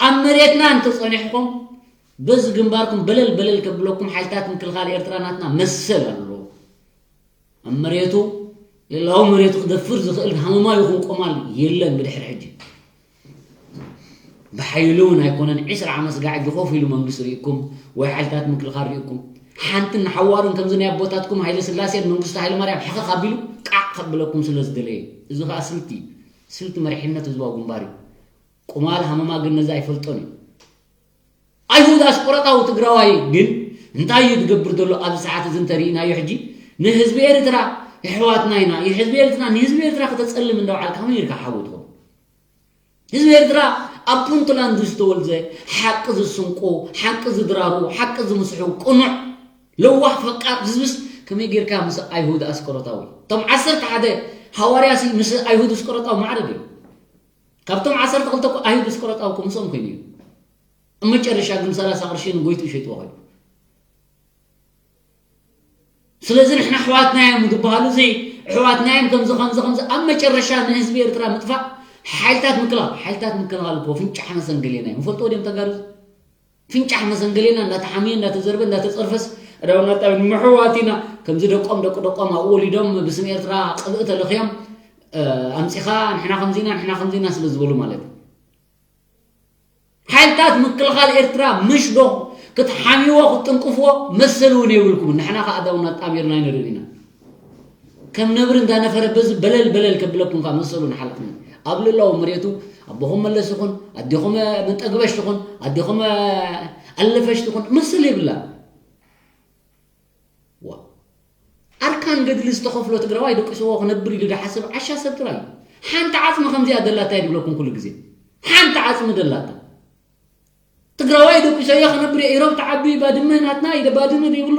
ኣብ መሬትና እንተፀኒሕኹም በዚ ግንባርኩም በለል በለል ከብለኩም ሓይልታት ምክልኻል ኤርትራ ናትና መሰል ኣለዎ ኣብ መሬቱ ሌላው መሬቱ ክደፍር ዝኽእል ሃመማ ይኹን ቆማል የለን ብድሕሪ ሕጂ ብሓይሉ እውን ኣይኮነን ዒስራ ዓመት ስጋዕ ሕጂ ኮፍ ኢሉ መንግስቲ ርኢኩም ወይ ሓይልታት ምክልኻል ርኢኩም ሓንትን ንሓዋሩን ከምዚ ናይ ኣቦታትኩም ሃይለ ስላሴን መንግስቱ ሃይለ ማርያም ሕኸኽ ኣቢሉ ቃዕ ከብለኩም ስለ ዝደለየ። እዚ ኸኣ ስልቲ፣ ስልቲ መሪሕነት ህዝባዊ ግንባር እዩ። ቁማል ሃመማ ግን ነዚ ኣይፈልጦን እዩ። ኣይሁድ ኣስቆረጣዊ ትግራዋይ ግን እንታይ እዩ ዝገብር ዘሎ ኣብዚ ሰዓት እዚ እንተሪእናዮ ሕጂ ንህዝቢ ኤርትራ የሕዋትና ኢና፣ የሕዝቢ ኤርትራ ንህዝቢ ኤርትራ ከተጸልም እንዳውዓልካ ከመይ ኢልካ ሓዊ ትኸውን? ህዝቢ ኤርትራ ኣብ ፑንትላንድ ዝተወልዘ ሓቂ ዝስንቁ ሓቂ ዝድራሩ ሓቂ ዝምስሑ ቅኑዕ ለዋህ ፈቃር ህዝብስ ከመይ ጌርካ ምስ ኣይሁድ ኣስቆረጣዊ እቶም ዓሰርተ ሓደ ሃዋርያሲ ምስ ኣይሁድ ኣስቆረጣዊ ማዕረ ድዩ? ካብቶም ዓሰርተ ክልተ እኮ ኣይሁድ ኣስቆረጣዊ እኮ ምስኦም ኮይኑ እዩ። ኣብ መጨረሻ ግን ሰላሳ ቅርሺ ንጎይትኡ ሸይጥዎ ኮይኑ። ስለዚ ንሕና ኣሕዋትና እዮም ዝበሃሉ እዚ ኣሕዋትና እዮም ከምዚ ከምዚ ከምዚ ኣብ መጨረሻ ንህዝቢ ኤርትራ ምጥፋእ ሓይልታት ምክልኻል ሓይልታት ምክልኻል እኮ ፍንጫሕ መሰንገሌና እዮም። ንፈልጥዎ ድዮም ተጋሩ? ፍንጫሕ መሰንገሌና እንዳተሓምየ እንዳተዘርበ እንዳተፀርፈስ ረውናጣ ንምሕዋት ኢና ከምዚ ደቆም ደቂ ደቆም ኣብኡ ወሊዶም ብስም ኤርትራ ቅብእ ተለኽዮም ኣምፂኻ ንሕና ከምዚና ንሕና ከምዚና ስለ ዝበሉ ማለት እዩ። ሓይልታት ምክልኻል ኤርትራ ምሽ ዶ ክትሓምይዎ ክትጥንቅፍዎ መሰል እውን የብልኩም። ንሕና ከዓ ዳውና ጣሚርና ኣይንርእን ኢና። ከም ነብሪ እንዳነፈረ በዚ በለል በለል ከብለኩም ከዓ መሰሉ ንሓልፍን ኣብ ልእላዊ መሬቱ ኣቦኹም መለስ ይኹን ኣዴኹም ምንጠግበሽ ትኹን ኣዴኹም ኣለፈሽ ትኹን መሰል የብላ። ዋ ኣርካን ገድሊ ዝተኸፍሎ ትግራዋይ ደቂስዎ ክነብር ኢሉ ዝሓስብ ዓሻ ሰብ ጥራይ እዩ። ሓንቲ ዓፅሚ ከምዚኣ ደላታ እየ ዝብለኩም ኩሉ ግዜ። ሓንቲ ዓፅሚ ደላታ ትግራዋይ ደቂሰዮ ክነብር እየ። ኢሮብ ተዓቢ ባድመ ናትና ኢደ ባድመ ዘይብሉ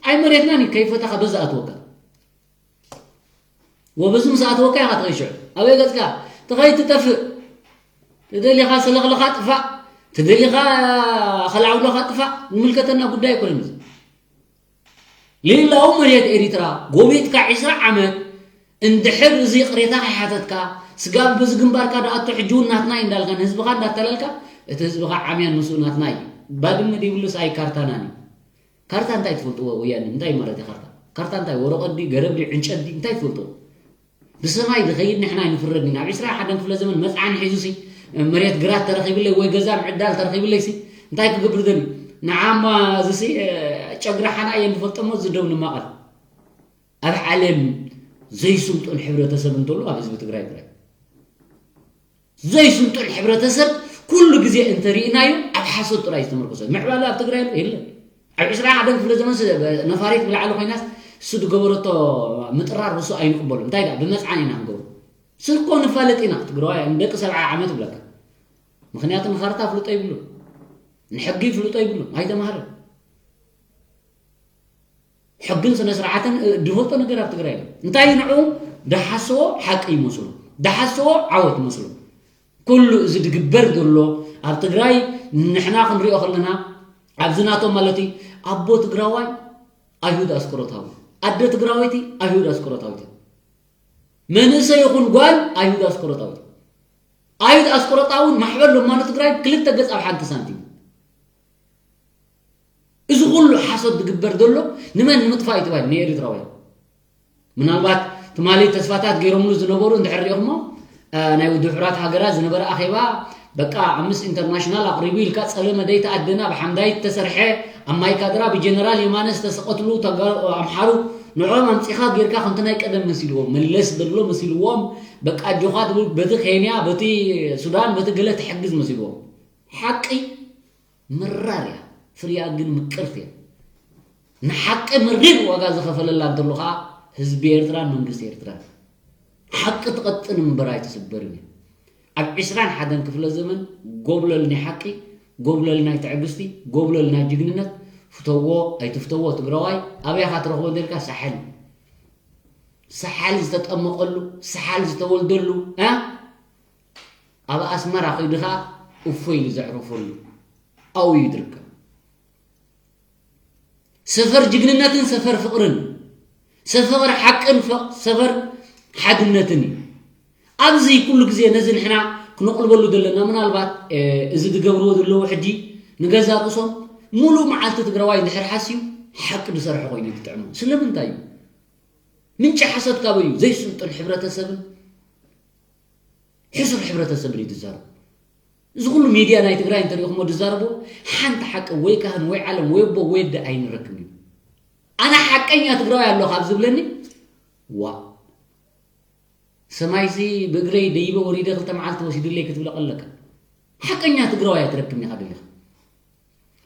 ኣይ መሬትናን እዩ ከይፈተኻ በዛ ኣትወካ ወበዚ ምስ ኣተወካ ኢኻ ትኸይድ ሽዑ ኣበይ ገፅካ ትኸይድ ትጠፍእ። ትደሊኻ ሰለኽለኻ ጥፋእ ትደሊኻ ኸላዕውሎኻ ጥፋእ ዝምልከተና ጉዳይ ኣይኮነን። ሌላው መሬት ኤሪትራ ጎቢጥካ ዒስራ ዓመት እንድሕር እዚ ይቕሬታ ከይሓተትካ ስጋብ በዚ ግንባርካ ደኣቶ ሕጂ እውን ናትና እዩ እንዳልካ ንህዝብኻ እንዳታለልካ እቲ ህዝብኻ ዓምያን ምስኡ ናትና እዩ። ባድመ ዘይብሉስ ኣይ ካርታናን እዩ። ካርታ እንታይ ትፈልጥዎ ወያነ እንታይ ማለት እዩ ካርታ? ካርታ እንታይ ወረቐት ድዩ ገረብ ድዩ ዕንጨት ድዩ እንታይ ትፈልጥዎ? ብሰማይ ዝኸይድ ንሕና ኣይንፍረድን ኢና። ኣብ ዕስራን ሓደን ክፍለ ዘመን መጽዓኒ ሒዙሲ መሬት ግራት ተረኺብለይ ወይ ገዛ ምዕዳል ተረኺብለይሲ እንታይ ክገብር ደልዩ? ንዓማ እዚሲ ጨግሪ ሓና እየ ንፈልጠሞ ዝደው ንማቐል። ኣብ ዓለም ዘይስልጡን ሕብረተሰብ እንተሎ ኣብ ህዝቢ ትግራይ ጥራይ። ዘይስልጡን ሕብረተሰብ ኩሉ ግዜ እንተሪእናዮ ኣብ ሓሶት ጥራይ ዝተመርኮሰ ምዕባለ ኣብ ትግራይ ኣሎ የለን። ኣብ ዕስራን ሓደን ክፍለ ዘመን ነፋሪት ብላዕሊ ኮይናስ እሱ ዝገበረቶ ምጥራር ንሱ ኣይንቕበሉ እንታይ ደኣ ብመፅዓን ኢና ንገብሩ። ስኮ ንፋለጥ ኢና ትግራዋይ ንደቂ ሰብዓ ዓመት ይብለካ። ምክንያቱ ንካርታ ፍልጦ ይብሉ ንሕጊ ፍልጦ ይብሉ ኣይተማሃረን። ሕግን ስነ ስርዓትን ድፈልጦ ነገር ኣብ ትግራይ የለን። እንታይ ንዑ ድሓስዎ ሓቂ ይመስሉ ድሓስዎ ዓወት ይመስሉ። ኩሉ እዚ ድግበር ዘሎ ኣብ ትግራይ ንሕና ክንሪኦ ከለና ኣብዚ ናቶም ማለት እዩ ኣቦ ትግራዋይ ኣይሁድ ኣስቆሮታዊ ኣደ ትግራወይቲ ኣይሁድ ኣስቆሮታዊት መንእሰይ ይኹን ጓል ኣይሁድ ኣስቆሮታዊት ኣይሁድ ኣስቆሮታውን ማሕበር ለማኖ ትግራይ ክልተ ገፅ ኣብ ሓንቲ ሳንቲም። እዚ ኩሉ ሓሶት ዝግበር ዘሎ ንመን ንምጥፋእ እዩ ተባሂሉ ንኤሪትራውያን ምናልባት ትማሊ ተስፋታት ገይሮምሉ ዝነበሩ እንድሕር ሪኦሞ ናይ ውድብ ሕራት ሃገራት ዝነበረ ኣኼባ በቃ ኣብ ምስ ኢንተርናሽናል ኣቕሪቡ ኢልካ ጸለመ ደይተኣደና ብሓምዳይት ተሰርሐ ኣብ ማይካድራ ብጀነራል የማነ ዝተሰቐትሉ ኣምሓሩ ንዕኦም ኣምጺኻ ጌርካ ከምቲ ናይ ቀደም መሲልዎም መለስ ዘሎ መሲልዎም በቃ ኣጆኻ ትብል በቲ ኬንያ በቲ ሱዳን በቲ ገለ ትሕግዝ መሲልዎም ሓቂ መራር እያ ፍርያ ግን ምቅርቲ እያ ንሓቂ መሪር ዋጋ ዝኸፈለላ እንተሎ ከዓ ህዝቢ ኤርትራን መንግስቲ ኤርትራን ሓቂ ትቐጥን እምበር ኣይትስበርን እያ ኣብ ዕስራን ሓደን ክፍለ ዘመን ጎብለል ናይ ሓቂ ጎብለል ናይ ትዕግስቲ ጎብለል ናይ ጅግንነት ፍተዎ ኣይትፍተዎ ትግራዋይ ኣበይ ኢኻ ትረኽቦ እንተልካ ሳሕል ሳሕል ዝተጠመቐሉ ሳሕል ዝተወልደሉ ኣብ ኣስመራ ከይዱ ከዓ እፎ ኢሉ ዘዕረፈሉ ኣብኡ እዩ ዝርከብ ሰፈር ጅግንነትን ሰፈር ፍቕርን ሰፈር ሓቅን ሰፈር ሓድነትን እዩ ኣብዚ ኩሉ ግዜ ነዚ ንሕና ክነቕልበሉ ዘለና ምናልባት እዚ ዝገብርዎ ዘለዉ ሕጂ ንገዛ ርእሶም ሙሉእ መዓልቲ ትግራዋይ እንድሕር ሓስዩ ሓቂ ዝሰርሐ ኮይኑ ዝጥዕሙ ስለምንታይ እዩ ምንጪ ሓሶት ካበይ እዩ ዘይስልጡን ሕብረተሰብን ሕሱር ሕብረተሰብን እዩ ዝዛረብ እዚ ኩሉ ሚድያ ናይ ትግራይ እንተሪእኹሞ ዝዛረቡ ሓንቲ ሓቂ ወይ ካህን ወይ ዓለም ወይ ኣቦ ወይ ኣደ ኣይንረክብ እዩ ኣነ ሓቀኛ ትግራዋይ ኣሎ ካብ ዝብለኒ፣ ዋ፣ ሰማይሲ ብእግረይ ደይበ ወሪደ ክልተ መዓልቲ ወሲዱለይ ክትብለ ቀለካ። ሓቀኛ ትግራዋይ ኣይትረክብን ኢኻ ደሊኻ።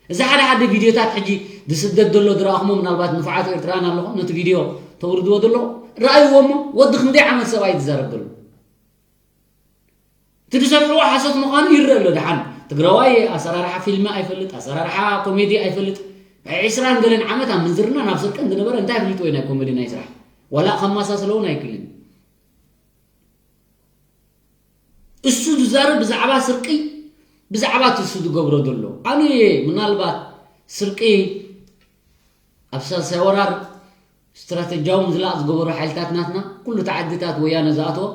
እዚ ሓደ ሓደ ቪድዮታት ሕጂ ዝስደድ ዘሎ ዝረኣኹሞ፣ ምናልባት ንፉዓት ኤርትራውያን ኣለኹም ነቲ ቪድዮ ተውርድዎ ዘለኹም፣ ረኣይዎ እሞ፣ ወዲ ክንደይ ዓመት ሰብኣይ ዝዛረብ ዘሎ? እቲ ዝሰርሕዎ ሓሶት ምዃኑ ይረአ ኣሎ። ደሓን ትግራዋይ ኣሰራርሓ ፊልሚ ኣይፈልጥ፣ ኣሰራርሓ ኮሜዲ ኣይፈልጥ። ዕስራን ገለን ዓመት ኣብ ምንዝርና ናብ ስርቅን ዝነበረ እንታይ ኣፍሊጥዎ ናይ ኮሜዲ ናይ ስራሕ? ዋላ ከማሳስሎ እውን ኣይክልን። እሱ ዝዛረብ ብዛዕባ ስርቂ፣ ብዛዕባ እቲ እሱ ዝገብሮ ዘሎ። ኣነ ምናልባት ስርቂ ኣብ ሳልሳይ ወራር ስትራተጂያዊ ምዝላቕ ዝገበሩ ሓይልታት ናትና፣ ኩሉ ተዓድታት ወያነ ዝኣትዎ፣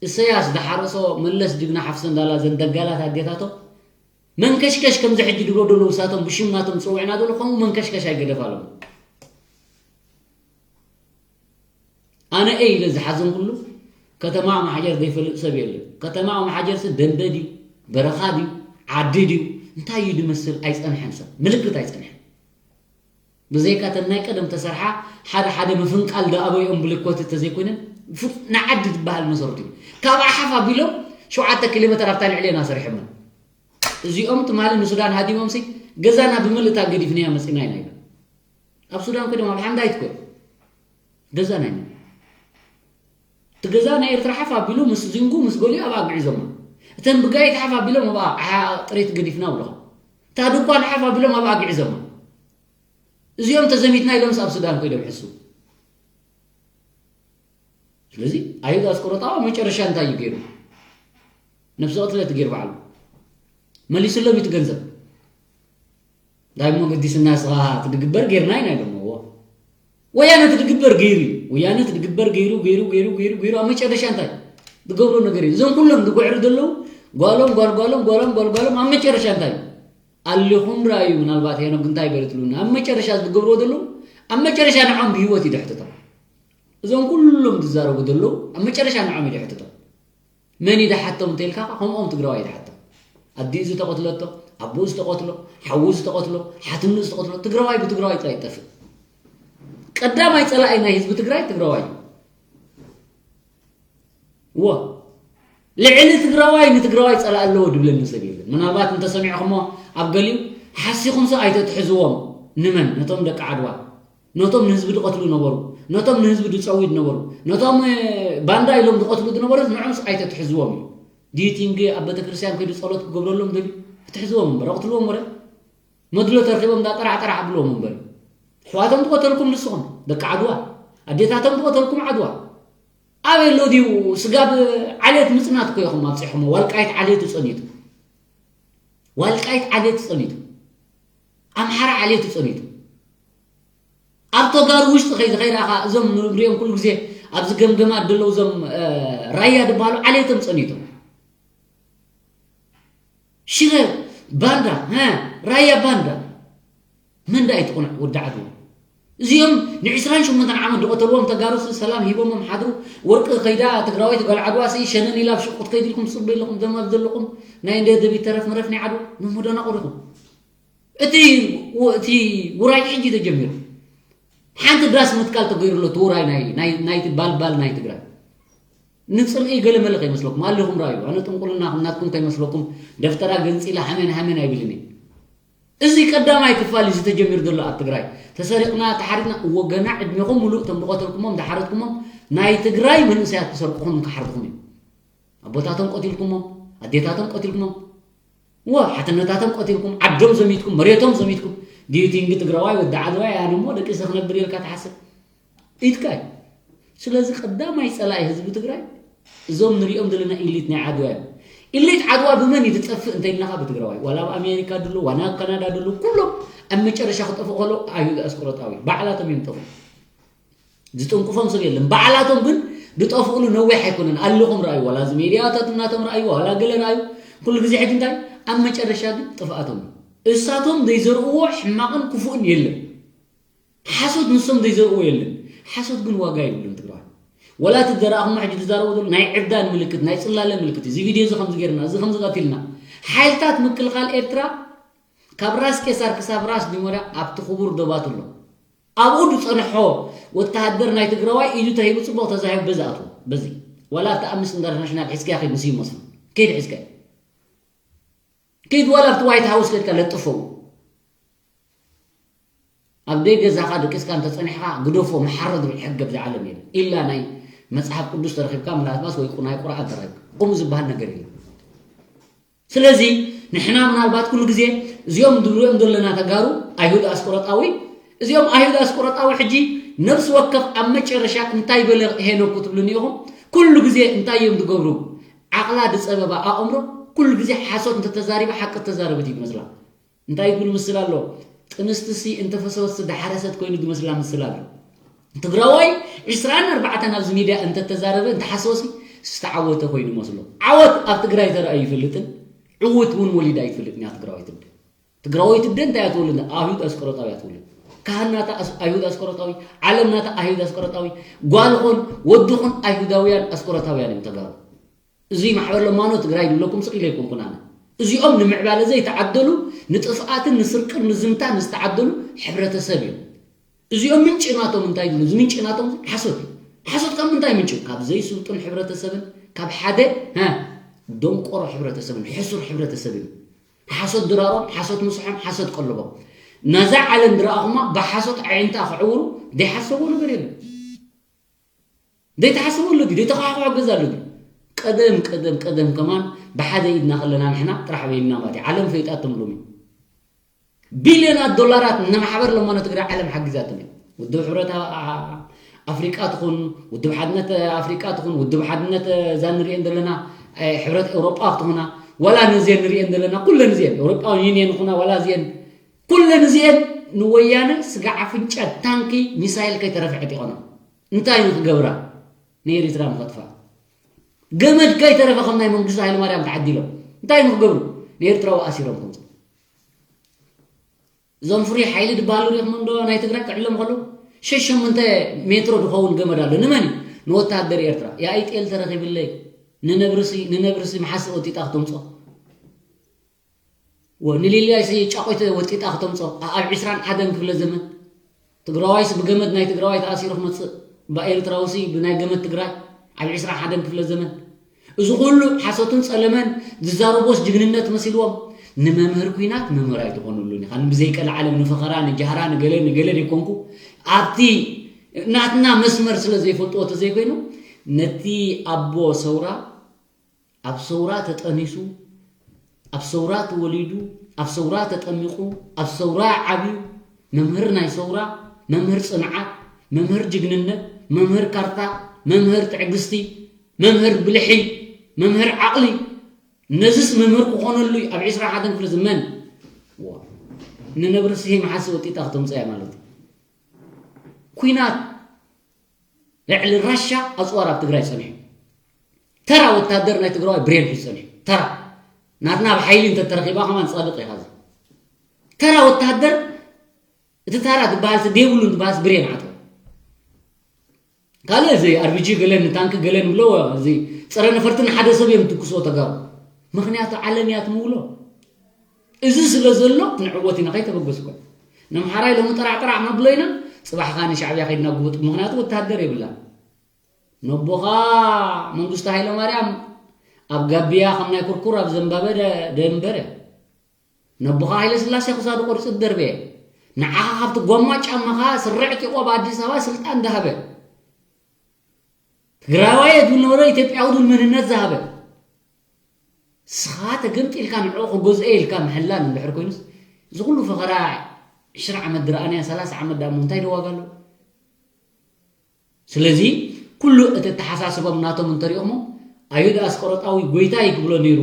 እሰያስ ዝሓረሶ፣ መለስ ጅግና ሓፍሰ እንዳላ ዘን ደጋላት ኣዴታቶ መንከሽከሽ ከምዚ ሕጂ ድብሎ ደለዉ ሳቶም ብሽም ናቶም ዝፅውዕና ዘሎ ከምኡ መንከሽከሽ ኣይገደፋሎም። ኣነ እየ ኢለ ዝሓዘንኩሉ ከተማ ኣምሓጀር ዘይፈልጥ ሰብ የለን። ከተማ ኣምሓጀርሲ ደንበ ድዩ በረኻ ድዩ ዓዲ ድዩ እንታይ እዩ ዝመስል ኣይፀንሐን ሰብ ምልክት ኣይፀንሐን። ብዘይካ ተን ናይ ቀደም ተሰርሓ ሓደ ሓደ ምፍንቃል ዝኣበይኦም ብልኮት እንተዘይኮይነን ፍ- ንዓዲ ዝበሃል መሰረቱ እዩ። ካብ ኣሓፍ ኣቢሎም ሸውዓተ ኪሎ ሜትር ኣብታ ልዕሌና ሰሪሖምና። እዚኦም ትማሊ ንሱዳን ሃዲሞምሲ ገዛና ብምልእታ ገዲፍናያ መፂና ኢና ኢሎም። ኣብ ሱዳን ኮይኖም ኣብ ሓምዳይት ኮይኖም ገዛና ኢና። እቲ ገዛ ናይ ኤርትራ ሓፍ ኣቢሉ ምስ ዚንጉ ምስ ገሊኡ ኣብኣ ግዒዞማ። እተን ብጋይት ሓፍ ኣቢሎም ኣብኣ ዓሓ ጥሪት ገዲፍና ብለኹ። እታ ድኳን ሓፍ ኣቢሎም ኣብኣ ግዒዞማ። እዚኦም ተዘሚትና ኢሎምስ ኣብ ሱዳን ኮይዶም ሕሱ። ስለዚ ኣይሁድ ኣስቆሮጣዋ መጨረሻ እንታይ እዩ ገይሩ? ነብሰ ቅትለት ገይሩ ባዕሉ መሊስሎም እቲ ገንዘብ። ዳይሞ ገዲስና ስኻ ትድግበር ጌርና ኢና ኢሎምዎ። ወያነ ትድግበር ገይሩ እዩ። ወያነ ትድግበር ገይሩ ገይሩ ገይሩ ገይሩ ገይሩ ኣብ መጨረሻ እንታይ ዝገብሮ ነገር እዩ? እዞም ኩሎም ዝጉዕሩ ዘለዉ ጓሎም ጓል ጓሎም ጓሎም ጓል ጓሎም ኣብ መጨረሻ እንታይ እዩ? ኣሊኹም ራእዩ ምናልባት ሄኖግ እንታይ በለ ትብሉኒ ኣብ መጨረሻ ዝገብርዎ ዘለዉ ኣብ መጨረሻ ንዖም ብህይወት እዩ ድሕትቶም። እዞም ኩሎም ዝዛረቡ ዘለዉ ኣብ መጨረሻ ንዖም እዩ ድሕትቶም። መን እዩ ድሓቶም እንተኢልካ ከምኦም ትግራዋይ እዩ ድሓቶም። ኣዲኡ ዝተቐትለቶ ኣቦኡ ዝተቐትሎ ሓዉ ዝተቐትሎ ሓትኑ ዝተቐትሎ ትግራዋይ ብትግራዋይ ጥራይ ይጠፍእ። ቀዳማይ ፀላኢ ናይ ህዝቢ ትግራይ ትግራዋይ እዩ። እዎ ልዕሊ ትግራዋይ ንትግራዋይ ፀላኢ ኣለዎ ድብለኒ ሰብ የለን። ምናልባት እንተሰሚዕኹሞ ኣብ ገሊኡ ሓሲኹምሲ ኣይተትሕዝዎም። ንመን ነቶም ደቂ ዓድዋ ነቶም ንህዝቢ ድቐትሉ ነበሩ ነቶም ንህዝቢ ድፀውዩ ነበሩ ነቶም ባንዳ ኢሎም ዝቐትሉ ዝነበሩ ንዕምስ ኣይተትሕዝዎም እዩ። ዲቲንግ ኣብ ቤተክርስትያን ከይዱ ፀሎት ክገብረሎም ደልዩ ክትሕዝዎም እምበር ኣቕትልዎም ወረ መድሎ ተርኪቦም እንዳ ጠራሕ ጠራሕ ኣብልዎም እምበር ኣሕዋቶም ዝቐተልኩም ንስኹም ደቂ ዓድዋ ኣዴታቶም ዝቐተልኩም ዓድዋ ኣበይ ኣሎ ድዩ ስጋብ ዓሌት ምፅናት እኮ ኢኹም ኣብፂሕሞ ዋልቃይት ዓሌቱ ፀኒቱ ዋልቃይት ዓሌቱ ፀኒቱ ኣምሓራ ዓሌቱ ፀኒቱ ኣብ ተጋሩ ውሽጢ ከይዚ ከይረኣኻ እዞም ንሪኦም ኩሉ ግዜ ኣብዚ ገምገማት ደለዉ እዞም ራያ ዝበሃሉ ዓሌቶም ፀኒቶም ሽረ ባንዳ ራያ ባንዳ መን ዳ ኣይትቑንዕ ወዲ ዓዱ እዚኦም ንዕስራን ሸሞንተን ዓመት ዝቐተልዎም ተጋሩስ ሰላም ሂቦሞም ሓድሩ ወርቂ ከይዳ ትግራወይቲ ጓል ዓድዋ ሲ ሸነን ኢላ ኣብ ሽቁት ከይድልኩም ፅበ ኢለኹም ዘማብ ዘለኹም ናይ እንደ ደቢት ተረፍ መረፍ ናይ ዓድዋ ንሙደና ቆሪኹም እቲ እቲ ውራይ ሕጂ ተጀሚሩ ሓንቲ ዳስ ምትካል ተገይሩ ኣሎ እቲ ውራይ ናይ ናይቲ ባልባል ናይ ትግራይ ንፅልኢ ገለ መለ ከይመስለኩም ኣለኹም ራእዩ ኣነ ጥንቁልና ናትኩም ከይመስለኩም ደፍተራ ገንፂላ ሃመን ሃመን ኣይብልን እዩ እዚ ቀዳማይ ክፋል እዩ ዝተጀሚሩ ዘሎ ኣብ ትግራይ ተሰሪቕና ተሓሪድና እዎ ገና ዕድሜኹም ሙሉእ እቶም ዝቐተልኩሞም ዝሓረድኩሞም ናይ ትግራይ መንእሰያት ክሰርቁኹም ክሓርድኹም እዩ ኣቦታቶም ቀቲልኩሞም ኣዴታቶም ቀቲልኩሞም እወ ሓትነታቶም ቀቲልኩም ዓዶም ዘሚትኩም መሬቶም ዘሚትኩም ዲዩቲንግ ትግራዋይ ወዲ ዓድዋይ ኣነ እሞ ደቂሰ ክነብር ኢልካ ትሓስብ ኢድካ እዩ ስለዚ ቀዳማይ ፀላኢ ህዝቢ ትግራይ እዞም ንሪኦም ዘለና ኢሊት ናይ ዓድዋ እዮም ኢሊት ዓድዋ ብመን እዩ ዝጠፍእ እንተይልናኻ ብትግራዋይ ዋላ ኣብ ኣሜሪካ ድሉ ዋና ኣብ ካናዳ ድሉ ኩሎም ኣብ መጨረሻ ክጠፍኡ ከሎ ኣይሁድ ኣስቆሮጣዊ ባዕላቶም እዮም ጠፍኡ ዝጥንቁፎም ሰብ የለን ባዕላቶም ግን ዝጠፍእሉ ነዊሕ ኣይኮነን ኣለኹም ረኣዩ ዋላ እዚ ሜድያታት እናቶም ረኣዩ ዋላ ገለ ረኣዩ ኩሉ ግዜ ሕጂ እንታይ ኣብ መጨረሻ ግን ጥፍኣቶም እዩ እሳቶም ዘይዘርእዎ ሕማቕን ክፉእን የለን ሓሶት ንሶም ዘይዘርእዎ የለን ሓሶት ግን ዋጋ የብሉን ትግራዋይ ወላ እቲ ዘረእኹሞ ሕጂ ትዛረቦ ዘሎ ናይ ዕብዳን ምልክት ናይ ፅላለ ምልክት እዚ ቪድዮ እዚ ከምዚ ገይርና እዚ ከምዚ ቀቲልና ሓይልታት ምክልኻል ኤርትራ ካብ ራስ ቄሳር ክሳብ ራስ ዲሞርያ ኣብቲ ክቡር ዶባት ኣሎ። ኣብኡ ዝጸንሖ ወተሃደር ናይ ትግራዋይ ኢዱ ተሂቡ ጽቡቕ ተዛሂቡ በዚ ኣትዎ። በዚ ዋላ ኣብቲ ኣምነስቲ ኢንተርናሽናል ሒዝካዮ ከይድ ንሱ ይመስሉ። ከይድ ሒዝካዮ። ከይድ ዋላ ኣብቲ ዋይት ሃውስ ከድካ ለጥፈው። ኣብ ደይ ገዛኻ ደቂስካ እንተጸኒሕካ ግደፎ፣ መሓረ ዝብል ሕጊ ኣብዚ ዓለም የለን። ኢላ ናይ መጽሓፍ ቅዱስ ተረኺብካ፣ ምናልባስ ወይ ናይ ቁርኣን ተረኺብካ። ከምኡ ዝበሃል ነገር የለን። ስለዚ ንሕና ምናልባት ኩሉ ግዜ እዚኦም ንሪኦም ዘለና ተጋሩ ኣይሁድ ኣስቆረጣዊ፣ እዚኦም ኣይሁድ ኣስቆረጣዊ ሕጂ ነፍሲ ወከፍ ኣብ መጨረሻ እንታይ በለ ሄኖክ ትብሉኒ ኢኹም? ኩሉ ግዜ እንታይ እዮም ዝገብሩ? ዓቕላ ዝጸበባ ኣእምሮ ኩሉ ግዜ ሓሶት እንተተዛሪበ ሓቂ ተዛረበት እዩ ዝመስላ። እንታይ ይብል ምስል ኣሎ? ጥንስትሲ እንተፈሰወትሲ ዝሓረሰት ኮይኑ ዝመስላ ምስል ኣሎ። ትግራዋይ ዕስራን ኣርባዕተን ኣብዚ ሚድያ እንተተዛረበ እንተሓሰወሲ ዝተዓወተ ኮይኑ መስሎ። ዓወት ኣብ ትግራይ ተረኣዩ ይፈልጥን ዕውት እውን ወሊዳ ይፈልጥን እያ ትግራዋይ ትብደ። ትግራዋይ ትብደ እንታይ እያ ትወልድ? ኣይሁድ ኣስቆሮጣዊ እያ ትወልድ። ካህን ናታ ኣስ- ኣይሁድ ኣስቆሮጣዊ፣ ዓለም ናታ ኣይሁድ ኣስቆሮጣዊ፣ ጓል ኾን ወዲ ኾን ኣይሁዳውያን ኣስቆሮታውያን እዮም ተጋሩ። እዚ ማሕበር ለማኖ ትግራይ ዝብለኩም ስቕ ኢለ ኣይኮንኩን ኣነ። እዚኦም ንምዕባለ ዘይተዓደሉ፣ ንጥፍኣትን ንስርቅን ንዝምታን ዝተዓደሉ ሕብረተሰብ እዮም። እዚኦም ምንጪ ናቶም እንታይ ይብሉ? እዚ ምንጪ ናቶም ሓሶት እዩ። ሓሶት ካብ ምንታይ ምንጭ? ካብ ዘይስልጡን ሕብረተሰብን ካብ ሓደ ሀ፣ ደንቆሮ ሕብረተሰብን ሕሱር ሕብረተሰብን እዩ። ሓሶት ድራሮም፣ ሓሶት ምስሖም፣ ሓሶት ቀለቦም። ነዛ ዓለም ድረኣኹማ ብሓሶት ኣዒንታ ክዕውሩ ዘይሓሰብዎ ነገር የለን። ዘይተሓሰበሉ ድዩ? ዘይተኻሕኮ ገዛ ኣሎ ድዩ? ቀደም ቀደም ቀደም ከማን ብሓደ ኢድና ከለና ንሕና ጥራሕ በይንና ማለት እዩ። ዓለም ፈይጣቶም ሎሚ ቢልዮናት ዶላራት ንማሕበር ለማኖ ትግራይ ዓለም ሓጊዛቶም እዩ። ውድብ ሕብረት ኣ- ኣ- ኣፍሪቃ ትኹን ውድብ ሓድነት ኣፍሪቃ ትኹን ውድብ ሓድነት እዛ ንሪኤን ዘለና ኣይ፣ ሕብረት ኤውሮጳ ትኹና ዋላ ነዚአን ንሪኤን ዘለና ኩለን እዚአን ኤውሮጳውን ዩኒየን ይኹና ዋላ እዚአን ኩለን እዚአን ንወያነ ስጋ ኣፍንጫ ታንኪ ሚሳይል ከይተረፈ ዕጢቆና እንታይ ንክገብራ ንኤሪትራ ንኸጥፋ ገመድ ከይተረፈ ከም ናይ መንግስቱ ሃይለማርያም ተዓዲሎም እንታይ ንክገብሩ ንኤርትራዊ ኣሲሮም ከምፁ እዞም ፍሩይ ሓይሊ ዝበሃሉ ሪኢኹም እንዶ ናይ ትግራይ ክዕሎም ከለዉ ሸሽ ሸሞንተ ሜትሮ ዝኸውን ገመድ ኣሎ ንመን እዩ ንወተሃደር ኤርትራ የኣይ ጤል ተረኺብለይ ንነብርሲ ንነብርሲ መሓሲ ወጢጣ ክተምፆ ወ- ንሊልያ ሲ ጫቆይተ ወጢጣ ክተምፆ ኣ- ኣብ ዕስራን ሓደን ክፍለ ዘመን ትግራዋይስ ብገመድ ናይ ትግራዋይ ተኣሲሩ ክመፅእ ብኤርትራውሲ ብናይ ገመድ ትግራይ ኣብ ዕስራን ሓደን ክፍለ ዘመን እዚ ኩሉ ሓሶትን ፀለመን ዝዛረቦስ ጅግንነት መሲልዎም ንመምህር ኩናት መምህር ኣይትኾኑሉን ኢኻ ብዘይቀለ ዓለም ንፈኸራ ንጃህራ ንገለ ንገለ ዘይኮንኩ ኣብቲ ናትና መስመር ስለ ዘይፈልጥዎ ተዘይኮይኑ ነቲ ኣቦ ሰውራ ኣብ ሰውራ ተጠኒሱ ኣብ ሰውራ ተወሊዱ ኣብ ሰውራ ተጠሚቑ ኣብ ሰውራ ዓብዩ መምህር ናይ ሰውራ መምህር ፅንዓት መምህር ጅግንነት መምህር ካርታ መምህር ትዕግስቲ መምህር ብልሒ መምህር ዓቕሊ ነዝስ መምህር ክኾነሉ እዩ ኣብ ዕስራ ሓደን ክፍለ ዘመን ንነብርሲ መሓሲ ወጢጣ ክተምፀያ ማለት እዩ ኩናት ልዕሊ ራሻ ኣፅዋር ኣብ ትግራይ ፀኒሑ ተራ ወታደር ናይ ትግራዋይ ብሬን ሒዙ ፀኒሑ ተራ ናትና ብሓይሊ እንተተረኺባ ከማን ፃድቕ ኢኻ ተራ ወታደር እቲ ተራ ዝበሃል ሲ ዘይብሉ ዝበሃል ብሬን ዓጥዋ ካልእ እዚ ኣርቢጂ ገለን ታንኪ ገለን ብሎ እዚ ፀረ ነፈርቲ ንሓደ ሰብ እዮም ትኩስዎ ተጋሩ ምክንያቱ ዓለም እያ ትምውሎ እዚ ስለ ዘሎ ክንዕወት ኢና ከይተበገስኩ ንምሓራይ ሎሚ ጥራዕ ጥራዕ ነብሎ ኢና ፅባሕ ከዓ ንሻዕብያ ከይድና ጉብጥ ምክንያቱ ወተሃደር የብላ ነቦኻ መንግስቱ ሃይለ ማርያም ኣብ ጋቢያ ከም ናይ ኩርኩር ኣብ ዘንባበ ደንበረ ነቦኻ ሃይለ ስላሴ ክሳዱ ቆሪፁ ዝደርበየ ንዓኻ ካብቲ ጎማ ጫማኻ ስርዕ ጢቆ ኣብ ኣዲስ ኣበባ ስልጣን ዝሃበ ትግራዋይ ዝብል ነበረ ኢትዮጵያዊ ዝብል መንነት ዝሃበ ስኻ ተገምጢልካ ንዕኡ ክገዝኦ ኢልካ ምሕላል እንድሕር ኮይኑስ እዚ ኩሉ ፈኸራ ዕሽራ ዓመት ድረኣናያ ሰላሳ ዓመት ደኣ እንታይ ደዋጋ ኣለዎ ስለዚ ኩሉ እቲ ኣተሓሳስቦም ናቶም እንተሪኦሞ ኣይሁድ ኣስቆሮጣዊ ጎይታ እዩ ክብሎ ነይሩ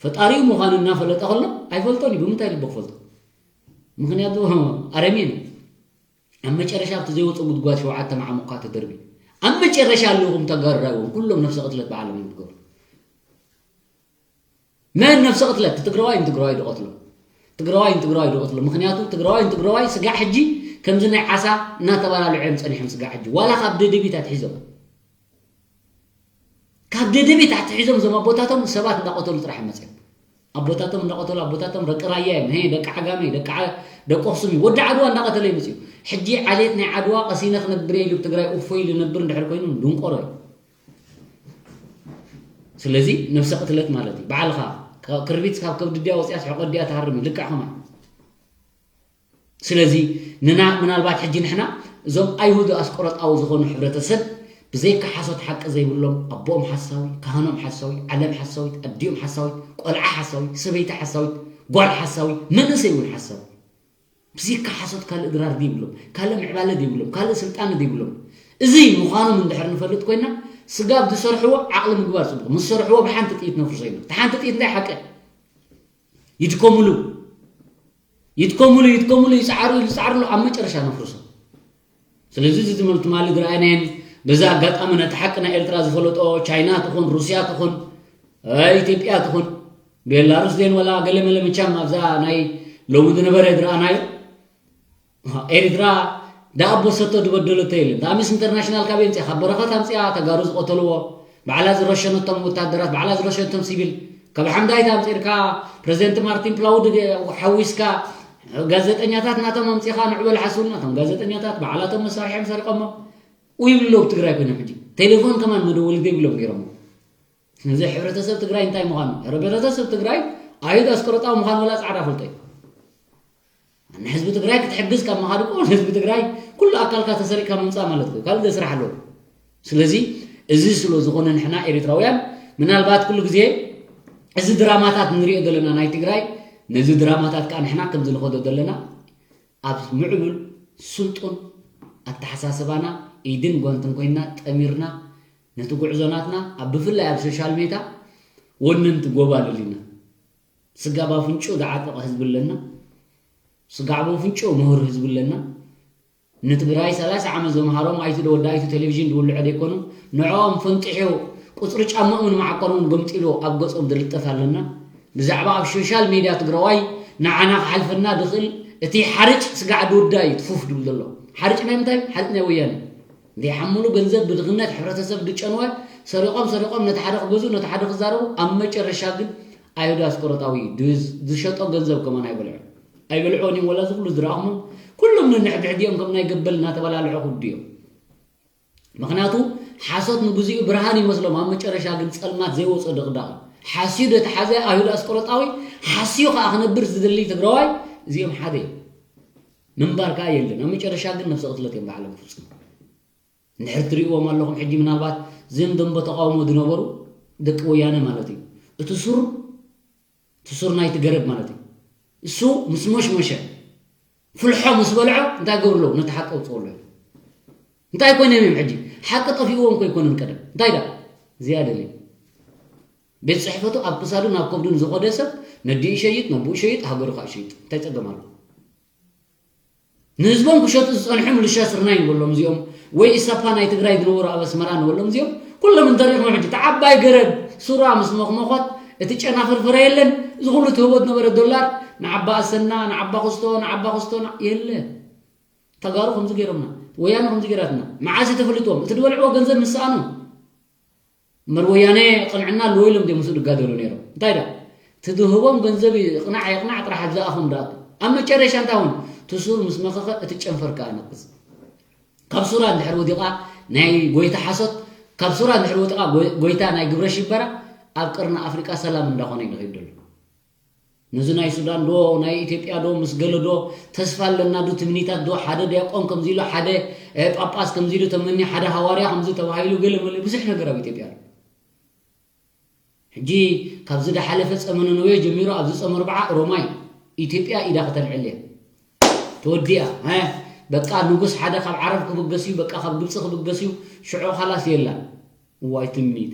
ፈጣሪኡ ምዃኑ እናፈለጠ ከሎ ኣይፈልጦን እዩ ብምንታይ ልቦ ክፈልጦ ምክንያቱ ኣረሜን እዩ ኣብ መጨረሻ ኣብቲ ዘይወፀ ጉድጓድ ሸውዓተ መዓሙቕካ ተደርቢ ኣብ መጨረሻ ኣለኹም ተጋርራዎም ኩሎም ነፍሰ ቅትለት በዓሎም እዮም ትገብሩ መን ነፍሰ ቅትለት ትግራዋይ ንትግራዋይ ዝቐትሎ ትግራዋይ ንትግራዋይ ዝቐትሎ ምክንያቱ ትግራዋይ ንትግራዋይ ስጋዕ ሕጂ ከምዚ ናይ ዓሳ እናተባላልዑ እዮም ፀኒሖም ስጋዕ ሕጂ ዋላ ካብ ደደቢት ኣትሒዞም ካብ ደደቢት ኣትሒዞም እዞም ኣቦታቶም ሰባት እንዳቐተሉ ጥራሕ መፅኦም ኣቦታቶም እንዳቐተሉ፣ ኣቦታቶም ደቂ ራያ እዮም፣ ሄ፣ ደቂ ዓጋመ፣ ደቂ ዓ-፣ ደቂ ኣኽሱም እዩ። ወዲ ዓድዋ እንዳቐተለ እዩ መፅዩ። ሕጂ ዓሌት ናይ ዓድዋ ቀሲነ ክነብር እየ ኢሉ ትግራይ እፎ ኢሉ ነብር እንድሕር ኮይኑ ድንቆሮ እዩ። ስለዚ ነብሰ ቅትለት ማለት እዩ። ባዕልኻ ካ-፣ ክርቢት ካብ ከብዲ ድያ ወፅያስ ሕቆ ድያ ትሃርም እዩ። ልክዕ ከማይ። ስለዚ ንና ምናልባት ሕጂ ንሕና እዞም ኣይሁድ ኣስቆሮጣዊ ዝኾኑ ሕብረተሰብ ብዘይካ ሓሶት ሓቂ ዘይብሎም፣ ኣቦኦም ሓሳዊ፣ ካህኖም ሓሳዊ፣ ዓለም ሓሳዊት፣ ኣዲኦም ሓሳዊት፣ ቆልዓ ሓሳዊ፣ ሰበይቲ ሓሳዊት፣ ጓል ሓሳዊ፣ መንእሰይ እውን ሓሳዊ። ብዘይካ ሓሶት ካልእ ድራር ዘይብሎም፣ ካልእ ምዕባለ ዘይብሎም፣ ካልእ ስልጣነ ዘይብሎም፣ እዚ ምዃኖም እንድሕር ንፈልጥ ኮይና፣ ስጋብ ዝሰርሕዎ ዓቕሊ ምግባር ፅቡቕ። ምስ ሰርሕዎ ብሓንቲ ጥይት ነፍርሶ ኢና። እቲ ሓንቲ ጥይት እንታይ ሓቂ? ይድከሙሉ፣ ይድከሙሉ፣ ይድከሙሉ፣ ይፅዓሩ፣ ይፅዓሩሉ፣ ኣብ መጨረሻ ነፍርሶ። ስለዚ እዚ ትምህርቲ ትማሊ ዝረኣናየን፣ በዚ ኣጋጣሚ ነቲ ሓቂ ናይ ኤርትራ ዝፈለጦ ቻይና ትኹን፣ ሩስያ ትኹን፣ እ፣ ኢትዮጵያ ትኹን፣ ቤላሩስ ደን ወላ ገለ መለ፣ ምቻም ኣብዛ ናይ ሎሚ ዝነበረ ዝረኣናዮ፣ ኤርትራ ደኣ ኣቦሰቶ ዝበደለቶ የለን። እታ ሚስ ኢንተርናሽናል ካበይ ኣምፅኣ? ካብ በረኸት ኣምፅኣ፣ ተጋሩ ዝቐተልዎ፣ ባዕላ ዝረሸነቶም ወታደራት፣ ባዕላ ዝረሸነቶም ሲቪል፣ ካብ ሓምዳይት ኣምፂርካ፣ ፕረዚደንት ማርቲን ፕላውድ ሓዊስካ፣ ጋዜጠኛታት ናቶም ኣምፂኻ ንዑ በል ሓስቡ። ናቶም ጋዜጠኛታት ባዕላቶም መሳርሒኦም ሰሪቖሞ። ውይ ብለው ትግራይ ኮይኖም ሕጂ ቴሌፎን ከማን መደወሊ ዘይብሎም ገይሮሞ። ስለዚ ሕብረተሰብ ትግራይ እንታይ ምዃኑ፣ ሕብረተሰብ ትግራይ ኣይሁድ ኣስቆሮጣዊ ምዃኑ ወላ ፃዕዳ ፈልጦ እዩ። ንህዝቢ ትግራይ ክትሕግዝ ካብ ምኻድ እኮ ንህዝቢ ትግራይ ኩሉ ኣካልካ ተሰሪቕካ ምምፃእ ማለት እዩ። ካልእ ስራሕ ኣለዎ። ስለዚ እዚ ስለ ዝኾነ ንሕና ኤርትራውያን ምናልባት ኩሉ ግዜ እዚ ድራማታት ንሪኦ ዘለና ናይ ትግራይ፣ ነዚ ድራማታት ከዓ ንሕና ከምዚ ንኸዶ ዘለና ኣብ ምዕቡል ስልጡን ኣተሓሳስባና ኢድን ጓንትን ኮይንና ጠሚርና ነቲ ጉዕዞ ናትና ኣብ ብፍላይ ኣብ ሶሻል ሜታ ወነንቲ ጎባልል ኢና። ስጋብ ኣፍንጭኡ ዝዓጠቐ ህዝቢ ኣለና። ስጋብ ኣፍንጭኡ ምሁር ህዝቢ ኣለና። ንትግራይ ሰላሳ ዓመት ዘምሃሮም ኣይቱ ዶ ወዲ ኣይቱ ቴሌቪዥን ዝውልዖ ዘይኮኑ፣ ንዕኦም ፈንጢሑ ቁፅሪ ጫማኦምን መዓኮሮምን ገምጢሉ ኣብ ገፆም ዝልጠፍ ኣለና። ብዛዕባ ኣብ ሶሻል ሜድያ ትግራዋይ ንዓና ክሓልፈና ዝኽእል እቲ ሓርጭ ስጋዕ ድውዳ እዩ ትፉፍ ድብል ዘሎ። ሓርጭ ናይ ምንታይ? ሓርጭ ናይ ወያነ። ዘይሓምሉ ገንዘብ ብድኽነት ሕብረተሰብ ዝጨንወ ሰሪቖም ሰሪቖም ነቲ ሓደ ክገዝኡ ነቲ ሓደ ክዛረቡ ኣብ መጨረሻ ግን ኣይሁድ ኣስቆሮጣዊ እዩ። ድዝ-፣ ዝሸጦ ገንዘብ ከማን ኣይበልዖ። ኣይበልዖን እዮም ወላ እዚ ኩሉ ዝረኣኹሞ ኩሎም ነንሕድሕዲኦም ከም ናይ ገበል እናተበላልዑ ክውዱ እዮም። ምኽንያቱ ሓሶት ንግዚኡ ብርሃን ይመስሎም፣ ኣብ መጨረሻ ግን ጸልማት ዘይወጾ ድቕዳቕ እዩ። ሓስዩ ደተሓዘ ኣይሁድ ኣስቆሮጣዊ ሓስዩ ከኣ ክነብር ዝደሊ ትግራዋይ እዚኦም ሓደ እዮም። ምንባር ከኣ የለን። ኣብ መጨረሻ ግን ነብሰ ቅትለት እዮም ባዕሎም ክፍጽሙ። እንድሕር ትርእይዎም ኣለኹም ሕጂ ምናልባት ዘም ደንበ ተቃውሞ ዝነበሩ ደቂ ወያነ ማለት እዩ። እቲ ሱር፣ እቲ ሱር ናይቲ ገረብ ማለት እዩ። እሱ ምስ መሽመሸ፣ ፍልሖ ምስ በልዖ እንታይ ገብርሎ? ነቲ ሓቂ ኣውፅእሎ። እንታይ ኮይኖም እዮም ሕጂ? ሓቂ ጠፊእዎም እኮ ኣይኮነን ቀደም። እንታይ ዳ? ዝያደለ። ቤት ጽሕፈቱ ኣብ ክሳዱን ኣብ ከብዱን ዝኾደ ሰብ ነዲኡ ይሸይጥ፣ ነብኡ ይሸይጥ፣ ሃገሩ ከዓ ይሸይጥ። እንታይ ጸገም ኣሎ? ንህዝቦም ክሸጡ ዝጸንሑ ምልሻ ስርናይ ንበሎም እዚኦም፣ ወይ ኢሰፓ ናይ ትግራይ ዝነበሩ ኣብ ኣስመራ ንበሎም እዚኦም፣ ኩሎም እንተሪእኹም ሕጂ፣ እቲ ዓባይ ገረብ ሱራ ምስ መኽመኾት፣ እቲ ጨና ፍርፍረ የለን፣ እዚ ኩሉ ትህቦ ዝነበረ ዶላር፣ ንዓባ ኣሰና፣ ንዓባ ክስቶ፣ ንዓባ ክስቶ፣ ና-፣ የለ። ተጋሩ ከምዚ ገይሮምና፣ ወያነ ከምዚ ገይራትና፣ መዓስ እዩ ተፈሊጥዎም? እቲ ዝበልዕዎ ገንዘብ ምስ ሰኣኑ። እምበር ወያነ ቅንዕና ኣለዎ ኢሎም ድዮም ምስኡ ዝጋደሉ ነይሮም? እንታይ ዳ? እቲ ዝህቦም ገንዘብ እዩ፣ ይቕናዕ ኣይቕናዕ ጥራሕ ኣብ ዝኣፎም ዝኣቱ። ኣብ መጨረሻ እንታይ ኾን? እቲ ሱር ምስ መኸኸ እቲ ጨንፈር ከኣ ነቅጽ። ካብ ሱራ እንድሕር ወዲቓ ናይ ጎይታ ሓሶት፣ ካብ ሱራ እንድሕር ወዲቓ ጎይ-፣ ጎይታ ናይ ግብረ ሽበራ ኣብ ቀርኒ ኣፍሪቃ ሰላም እንዳኾነ እዩ ዝኸይድ ዘሎ። ነዚ ናይ ሱዳን ዶ ናይ ኢትዮጵያ ዶ ምስ ገለ ዶ ተስፋ ኣለና ዶ ትምኒታት ዶ ሓደ ዲያቆን ከምዚ ኢሉ ሓደ እ፣ ጳጳስ ከምዚ ኢሉ ተመኒ ሓደ ሃዋርያ ከምዚ ተባሂሉ ገለ መለ ብዙሕ ነገር ኣብ ኢትዮጵያ ኣሎ። ሕጂ ካብዚ ዝሓለፈ ጸመነ ነውየ ጀሚሩ ኣብዚ ጸመ ኣርብዓ ሮማይ ኢትዮጵያ ኢዳ ከተልዕል እያ። ተወዲኣ እ፣ በቃ ንጉስ ሓደ ካብ ዓረብ ክብገስ እዩ፣ በቃ ካብ ግብፂ ክብገስ እዩ፣ ሽዑ ካላስ የላን። እዋይ ትምኒት።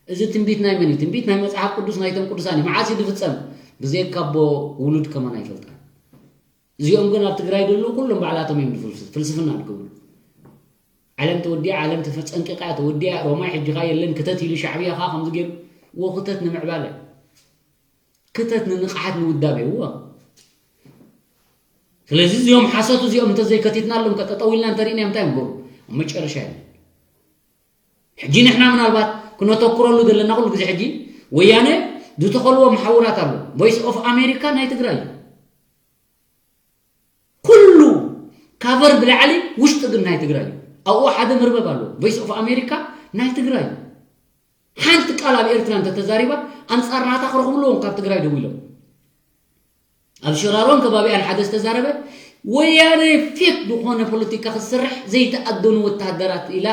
እዚ ትንቢት ናይ መን እዩ? ትንቢት ናይ መጽሓፍ ቅዱስ ናይቶም ቅዱሳን እዩ። መዓስ እዩ ዝፍጸም? ብዘይካ ኣቦ ውሉድ ከማን ኣይፈልጣን። እዚኦም ግን ኣብ ትግራይ ዘለዉ ኩሎም ባዕላቶም እዮም ዝፍልስ-፣ ፍልስፍና ዝገብሩ። ዓለም ተወዲኣ፣ ዓለም ተፈ-፣ ጸንቂቓ እያ ተወዲኣ፣ ሮማይ ሕጂ ኸኣ የለን፣ ክተት ኢሉ ሻዕብያ ኸኣ ከምዚ ገይሩ። እዎ ክተት ንምዕባለ። ክተት ንንቕሓት ንውዳቤ፣ እዎ። ስለዚ እዚኦም ሓሶት እዚኦም እንተዘይከቲትናሎም ከጠጠው ኢልና እንተሪእናዮም እንታይ እዮም ክገብሩ? ኣብ መጨረሻ እዮም። ሕጂ ንሕና ምናልባት ክነተኩረሉ ዘለና ኩሉ ግዜ ሕጂ ወያነ ዝተኸልዎ መሓውራት ኣሎ። ቮይስ ኦፍ ኣሜሪካ ናይ ትግራይ እዩ። ኩሉ ካቨር ብላዕሊ፣ ውሽጢ ግን ናይ ትግራይ እዩ። ኣብኡ ሓደ መርበብ ኣሎ። ቮይስ ኦፍ ኣሜሪካ ናይ ትግራይ እዩ። ሓንቲ ቃል ኣብ ኤርትራ እንተተዛሪባ፣ ኣንጻር ናታ ክረኽቡ ኣለዎም ካብ ትግራይ ደዊሎም። ኣብ ሽራሮን ከባቢኣን ሓደ ዝተዛረበ፣ ወያነ ፌክ ዝኾነ ፖለቲካ ክትሰርሕ ዘይተኣደኑ ወተሃደራት ኢላ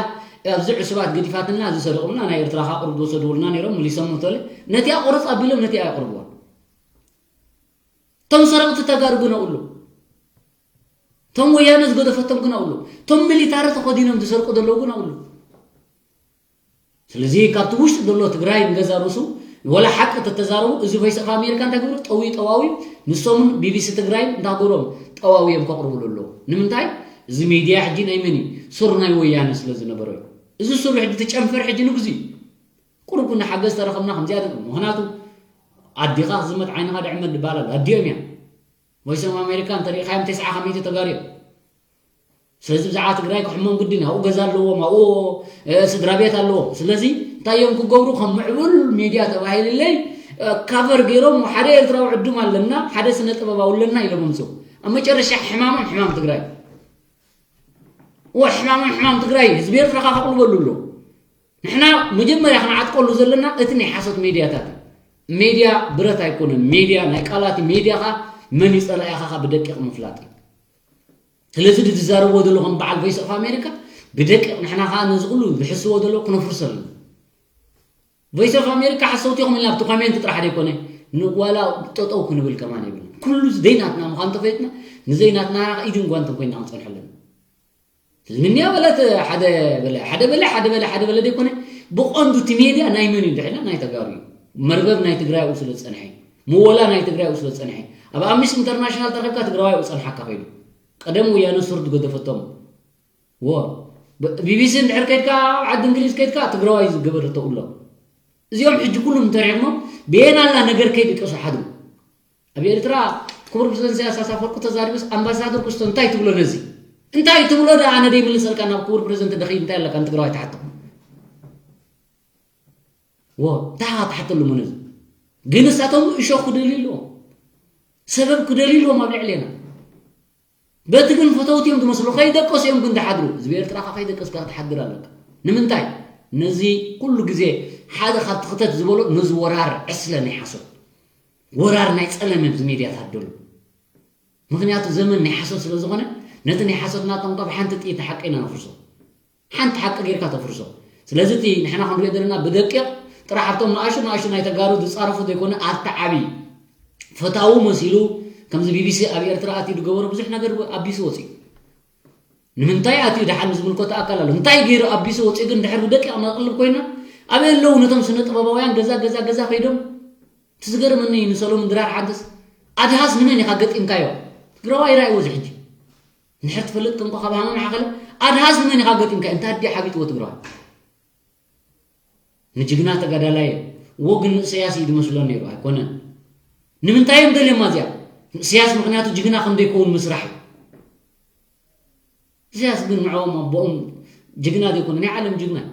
ኣብዚ ዕሱባት ገዲፋትና፣ እዚ ሰሪቑልና፣ ናይ ኤርትራ ከዓ ቁሩብ ዝወሰድውልና ነይሮም፣ መሊሶም ተለ፣ ነቲኣ ቁርጽ ኣቢሎም ነቲኣ የቕርብዋ። እቶም ሰረቕቲ ተጋሩ ግን ኣብኡ ኣለዉ። እቶም ወያነ ዝገደፈቶም ግን ኣብኡ ኣለዉ። እቶም ሚሊታሪ ተኸዲኖም ዝሰርቁ ዘለዉ ግን ኣብኡ ኣለዉ። ስለዚ ካብቲ ውሽጢ ዘሎ ትግራይ ንገዛ ርእሱ፣ ወላ ሓቂ ተተዛረቡ፣ እዚ ቮይስ ኦፍ ኣሜሪካ እንታይ ገብሩ? ጠውዩ ጠዋውዩ፣ ንሶምን ቢቢሲ ትግራይ እንታይ ገብሮም? ጠዋውዮም ከቕርቡሉ ኣለዉ። ንምንታይ? እዚ ሚድያ ሕጂ ናይ መን እዩ? ሱር ናይ ወያነ ስለ ዝነበረ እዩ። እዚ ሱር ሕጂ ትጨንፈር ሕጂ ንግዚ እዩ። ቁሩብ ኩና ሓገዝ ተረኸብና ከምዚኣ ደ-፣ ምኽንያቱ ኣዲኻ ክዝመት ዓይንኻ ድዕመት ዝበሃል ኣሎ። ኣዲኦም እያ። ቮይስ ኦፍ ኣሜሪካ እንተሪእኻዮም ተስዓ ካብ ሚእቲ ተጋሩ እዮም። ስለዚ ብዛዕባ ትግራይ ክሕሞም ግድን እዩ። ኣብኡ ገዛ ኣለዎም፣ ኣብኡ፣ እ፣ ስድራ ቤት ኣለዎም። ስለዚ እንታይ እዮም ክገብሩ? ከም ምዕቡል ሚድያ ተባሂልለይ፣ እ፣ ካቨር ገይሮም ሓደ ኤርትራዊ ዕዱም ኣለና፣ ሓደ ስነ ጥበባዊ ኣለና ኢሎም ኣምፅኡ። ኣብ መጨረሻ ሕማሞም ሕማም ትግራይ። እወ፣ ሕማሞም ሕማም ትግራይ እዩ። ህዝቢ ኤርትራ ከዓ ከቕልበሉ ኣሎ። ንሕና መጀመርያ ክንዓጥቀሉ ዘለና እቲ ናይ ሓሶት ሜድያታት እዩ። ሜድያ ብረት ኣይኮነን። ሜድያ ናይ ቃላት እዩ። ሜድያ ከዓ መን እዩ ጸላኢኻ ከዓ ብደቂቕ ምፍላጥ እዩ። ስለዚ እቲ ዝዛረብዎ ዘለኹም በዓል ቮይስ ኦፍ ኣሜሪካ ብደቂቕ ንሕና ከዓ ነዚ ኩሉ ዝሕስዎ ዘሎ ክነፍርሶ ኣለና። ቮይስ ኦፍ ኣሜሪካ ሓሰውቲ ኢኹም ኢልና ኣብቲ ኮሜንት ጥራሕ ዘይኮነ ንዋላ ጠጠው ክንብል ከማን የብልና። ኩሉ ዘይናትና ምዃኑ ተፈይጥና ንዘይናትና ኢድን ጓንትን ኮይና ክንጸንሐለን። ምንያ በለት ሓደ በለ ሓደ በለ ሓደ በለ ሓደ በለ ዘይኮነ ብቐንዱ እቲ ሜድያ ናይ መን እዩ ድሕና ናይ ተጋሩ እዩ። መርበብ ናይ ትግራይ ኣብኡ ስለ ዝጸንሐ፣ ምወላ ናይ ትግራይ ኣብኡ ስለ ዝጸንሐ፣ ኣብ ኣምነስቲ ኢንተርናሽናል ተረኺብካ ትግራዋይ ኣብኡ ጸንሓካ ከይዱ። ቀደም ወያነ ሱር ዝገደፈቶም። ወ ብ-፣ ቢቢሲ እንድሕር ከይድካ፣ ዓዲ እንግሊዝ ከይድካ ትግራዋይ ዝገበረቶ ኣሎ። እዚኦም ሕጂ ኩሉም እንተሪዕሞ ብየናላ ነገር ከይድቀሱ ሓድሩ። ኣብ ኤርትራ ክቡር ፕረዚደንት ኢሳያስ ኣፈወርቂ ተዛሪቡስ ኣምባሳደር ክስቶ እንታይ ትብሎ ነዚ? እንታይ ትብሎ ደኣ ኣነ ደይምልሰልካ ናብ ክቡር ፕረዚደንት ደኺ እንታይ ኣለካ ንትግራዋይ ትሓቶ? ወ እንታይ ኢኻ ትሓተሉ ነዚ? ግን እሳቶም እሾኽ ክደልዩ ኣለዎም። ሰበብ ክደልዩ ኣለዎም ኣብ ልዕሌና። በቲ ግን ፈተውቲ እዮም ዝመስሉ፣ ከይደቀሱ እዮም ግን ዝሓድሩ። ህዝቢ ኤርትራ ኸዓ ከይደቀስካ ክትሓድር ኣለካ። ንምንታይ? ነዚ ኩሉ ግዜ ሓደ ካብቲ ክተት ዝበሎ ነዚ ወራር ዕስለ ናይ ሓሶት፣ ወራር ናይ ጸለመ ኣብዚ ሜድያታት ደሎ። ምኽንያቱ ዘመን ናይ ሓሶት ስለ ዝኾነ፣ ነቲ ናይ ሓሶት ናቶም ካብ ሓንቲ ጥይት ሓቂ ኢና ነፍርሶ። ሓንቲ ሓቂ ጌርካ ተፍርሶ። ስለዚ እቲ ንሕና ክንሪኦ ዘለና ብደቂቕ ጥራሕ ኣብቶም ንኣሽቱ ንኣሽቱ ናይ ተጋሩ ዝጻረፉ ዘይኮነ፣ ኣብቲ ዓቢ ፈታዊ መሲሉ፣ ከምዚ ቢቢሲ ኣብ ኤርትራ ኣትዩ ዝገበሮ ብዙሕ ነገር ኣቢሱ ወጺኡ። ንምንታይ ኣትዩ ደሓን ዝምልከቶ ኣካል ኣሎ። እንታይ ገይሩ ኣቢሱ ወጺኡ ግን ድሕር ብደቂቕ ነቕልብ ኮይና፣ ኣበይ ኣለዉ ነቶም ስነ ጥበባውያን ገዛ ገዛ ገዛ ከይዶም? እቲ ዝገርመኒ ንሰሎሙን ድራር ሓንትስ ኣድሃስ ንመን ኢኻ ገጢምካዮ? ትግራዋይ ራእይዎ እዚ ሕጂ። እንድሕር ትፈልጥ እንኳ ካብ ሃመን ሓኸለ ኣድሃስ ንመን ኢኻ ገጢምካዮ? እንታይ ኣዲ ሓቢጥዎ ትግራዋይ? ንጅግና ተጋዳላይ እየ። እዎ ግን ንእሰያስ እዩ ዝመስሎ ነይሩ፣ ኣይኮነን። ንምንታይ እዮም ደልዮማ እዚኣ? ንእሰያስ ምኽንያቱ ጅግና ከም ዘይከውን ምስራሕ እዩ። እሰያስ ግን ንዕኦም ኣቦኦም ጅግና ዘይኮነ ናይ ዓለም ጅግና እዩ።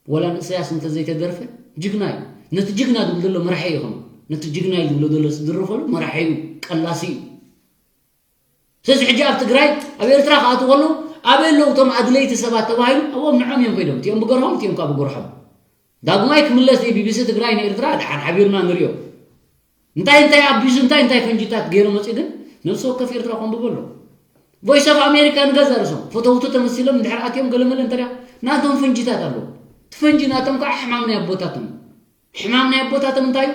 ወላ ንእሰያስ እንተዘይተደርፈ ጅግና እዩ። ነቲ ጅግና ዝብል ዘሎ መራሒ እዩ። ከም ነቲ ጅግና እዩ ዝብሎ ዘሎ ዝድርፈሉ መራሒ እዩ፣ ቀላሲ እዩ። ስለዚ ሕጂ ኣብ ትግራይ፣ ኣብ ኤርትራ ክኣትዉ ከለዉ ኣበይ ኣለዉ እቶም ኣድለይቲ ሰባት ተባሂሉ ኣብኦም ንዖም እዮም ከይዶም። እቲኦም ብገርሆም፣ እቲኦም ካብ ብገርሖም። ዳግማይ ክምለስ እዩ ቢቢሲ ትግራይ ንኤርትራ፣ ደሓን ሓቢርና ንሪኦ። እንታይ እንታይ ኣቢሱ፣ እንታይ እንታይ ፈንጂታት ገይሩ መፂኡ ግን ነብሲ ወከፍ ኤርትራ ከንብቦ ኣሎ። ቮይስ ኦፍ ኣሜሪካ ንገዛ ርእሶም ፈተውቱ ተመሲሎም እንድሕር ኣትዮም ገለመለ እንተሪያ ናቶም ፈንጂታት ኣለዉ። እቲ ፈንጂ ናቶም ከዓ ሕማም ናይ ኣቦታቶም እዩ። ሕማም ናይ ኣቦታቶም እንታይ እዩ?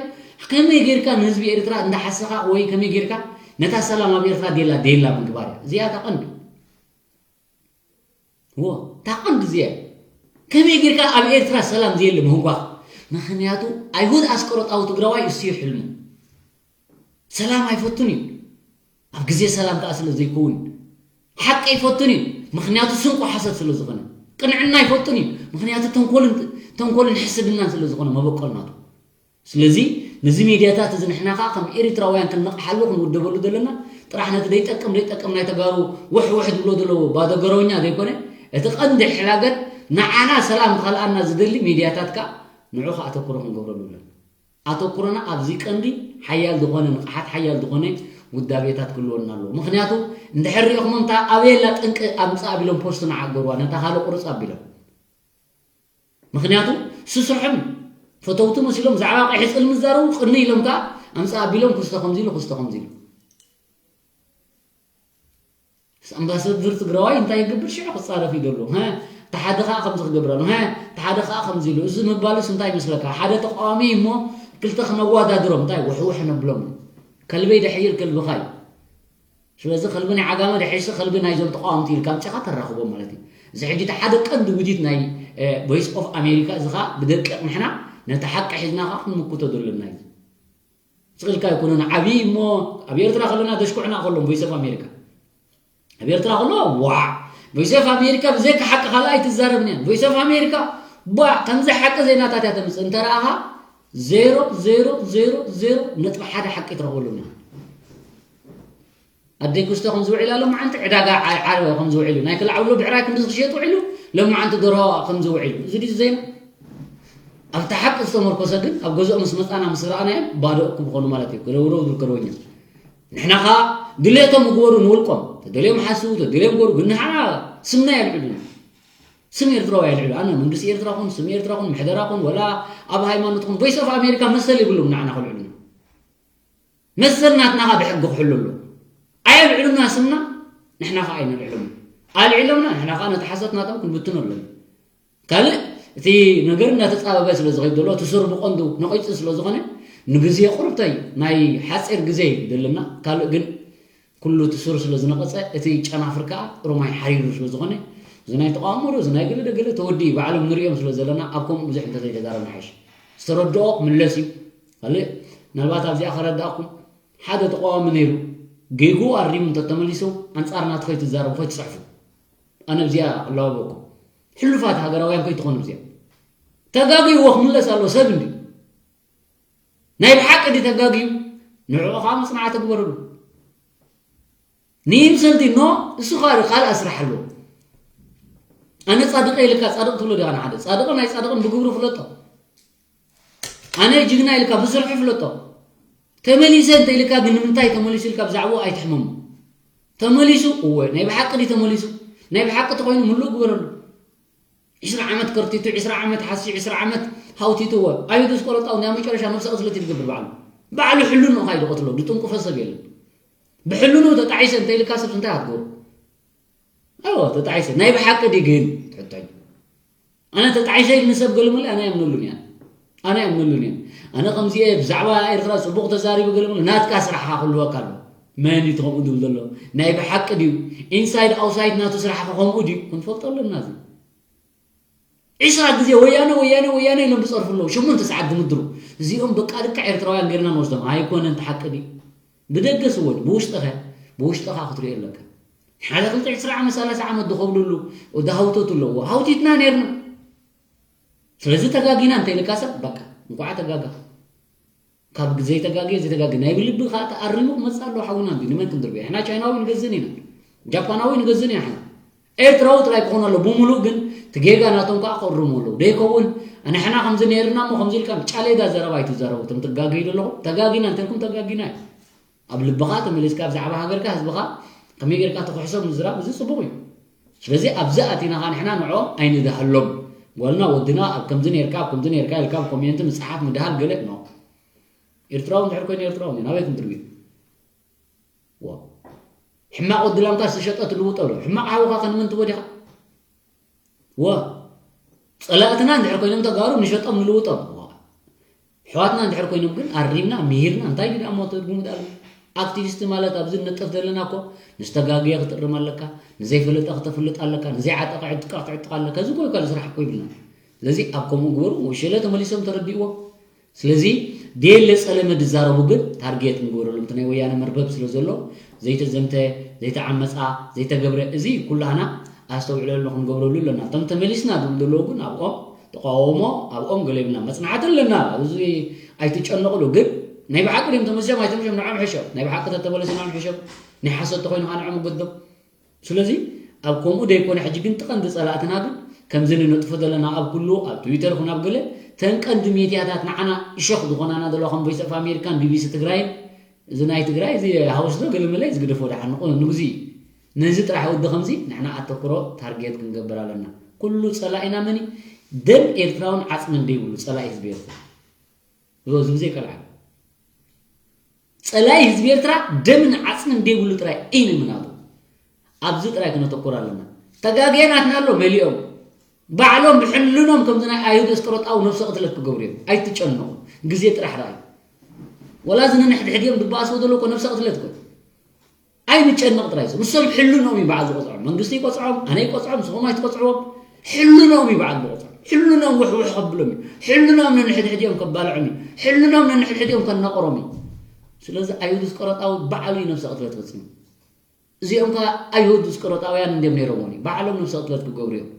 ከመይ ጌርካ ንህዝቢ ኤርትራ እንዳሓሰኻ ወይ ከመይ ጌርካ ነታ ሰላም ኣብ ኤርትራ ደላ ደላ ምግባር እያ። እዚኣ እታ ቀንዲ። እዎ፣ እታ ቀንዲ እዚኣ እያ። ከመይ ጌርካ ኣብ ኤርትራ ሰላም ዘየለ ምህጓኽ? ምኽንያቱ ኣይሁድ ኣስቆሮጣዊ ትግራዋይ እሱ እዩ ሕልሙ። ሰላም ኣይፈቱን እዩ። ኣብ ግዜ ሰላም ከኣ ስለ ዘይከውን። ሓቂ ኣይፈቱን እዩ። ምኽንያቱ ስንቁ ሓሰት ስለ ዝኾነ። ቅንዕና ኣይፈቱን እዩ። ምኽንያቱ ተንኮልን፣ ተንኮልን ሕስድናን ስለ ዝኾነ መበቆል ናቱ። ስለዚ ነዚ ሜድያታት እዚ ንሕና ከኣ ከም ኤሪትራውያን ክንነቕሓሉ ክንውደበሉ ዘለና ጥራሕ ነቲ ደይጠቅም ደይጠቅም ናይ ተጋሩ ውሕ ውሕ ዝብሎ ዘለዉ ባዶ ገረውኛ ዘይኮነ እቲ ቀንዲ ሕላገት ንዓና ሰላም ክኸልኣና ዝደሊ ሜድያታት ከኣ ንዑ ከኣ ኣተኩሮ ክንገብረሉ ኣለና። ኣተኩሮና ኣብዚ ቀንዲ ሓያል ዝኾነ ንቕሓት፣ ሓያል ዝኾነ ውዳቤታት ክህልወና ኣለዎ። ምኽንያቱ እንድሕር ሪእኹሞም፣ እታ ኣበየላ ጠንቂ ኣምፅኣ ቢሎም ፖስት ንዓገርዋ፣ ነታ ካልእ ቁርፅ ኣቢሎም። ምኽንያቱ ስስርሖም ፈተውቲ መሲሎም ብዛዕባ ቀይሕ ፅልሚ ዝዛረቡ ቅኒ ኢሎም ከዓ ኣምፅኣ ኣቢሎም ክስተ ከምዚ ኢሉ፣ ክስተ ከምዚ ኢሉ። ኣምባሳደር ትግራዋይ እንታይ ይገብር? ሽዑ ክፃረፍ እዩ ዘሎ። ሀ፣ እቲ ሓደ ከዓ ከምዚ ክገብር ኣሎ። ሀ፣ እቲ ሓደ ከዓ ከምዚ ኢሉ። እዚ ምባሉስ እንታይ ይመስለካ? ሓደ ተቃዋሚ እሞ ክልተ ክነዋዳድሮም እንታይ ውሕውሕ ነብሎም? ከልበይ ደሕይል ከልብኻ እዩ። ስለዚ ከልቢ ናይ ዓጋመ ደሒሱ ከልቢ ናይዞም ተቃወምቲ ኢልካ ኣምፂኻ ተራኽቦም ማለት እዩ። እዚ ሕጂ እቲ ሓደ ቀንዲ ውዲት ናይ እ፣ ቮይስ ኦፍ ኣሜሪካ እዚ ከዓ ብደቂቕ ንሕና ነቲ ሓቂ ሒዝና ከዓ ክንምክቶ ዘለና እዩ። ስቕ ኢልካ ኣይኮነን። ዓብዪ እሞ ኣብ ኤርትራ ከለና ደሽኩዕና ከሎም ቮይስ ኦፍ ኣሜሪካ ኣብ ኤርትራ ከሎ ዋዕ ቮይስ ኦፍ ኣሜሪካ ብዘይካ ሓቂ ካልእ ኣይትዛረብን እያ። ቮይስ ኦፍ ኣሜሪካ ዋዕ ከምዚ ሓቂ ዜናታት እያ ተምፅእ። እንተ ረኣኻ ዜሮ ዜሮ ዜሮ ዜሮ ነጥቢ ሓደ ሓቂ ትረኽበሉ እያ። ኣደይ ክስቶ ከም ዝውዕል ኣሎ መዓንቲ ዕዳጋ ዓረበ ከም ዝውዕሉ ናይ ክልዓብሎ ብዕራይ ክንዲ ዝክሸጥ ውዕሉ ሎም መዓንቲ ደርሆ ከም ዝውዕሉ እዚ ድዩ ዜና? ኣብቲ ሓቂ ዝተመርኮሰ ግን ኣብ ገዝኦ ምስ መፃና ምስ ረኣናዮም ባዶ እኩ ምኾኑ ማለት እዩ። ክረውረው ዝብል ከረወኛ ንሕና ኸዓ ድሌቶም ይግበሩ ንውልቆም ተደልዮም ሓስቡ ተደልዮም ገሩ ግን ንሓና ስምና የልዕሉና። ስም ኤርትራዊ የልዕሉ ኣነ መንግስቲ ኤርትራ ኹን ስም ኤርትራ ኹን ምሕደራ ኹን ወላ ኣብ ሃይማኖት ኹን ቮይስ ኦፍ ኣሜሪካ መሰል ይብሉም ንዓና ከልዕሉና። መሰል ናትና ኸዓ ብሕጊ ክሕሉ ኣሎ። ኣየልዕሉና ስምና ንሕና ኸዓ ኣይነልዕሎም። ኣልዒሎምና ንሕና ኸዓ ነቲ ሓሶት ናቶም ክንብትኖ ኣለና። ካልእ እቲ ነገር እናተፃበበ ስለ ዝኸይድ ዘሎ እቲ ሱር ብቐንዱ ነቒፁ ስለ ዝኾነ ንግዜ ቁርብተይ ናይ ሓፂር ግዜ ዘለና ካልእ ግን ኩሉ እቲ ሱር ስለ ዝነቐፀ እቲ ጨናፍር ከዓ ሮማይ ሓሪሩ ስለ ዝኾነ እዚ ናይ ተቃውሞ ዶ እዚ ናይ ገለ ደገለ ተወዲ ባዕሎም ንሪኦም ስለ ዘለና ኣብ ከምኡ ብዙሕ እንተዘይተዛረብና ሓይሽ ዝተረድኦ ክምለስ እዩ። ካልእ ምናልባት ኣብዚኣ ከረዳእኩም ሓደ ተቃዋሚ ነይሩ ገይጉ ኣሪሙ እንተተመሊሱ ኣንፃር ናቱ ከይትዛረቡ ከይትፅሕፉ ኣነ ኣብዚኣ ክላወበኩም ሕሉፋት ሃገራውያን ከይትኾኑ ኣብዚኣ ተጋግይዎ ክምለስ ኣለዎ ሰብ እንዲ ናይ ብሓቂ ዲ ተጋግዩ ንዕኡ ከዓ መፅናዕቲ ግበርሉ ንይምሰል ዲ ኖ እሱ ከዓ ካልኣ ስራሕ ኣለዎ ኣነ ፃድቀ ኢልካ ፃድቅ ትብሎ ዲኻ ንሓደ ፃድቅን ናይ ፃድቅን ብግብሩ ፍለጦ ኣነ ጅግና ኢልካ ብስርሑ ፍለጦ ተመሊሰ እንተ ኢልካ ግን ንምንታይ ተመሊሱ ኢልካ ብዛዕባኡ ኣይትሕመሙ ተመሊሱ እወ ናይ ብሓቂ ዲ ተመሊሱ ናይ ብሓቂ ተኮይኑ ምሉእ ግበረሉ ዒስራ ዓመት ከርቲቱ ዒስራ ዓመት ሓሲ ዒስራ ዓመት ሃውቲቱ እወ ኣይዱ ዝቆረጣው ናይ መጨረሻ ነብሰ ቅትለት ይትገብር ባዕሉ ባዕሉ ሕሉን ነው ካይዶ ቀትሎ ድጥንቁፈ ሰብ የለን ብሕሉኑ ተጣዒሰ እንተ ኢልካ ሰብ እንታይ ኣትገብሩ ኣዎ ተጣዒሰ ናይ ብሓቂ ዲ ግን ትሕቶኝ ኣነ ተጣዒሰ ኢል ንሰብ ገለመለ ኣነ የምነሉን እያ ኣነ የምነሉን እያ ኣነ ከምዚ እየ ብዛዕባ ኤርትራ ፅቡቅ ተዛሪቡ ገለመለ ናትካ ስራሕካ ክህልወካ ኣሎ መን እዩ ከምኡ ድብል ዘሎ ናይ ብሓቂ ድዩ ኢንሳይድ ኣውሳይድ ናቱ ስራሕካ ከምኡ ድዩ ክንፈልጦ ኣለና እዚ ዒስራ ግዜ ወያነ ወያነ ወያነ ኢሎም ዝፀርፉ ኣለዉ ሸሞንተ ሰዓት ዝምድሩ እዚኦም በቃ ልክዕ ኤርትራውያን ገርና ንወስዶም ኣይኮነን ተሓቂ ድዩ ብደገስ እውን ብውሽጥኸ ብውሽጥኻ ክትሪኦ ኣለካ ሓደ ክልተ ዕስራ ዓመት ሰላሳ ዓመት ዝኸብድሉ ዝሃውተቱ ኣለዎ ሃውቲትና ነርና ስለዚ ተጋጊና እንተ ኢልካ ሰብ በቃ እንኳዓ ተጋጋ ካብ ዘይተጋግየ ዘይተጋግየ ናይ ብልቢ ከዓ ተኣሪሙ ክመፅእ ኣለዎ ሓውና እንዲ ንመን ክንድርብዮ ሕና ቻይናዊ ንገዝን ኢና ጃፓናዊ ንገዝን ኢና ሕና ኤርትራዊ ጥራይ ክኾን ኣሎ ብምሉእ ግን ትጌጋ ናቶም ከዓ ክእርሙ ኣለዉ ደይከውን ንሕና ከምዚ ነይርና እሞ ከምዚ ኢልካ ጫሌዳ ዘረባ ኣይትዘረቡ እቶም ትጋገዩ ዘለኹም ተጋጊና እንተልኩም ተጋጊና እዩ ኣብ ልብኻ ተመሊስካ ብዛዕባ ሃገርካ ህዝብኻ ከመይ ጌርካ ተኩሕሶም ምዝራብ እዚ ፅቡቕ እዩ ስለዚ ኣብዚ ኣቲና ኻ ንሕና ንዕኦም ኣይንድሃሎም ጓልና ወድና ኣብ ከምዚ ኔርካ ኣብ ከምዚ ኔርካ ኢልካ ኣብ ኮሜንት ምፅሓፍ ምድሃል ገለ ኖ ኤርትራዊ እንድሕር ኮይኑ ኤርትራዊ እዩ ናበይ ክንድርብዩ ሕማቕ ወዲ ላምካ ዝተሸጠ ትልውጦ ኣሎ ሕማቕ ሓውኻ ከንምን ትወዲኻ ወ ጸላእትና እንድሕር ኮይኖም ተጋሩ ንሸጦም ንልውጦም ኣሕዋትና እንድሕር ኮይኖም ግን ኣሪምና ምሂርና እንታይ ድኣ ሞ ትርጉሙ ድኣ ኣሎ ኣክቲቪስት ማለት ኣብዚ ንነጥፍ ዘለና እኮ ንዝተጋግየ ክትእርም ኣለካ ንዘይፈለጠ ክተፍልጥ ኣለካ ንዘይዓጠቀ ዕጥቃ ክትዕጥቅ ኣለካ እዚ እኮ እዩ ካልእ ስራሕ እኮ ይብልና ስለዚ ኣብ ከምኡ ግበሩ ወሸለ ተመሊሶም ተረዲእዎ ስለዚ ደየለ ጸለመ ድዛረቡ ግን ታርጌት ንግበረሎም እቲ ናይ ወያነ መርበብ ስለ ዘሎ ዘይተዘምተ ዘይተዓመጻ ዘይተገብረ እዚ ኩላህና ኣስተውዕለሉ ክንገብረሉ ኣለና እቶም ተመሊስና ዝብሉ ዘለዉ ግን ኣብኦም ተቃወሞ ኣብኦም ገለ ይብልና መጽናዕቲ ኣለና እዚ ኣይትጨነቕሉ ግን ናይ ብሓቂ ድም ተመሲሎም ኣይተመሲሎም ንዖም ሕሸብ ናይ ብሓቂ ተተመለሱ ንዖም ሕሸብ ናይ ሓሶት ተኮይኑ ከዓ ንዖም ገዶም ስለዚ ኣብ ከምኡ ደይኮነ ሕጂ ግን እቲ ቀንዲ ጸላእትና ግን ከምዚ ንነጥፎ ዘለና ኣብ ኩሉ ኣብ ትዊተር ይኹን ኣብ ገለ ተን ቀንዲ ሜድያታት ንዓና እሾኽ ዝኾናና ዘለዋ ከም ቮይስ ኦፍ ኣሜሪካን ቢቢሲ ትግራይን፣ እዚ ናይ ትግራይ እዚ ሃውስ ዶ ገለ መለ እዩ ዝግደፎ ደሓን ንቑ ንግዚ እዩ። ነዚ ጥራሕ ወዲ ከምዚ ንሕና ኣተኩሮ ታርጌት ክንገብር ኣለና። ኩሉ ጸላኢና መን እዩ? ደም ኤርትራውን ዓጽምን ደይብሉ ጸላኢ ህዝቢ ኤርትራ። እዚ ብዘይ ቀልዓ ጸላኢ ህዝቢ ኤርትራ ደምን ዓጽምን ደይብሉ ጥራይ እዩ ንምናቱ። ኣብዚ ጥራይ ክነተኩር ኣለና። ተጋግየ ናትና ኣሎ መሊኦም ባዕሎም ብሕልኖም ከምዚ ናይ ኣይሁድ እስቀሮጣዊ ነብሰ ቅትለት ክገብሩ እዮም። ኣይትጨነቑ። ግዜ ጥራሕ ረኣዩ። ወላ እዚ ነንሕድሕድዮም ድበኣስዎ ዘሎ እኮ ነብሰ ቅትለት እኮ። ኣይንጨነቕ ጥራይ እዩ። ንሶም ሕልኖም እዩ በዓል ዝቆጽዖም። መንግስቲ ይቆጽዖም፣ ኣነ ይቆጽዖም፣ ንስኹም ኣይትቆጽዕዎም። ሕልኖም እዩ በዓል ዝቆጽዖም። ሕልኖም ውሕውሕ ከብሎም እዩ። ሕልኖም ነንሕድሕድዮም ከባልዖም እዩ። ሕልኖም ነንሕድሕድዮም ከናቕሮም እዩ። ስለዚ ኣይሁድ እስቀሮጣዊ ባዕሉ እዩ ነብሰ ቅትለት ፈጺሙ። እዚኦም ከኣ ኣይሁድ እስቀሮጣውያን እንድዮም ነይሮም እዩ። ባዕሎም ነብሰ ቅትለት ክገብሩ እዮም።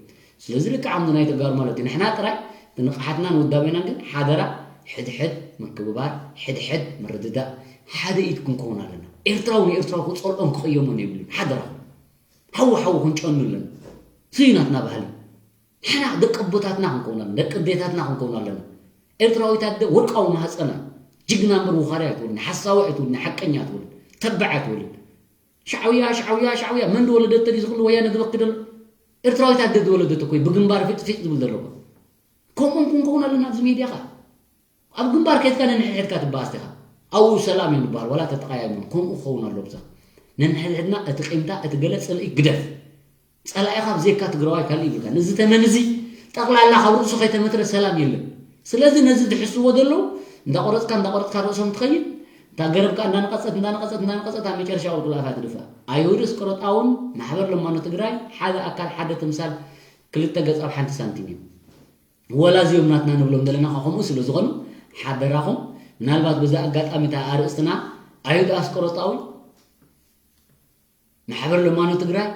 ስለዚ ልክዕ ከምዚ ናይ ተጋሩ ማለት እዩ። ንሕና ጥራይ ብንቕሓትናን ውዳቤናን ግን ሓደራ ሕድሕድ ምክብባር፣ ሕድሕድ ምርድዳእ፣ ሓደ ኢድ ክንከውን ኣለና። ኤርትራዊ ንኤርትራዊ ክጸልኦን ክቕየሞን የብሉን። ሓደራኹም። ሓዊ ሓዊ ክንጨኑ ኣለና። እዚ እዩ ናትና ባህሊ። ንሕና ደቂ ኣቦታትና ክንከውን ኣለና። ደቂ ኣዴታትና ክንከውን ኣለና። ኤርትራዊት ኣደ ወርቃዊ ማህጸና። ጅግና እምበር ውኻርያ ኣይትውልን፣ ሓሳዊ ኣይትውልን፣ ሓቀኛ ኣይትውልን፣ ተባዕ ኣይትውልን። ሻዕውያ፣ ሻዕውያ፣ ሻዕውያ። መን ዝወለደቶ ድዩ ዝኽሉ ወያነ ዝበኪ ዘሎ? ኤርትራዊት ኣደ ዝወለደቶ እኮ እዩ ብግንባር ፊጥ ፊጥ ዝብል ዘሎ እኮ። ከምኦም ክንከውን ኣለና ኣብዚ ሜድያ ኸኣ። ኣብ ግንባር ከይድካ ነንሕድሕድካ ትበኣስ ዲኻ? ኣብኡ ሰላም እዮም ዝበሃል፣ ዋላ ተተቐያይሞም። ከምኡ ክኸውን ኣለዎ ብዛ። ነንሕድሕድና እቲ ቂምታ፣ እቲ ገለ ጽልኢ ግደፍ። ጸላኢኻ ብዘይካ ትግራዋይ ካልእ ይብልካ። ነዚ ተመን እዚ ጠቕላላ ካብ ርእሱ ከይተመትረ ሰላም የለን። ስለዚ ነዚ ዝሕስዎ ዘለዉ እንዳቆረጽካ፣ እንዳቆረጽካ ርእሶም ትኸይድ፣ እታ ገረብካ እንዳነቐጸት፣ እንዳነቐጸት፣ እንዳነቐጸት ኣብ መጨረሻ ቁልቁል ኣፋ ትድፋእ። ኣይሁድ እስቅሮጣውን ማሕበር ለማኖ ትግራይ ሓደ ኣካል፣ ሓደ ተምሳል፣ ክልተ ገጽ ኣብ ሓንቲ ሳንቲም እዮም። ወላ እዚኦም ናትና ንብሎም ዘለና ከ ከምኡ ስለ ዝኾኑ ሓደራኹም፣ ምናልባት በዚ ኣጋጣሚ እታ ኣርእስትና ኣይሁድ ኣስቆሮጣዊ ማሕበር ለማኖ ትግራይ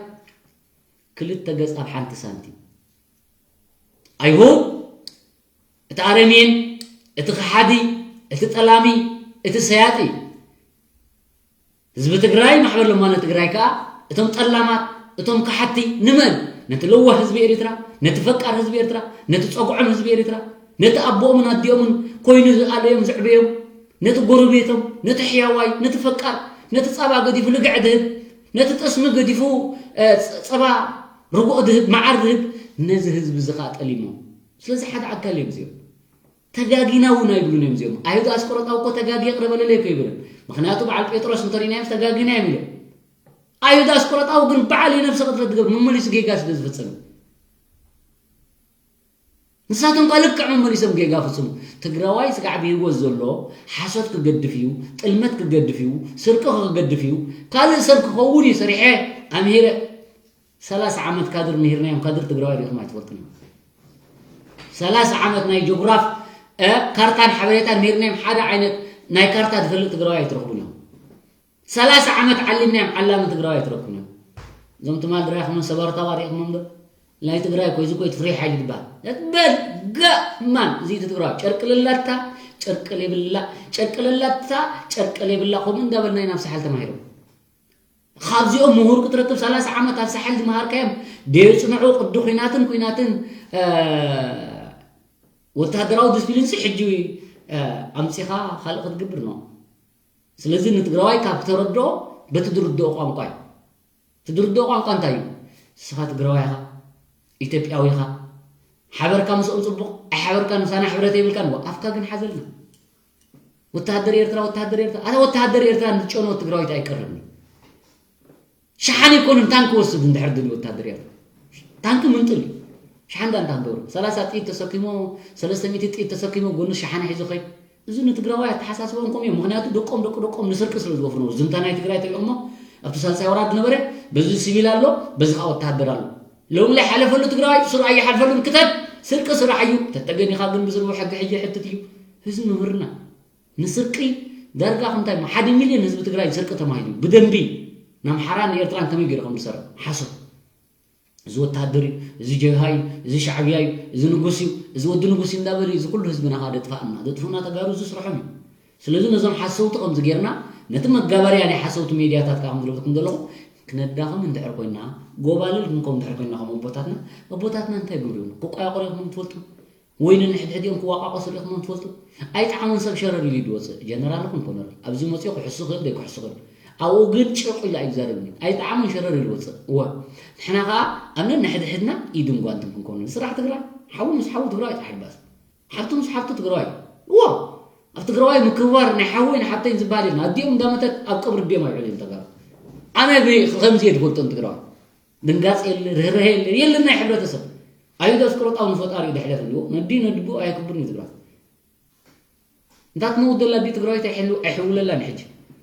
ክልተ ገጽ ኣብ ሓንቲ ሳንቲም። ኣይሁድ እቲ ኣረሜን፣ እቲ ከሓዲ፣ እቲ ጠላሚ፣ እቲ ሰያጢ። ህዝቢ ትግራይ፣ ማሕበር ለማኖ ትግራይ ከኣ እቶም ጠላማት፣ እቶም ከሓድቲ ንመን? ነቲ ለዋህ ህዝቢ ኤርትራ፣ ነቲ ፈቃር ህዝቢ ኤርትራ፣ ነቲ ጸጉዖም ህዝቢ ኤርትራ፣ ነቲ ኣቦኦምን ኣዲኦምን ኮይኑ ዝኣለዮም ዘዕበዮም፣ ነቲ ጎረቤቶም፣ ነቲ ሕያዋይ፣ ነቲ ፈቃር፣ ነቲ ጸባ ገዲፉ ልግዕ ድህብ፣ ነቲ ጠስሚ ገዲፉ፣ እ፣ ጸ-፣ ጸባ ርጎኦ ድህብ፣ መዓር ድህብ፣ ነዚ ህዝቢ እዚ ከኣ ጠሊሞም። ስለዚ ሓደ ኣካል እዮም እዚኦም። ተጋጊና እውን ኣይብሉን እዮም እዚኦም። ኣይሁድ ኣስቆሮጣዊ እኮ ተጋጊ ይቕረ በለለይ እኮ ይብልን። ምኽንያቱ በዓል ጴጥሮስ እንተሪእናዮም ተጋጊና እዮም ኢሎም። ኣይሁድ ኣስቆሮጣዊ ግን በዓል እዩ ነብሰ ቅትለት ዝገብር፣ መመሊሱ ጌጋ ስለ ዝፍጽም። ንሳቶም ከ ልክዕ መመሊሶም ጌጋ ፍጽሙ። ትግራዋይ ስጋዕ ብህይወት ዘሎ ሓሶት ክገድፍ እዩ፣ ጥልመት ክገድፍ እዩ፣ ስርቂ ክገድፍ እዩ። ካልእ ሰብ ክኸውን እዩ ሰሪሐ ኣምሂረ። ሰላሳ ዓመት ካድር ምሂርናዮም፣ ካድር ትግራዋይ ሪኢኹም ኣይትፈልጡን እዮም። ሰላሳ ዓመት ናይ ጂኦግራፍ፣ እ፣ ካርታን ሓበሬታን ምሂርናዮም፣ ሓደ ዓይነት ናይ ካርታ ዝፈልጥ ትግራዋይ ኣይትረኽቡን እዮም። ሰላሳ ዓመት ዓሊምናዮም፣ ዓላሚ ትግራዋይ ኣይትረኽቡን እዮም። እዞም ትማል ድራይኹምን ሰባርታባ ሪኢኹሞም ዶ? ናይ ትግራይ እኮ፣ እዚ እኮ እቲ ፍሉይ ሓይሊ ዝበሃል። በል፣ ገማን፣ እዚ እቲ ትግራዋይ። ጨርቂ ለላታ፣ ጨርቂ ሌብላ፣ ጨርቂ ለላታ፣ ጨርቂ ሌብላ፣ ከምኡ እንዳበልና ኢና ኣብ ሳሕል ተማሂሮም። ካብዚኦም ምሁር ክትረክብ ሰላሳ ዓመት ኣብ ሳሕል ዝመሃርካዮም ደየጽንዑ ቅዲ ኲናትን ኲናትን፣ እ፣ ወተሃደራዊ ዲስፕሊንሲ ሕጂ፣ እ፣ ኣምጺኻ ካልእ ክትገብር ነው። ስለዚ ንትግራዋይ ካብ ተረድኦ በቲ ዝርድኦ ቋንቋ እዩ። እቲ ዝርድኦ ቋንቋ እንታይ እዩ? ንስኻ ትግራዋይ ኢኻ፣ ኢትዮጵያዊ ኢኻ፣ ሓበርካ ምስኦም ጽቡቕ፣ ኣይሓበርካን ምሳና ሕብረት የብልካን፣ ወ-፣ ኣፍካ ግን ሓዘልና። ወተሃደር ኤርትራ፣ ወተሃደር ኤርትራ። ኣታ ወተሃደር ኤርትራ ንጨንዎ ትግራዊት ኣይቀርብን እዩ። ሸሓን ኣይኮኑን ታንክ ወስድ እንድሕር ድልዩ ወተሃደር ኤርትራ። ታንክ ምንጥል እዩ። ሸሓን ዳንታ ክገብሩ። ሰላሳ ጥይት ተሰኪሞ፣ ሰለስተ ሚእቲ ጥይት ተሰኪሞ፣ ጎኑ ሸሓነ ሒዙ ኸይድ። እዚ ንትግራዋይ ኣተሓሳስቦም ከምኡ እዮም። ምኽንያቱ ደቆም፣ ደቂ ደቆም ንስርቂ ስለ ዝወፍርዎ። ዝንታ ናይ ትግራይ ተሪኦሞ፣ ኣብቲ ሳልሳይ ወራር ዝነበረ፣ በዚ ሲቪል ኣሎ፣ በዚ ኸዓ ወተሃደር ኣሎ። ሎሚ ላይ ሓለፈሉ ትግራዋይ፣ ስሩ ኣይሓልፈሉን ክተት፣ ስርቂ ስራሕ እዩ። ተተገኒኻ ግን ብስሩ ሕጊ ሕጂ ይሕትት እዩ። ህዝቢ ምህርና። ንስርቂ ዳርጋ ከምታይ እሞ ሓደ ሚልዮን ህዝቢ ትግራይ ንስርቂ ተማሂሉ እዩ። ብደንቢ ንኣምሓራን ንኤርትራን ከመይ ገይሩ ከም ዝሰርቕ ሓሶት። እዚ ወተሃደር እዩ፣ እዚ ጀብሃ እዩ፣ እዚ ሻዕብያ እዩ፣ እዚ ንጉስ እዩ፣ እዚ ወዲ ንጉስ እዩ እንዳበሉ እዩ እዚ ኩሉ ህዝብና ከኣ ዘጥፍኣና። ዘጥፍኡና ተጋሩ እዚ ስርሖም እዩ። ስለዚ ነዞም ሓሰውቲ ከምዚ ጌርና ነቲ መጋበርያ ናይ ሓሰውቲ ሜድያታት ከኣ ከም ዝብለኩም ዘለኹ ክነዳኽም እንድሕር ኮይና፣ ጎባልል ክንከውን እንድሕር ኮይና ከም ኣቦታትና፣ ኣቦታትና እንታይ ይገብሩ እዮም? ክቆያቆሩ ኢኹም ትፈልጡ? ወይ ንንሕድሕዲኦም ክዋቃቆሱ ርኢኹሞም ትፈልጡ? ኣይጠዓሞን ሰብ ሸረር ኢሉ እዩ ዝወፅእ። ጀነራል ይኹን ኮነረል ኣብዚ መፅኡ ክሕሱ ክእል ዘይክሕሱ ክእል ኣብኡ ግን ጭቕ ኢሉ ኣይዛረብን እዩ። ኣይጠዓሞን ሸረር ኢሉ ወፅእ። እወ ንሕና ከዓ ኣብ ነንሕድሕድና ኢድን ጓንትን ክንኮኑ ንስራሕ ትግራይ ሓዊ ምስ ሓዊ ትግራይ ተሓባስ ሓብቲ ምስ ሓብቲ ትግራዋይ እዎ ኣብ ትግራዋይ ምክብባር ናይ ሓወይ ንሓብተይን ዝበሃል የለን። ኣዲኦም እንዳመተት ኣብ ቀብሪ ኣዲኦም ኣይውዕልን ተጋሩ። ኣነ ከምዚ እየ ዝፈልጦም ትግራዋይ ድንጋፅ የለ ርህርህ የለ የለን ናይ ሕብረተሰብ ኣይሁድ ኣስቆሮጣዊ ንፈጣሪ እዩ ድሕደር እንዲዎ ነዲ ነድቡ ኣየክብርን እዩ ትግራዋይ እንታ ትመውት ዘላ ኣዲ ትግራዋይት ኣይሕሉ ኣይሕውለላን ሕጂ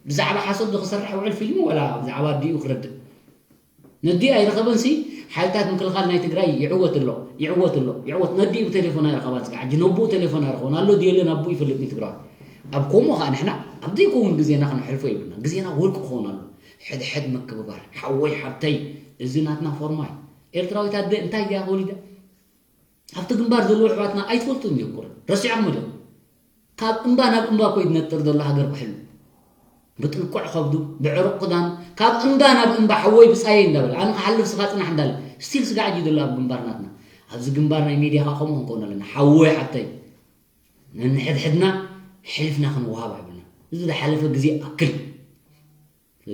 ብዛዕባ ሓሶት ዝክሰርሕ ውዕል ፊልም ወላ ብዛዕባ ኣዲኡ ክረድእ ነዲ ኣይረኸበን ሲ ሓይልታት ምክልኻል ናይ ትግራይ ይዕወት ኣሎ ይዕወት ኣሎ ይዕወት ነዲ ብቴሌፎን ኣይረኸባን ስጋ ሕጂ ነቦኡ ቴሌፎን ኣይረኸቦን ኣሎ ድየለን ኣቦኡ ይፈልጥ ንትግራዋይ ኣብ ከምኡ ከዓ ንሕና ኣብ ዘይከውን ግዜና ክነሕልፎ ይብልና ግዜና ወርቂ ክኸውን ኣሎ ሕድሕድ ምክብባር ሓወይ ሓብተይ እዚ ናትና ፎርማ እዩ ኤርትራዊት ኣደ እንታይ ድያ ተወሊዳ ኣብቲ ግንባር ዘለዉ ኣሕዋትና ኣይትፈልጡን ድዮም ቁሩብ ረሲዕኹም ድዮም ካብ እምባ ናብ እምባ እኮ እዩ ዝነጥር ዘሎ ሃገር ክሕሉ ብጥልቁዕ ከብዱ ብዕሩቕ ክዳኑ ካብ እምባ ናብ እምባ ሓወይ ብፃየይ እንዳበለ ኣነ ክሓልፍ ስኻ ፅናሕ እንዳለ ስቲል ስጋዕ እዩ ዘሎ ኣብ ግንባር ናትና ኣብዚ ግንባር ናይ ሚድያ ከዓ ከምኡ ክንከውን ኣለና ሓወይ ሓብተይ ነንሕድሕድና ሕልፍና ክንወሃብ ኣይብልና እዚ ዝሓለፈ ግዜ ኣክል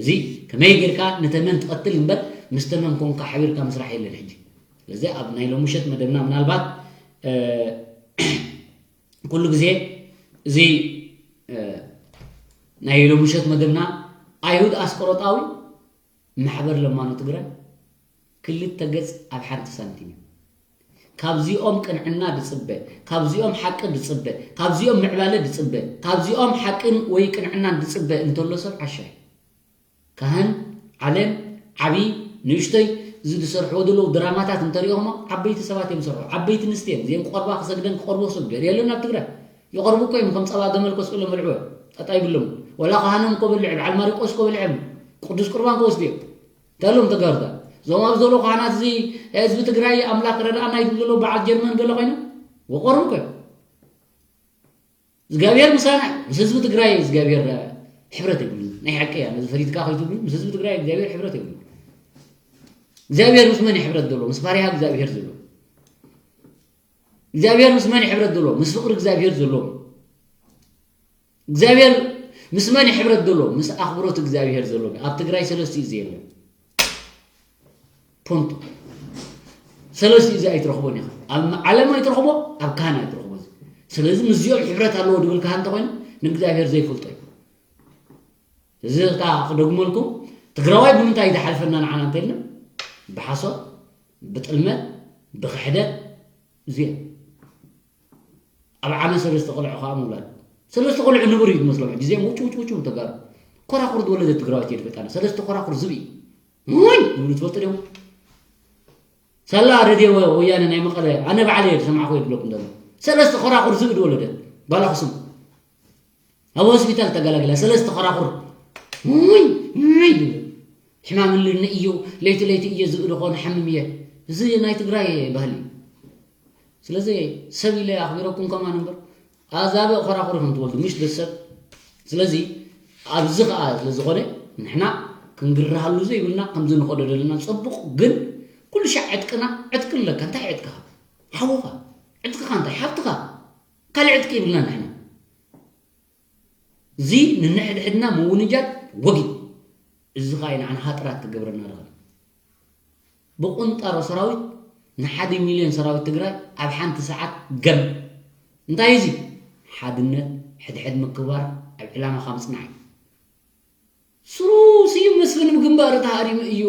እዚ ከመይ ጌርካ ንተመን ትቐትል እምበር ምስ ተመን ኮንካ ሓቢርካ ምስራሕ የለን ሕጂ ስለዚ ኣብ ናይ ሎምሸት መደብና ምናልባት ኩሉ ግዜ እዚ ናይ ሎምሸት መደብና ኣይሁድ ኣስቆሮጣዊ ማሕበር ለማኖ ትግራይ ክልተ ገጽ ኣብ ሓንቲ ሳንቲም እዩ ካብዚኦም ቅንዕና ድጽበ ካብዚኦም ሓቂ ድጽበ ካብዚኦም ምዕባለ ድጽበ ካብዚኦም ሓቅን ወይ ቅንዕናን ድጽበ እንተሎ ሰብ ዓሻ እዩ ካህን ዓለም ዓቢ ንእሽቶይ እዚ ዝሰርሕዎ ዘለዉ ድራማታት እንተሪኦሞ ዓበይቲ ሰባት እዮም ዝሰርሑ ዓበይቲ ንስቲ እዮም እዚኦም ቆርባ ክሰግደን ክቆርቦ ክሰግዱ የለን ኣብ ትግራይ ይቆርቡ እኮ እዮም ከም ጸባ ገመል ኮስቅሎም በልዕዎ ጣጣ ይብሎም ወላ ካህኖም እኮ በልዕ በዓል ማሪቆስ እኮ በልዕም ቅዱስ ቁርባን ከወስዱ እዮም ተሎም ተጋሩታ እዞም ኣብ ዘሎ ካህናት እዚ ህዝቢ ትግራይ ኣምላክ ረዳእና ይትም ዘሎ በዓል ጀርመን ገለ ኮይኖም ወቆርቡ እኮ እዮም እግዚኣብሔር ምሳና ምስ ህዝቢ ትግራይ እግዚኣብሔር ሕብረት የብሉ ናይ ሓቂ እያ ነዚ ፈሊጥካ ከይትብሉ ምስ ህዝቢ ትግራይ እግዚኣብሔር ሕብረት የብሉ እግዚኣብሔር ምስ መን ሕብረት ዘሎ ምስ ባሪያ እግዚኣብሔር ዘሎ እግዚኣብሔር ምስ መን ሕብረት ዘሎ ምስ ፍቅሪ እግዚኣብሔር ዘሎ እግዚኣብሔር ምስ መን ሕብረት ዘሎ ምስ ኣኽብሮት እግዚኣብሔር ዘሎ ኣብ ትግራይ ሰለስቲኡ ዘየለ ፖንቱ ሰለስቲ እዚ ኣይትረኽቦን ኢኻ ኣብ ዓለም ኣይትረኽቦ ኣብ ካህን ኣይትረኽቦ እዚ ስለዚ ምስዚኦም ሕብረት ኣለዎ ድብል ካህን እንተኮይኑ ንእግዚኣብሔር ዘይፈልጦ እዩ እዚ ታ ክደግመልኩም ትግራዋይ ብምንታይ ዝሓልፈና ንዓና እንተልና ብሓሶት ብጥልመት ብክሕደት እዚኦም ኣብ ዓመት ሰለስተ ቆልዑ ከዓ ምውላድ ሰለስተ ቆልዑ ንቡር እዩ ዝመስሎም ሕጂ እዚኦም ውጭ ውጭ ውጭ ተጋሩ ኮራኩር ዝወለደ ትግራዋይት እየ ዝፈልጣ ሰለስተ ኮራኩር ዝብኢ ወይ ይብሉ ትፈልጡ ዲኹም ሳላ ረድዮ ወያነ ናይ መቐለ ኣነ ባዕለ እየ ዝሰማዕኩ ይብለኩም ዘሎ ሰለስተ ኮራኩር ዝብኢ ዝወለደ ባላክሱም ኣብ ሆስፒታል ተገላግላ ሰለስተ ኮራኩር ወይ ወይ ይብል ሕማም ልኒ እዩ ለይቲ ለይቲ እየ ዝብኢ ዝኾነ ሓምም እየ እዚ ናይ ትግራይ ባህሊ እዩ ስለዚ ሰብ ኢለ ኣኽቢረኩም ከማን እምበር ኣዛብእ ኮራኹር ከም ትወልዱ ምሽ ደሰብ ስለዚ ኣብዚ ከዓ ስለዝኾነ ንሕና ክንግርሃሉ ዘይብልና ከምዚ ንኸዶ ዘለና ፅቡቕ ግን ኩሉ ሻዕ ዕጥቅና ዕጥቂ ኣለካ እንታይ ዕጥቅኻ ሓወኻ ዕጥቅኻ እንታይ ሓብትኻ ካልእ ዕጥቂ ይብልና ንሕና እዚ ንንሕድሕድና ምውንጃል ወጊድ እዚ ከዓ ንዓና ሃጥራት ክገብረና ዝኽእል ብቁንጣሮ ሰራዊት ንሓደ ሚልዮን ሰራዊት ትግራይ ኣብ ሓንቲ ሰዓት ገም እንታይ እዚ ሓድነት ሕድሕድ ምክባር ኣብ ዕላማኻ ምፅናዕ እዩ ስሩ ስዩም መስፍን ብግንባር ተሃሪሙ እዩ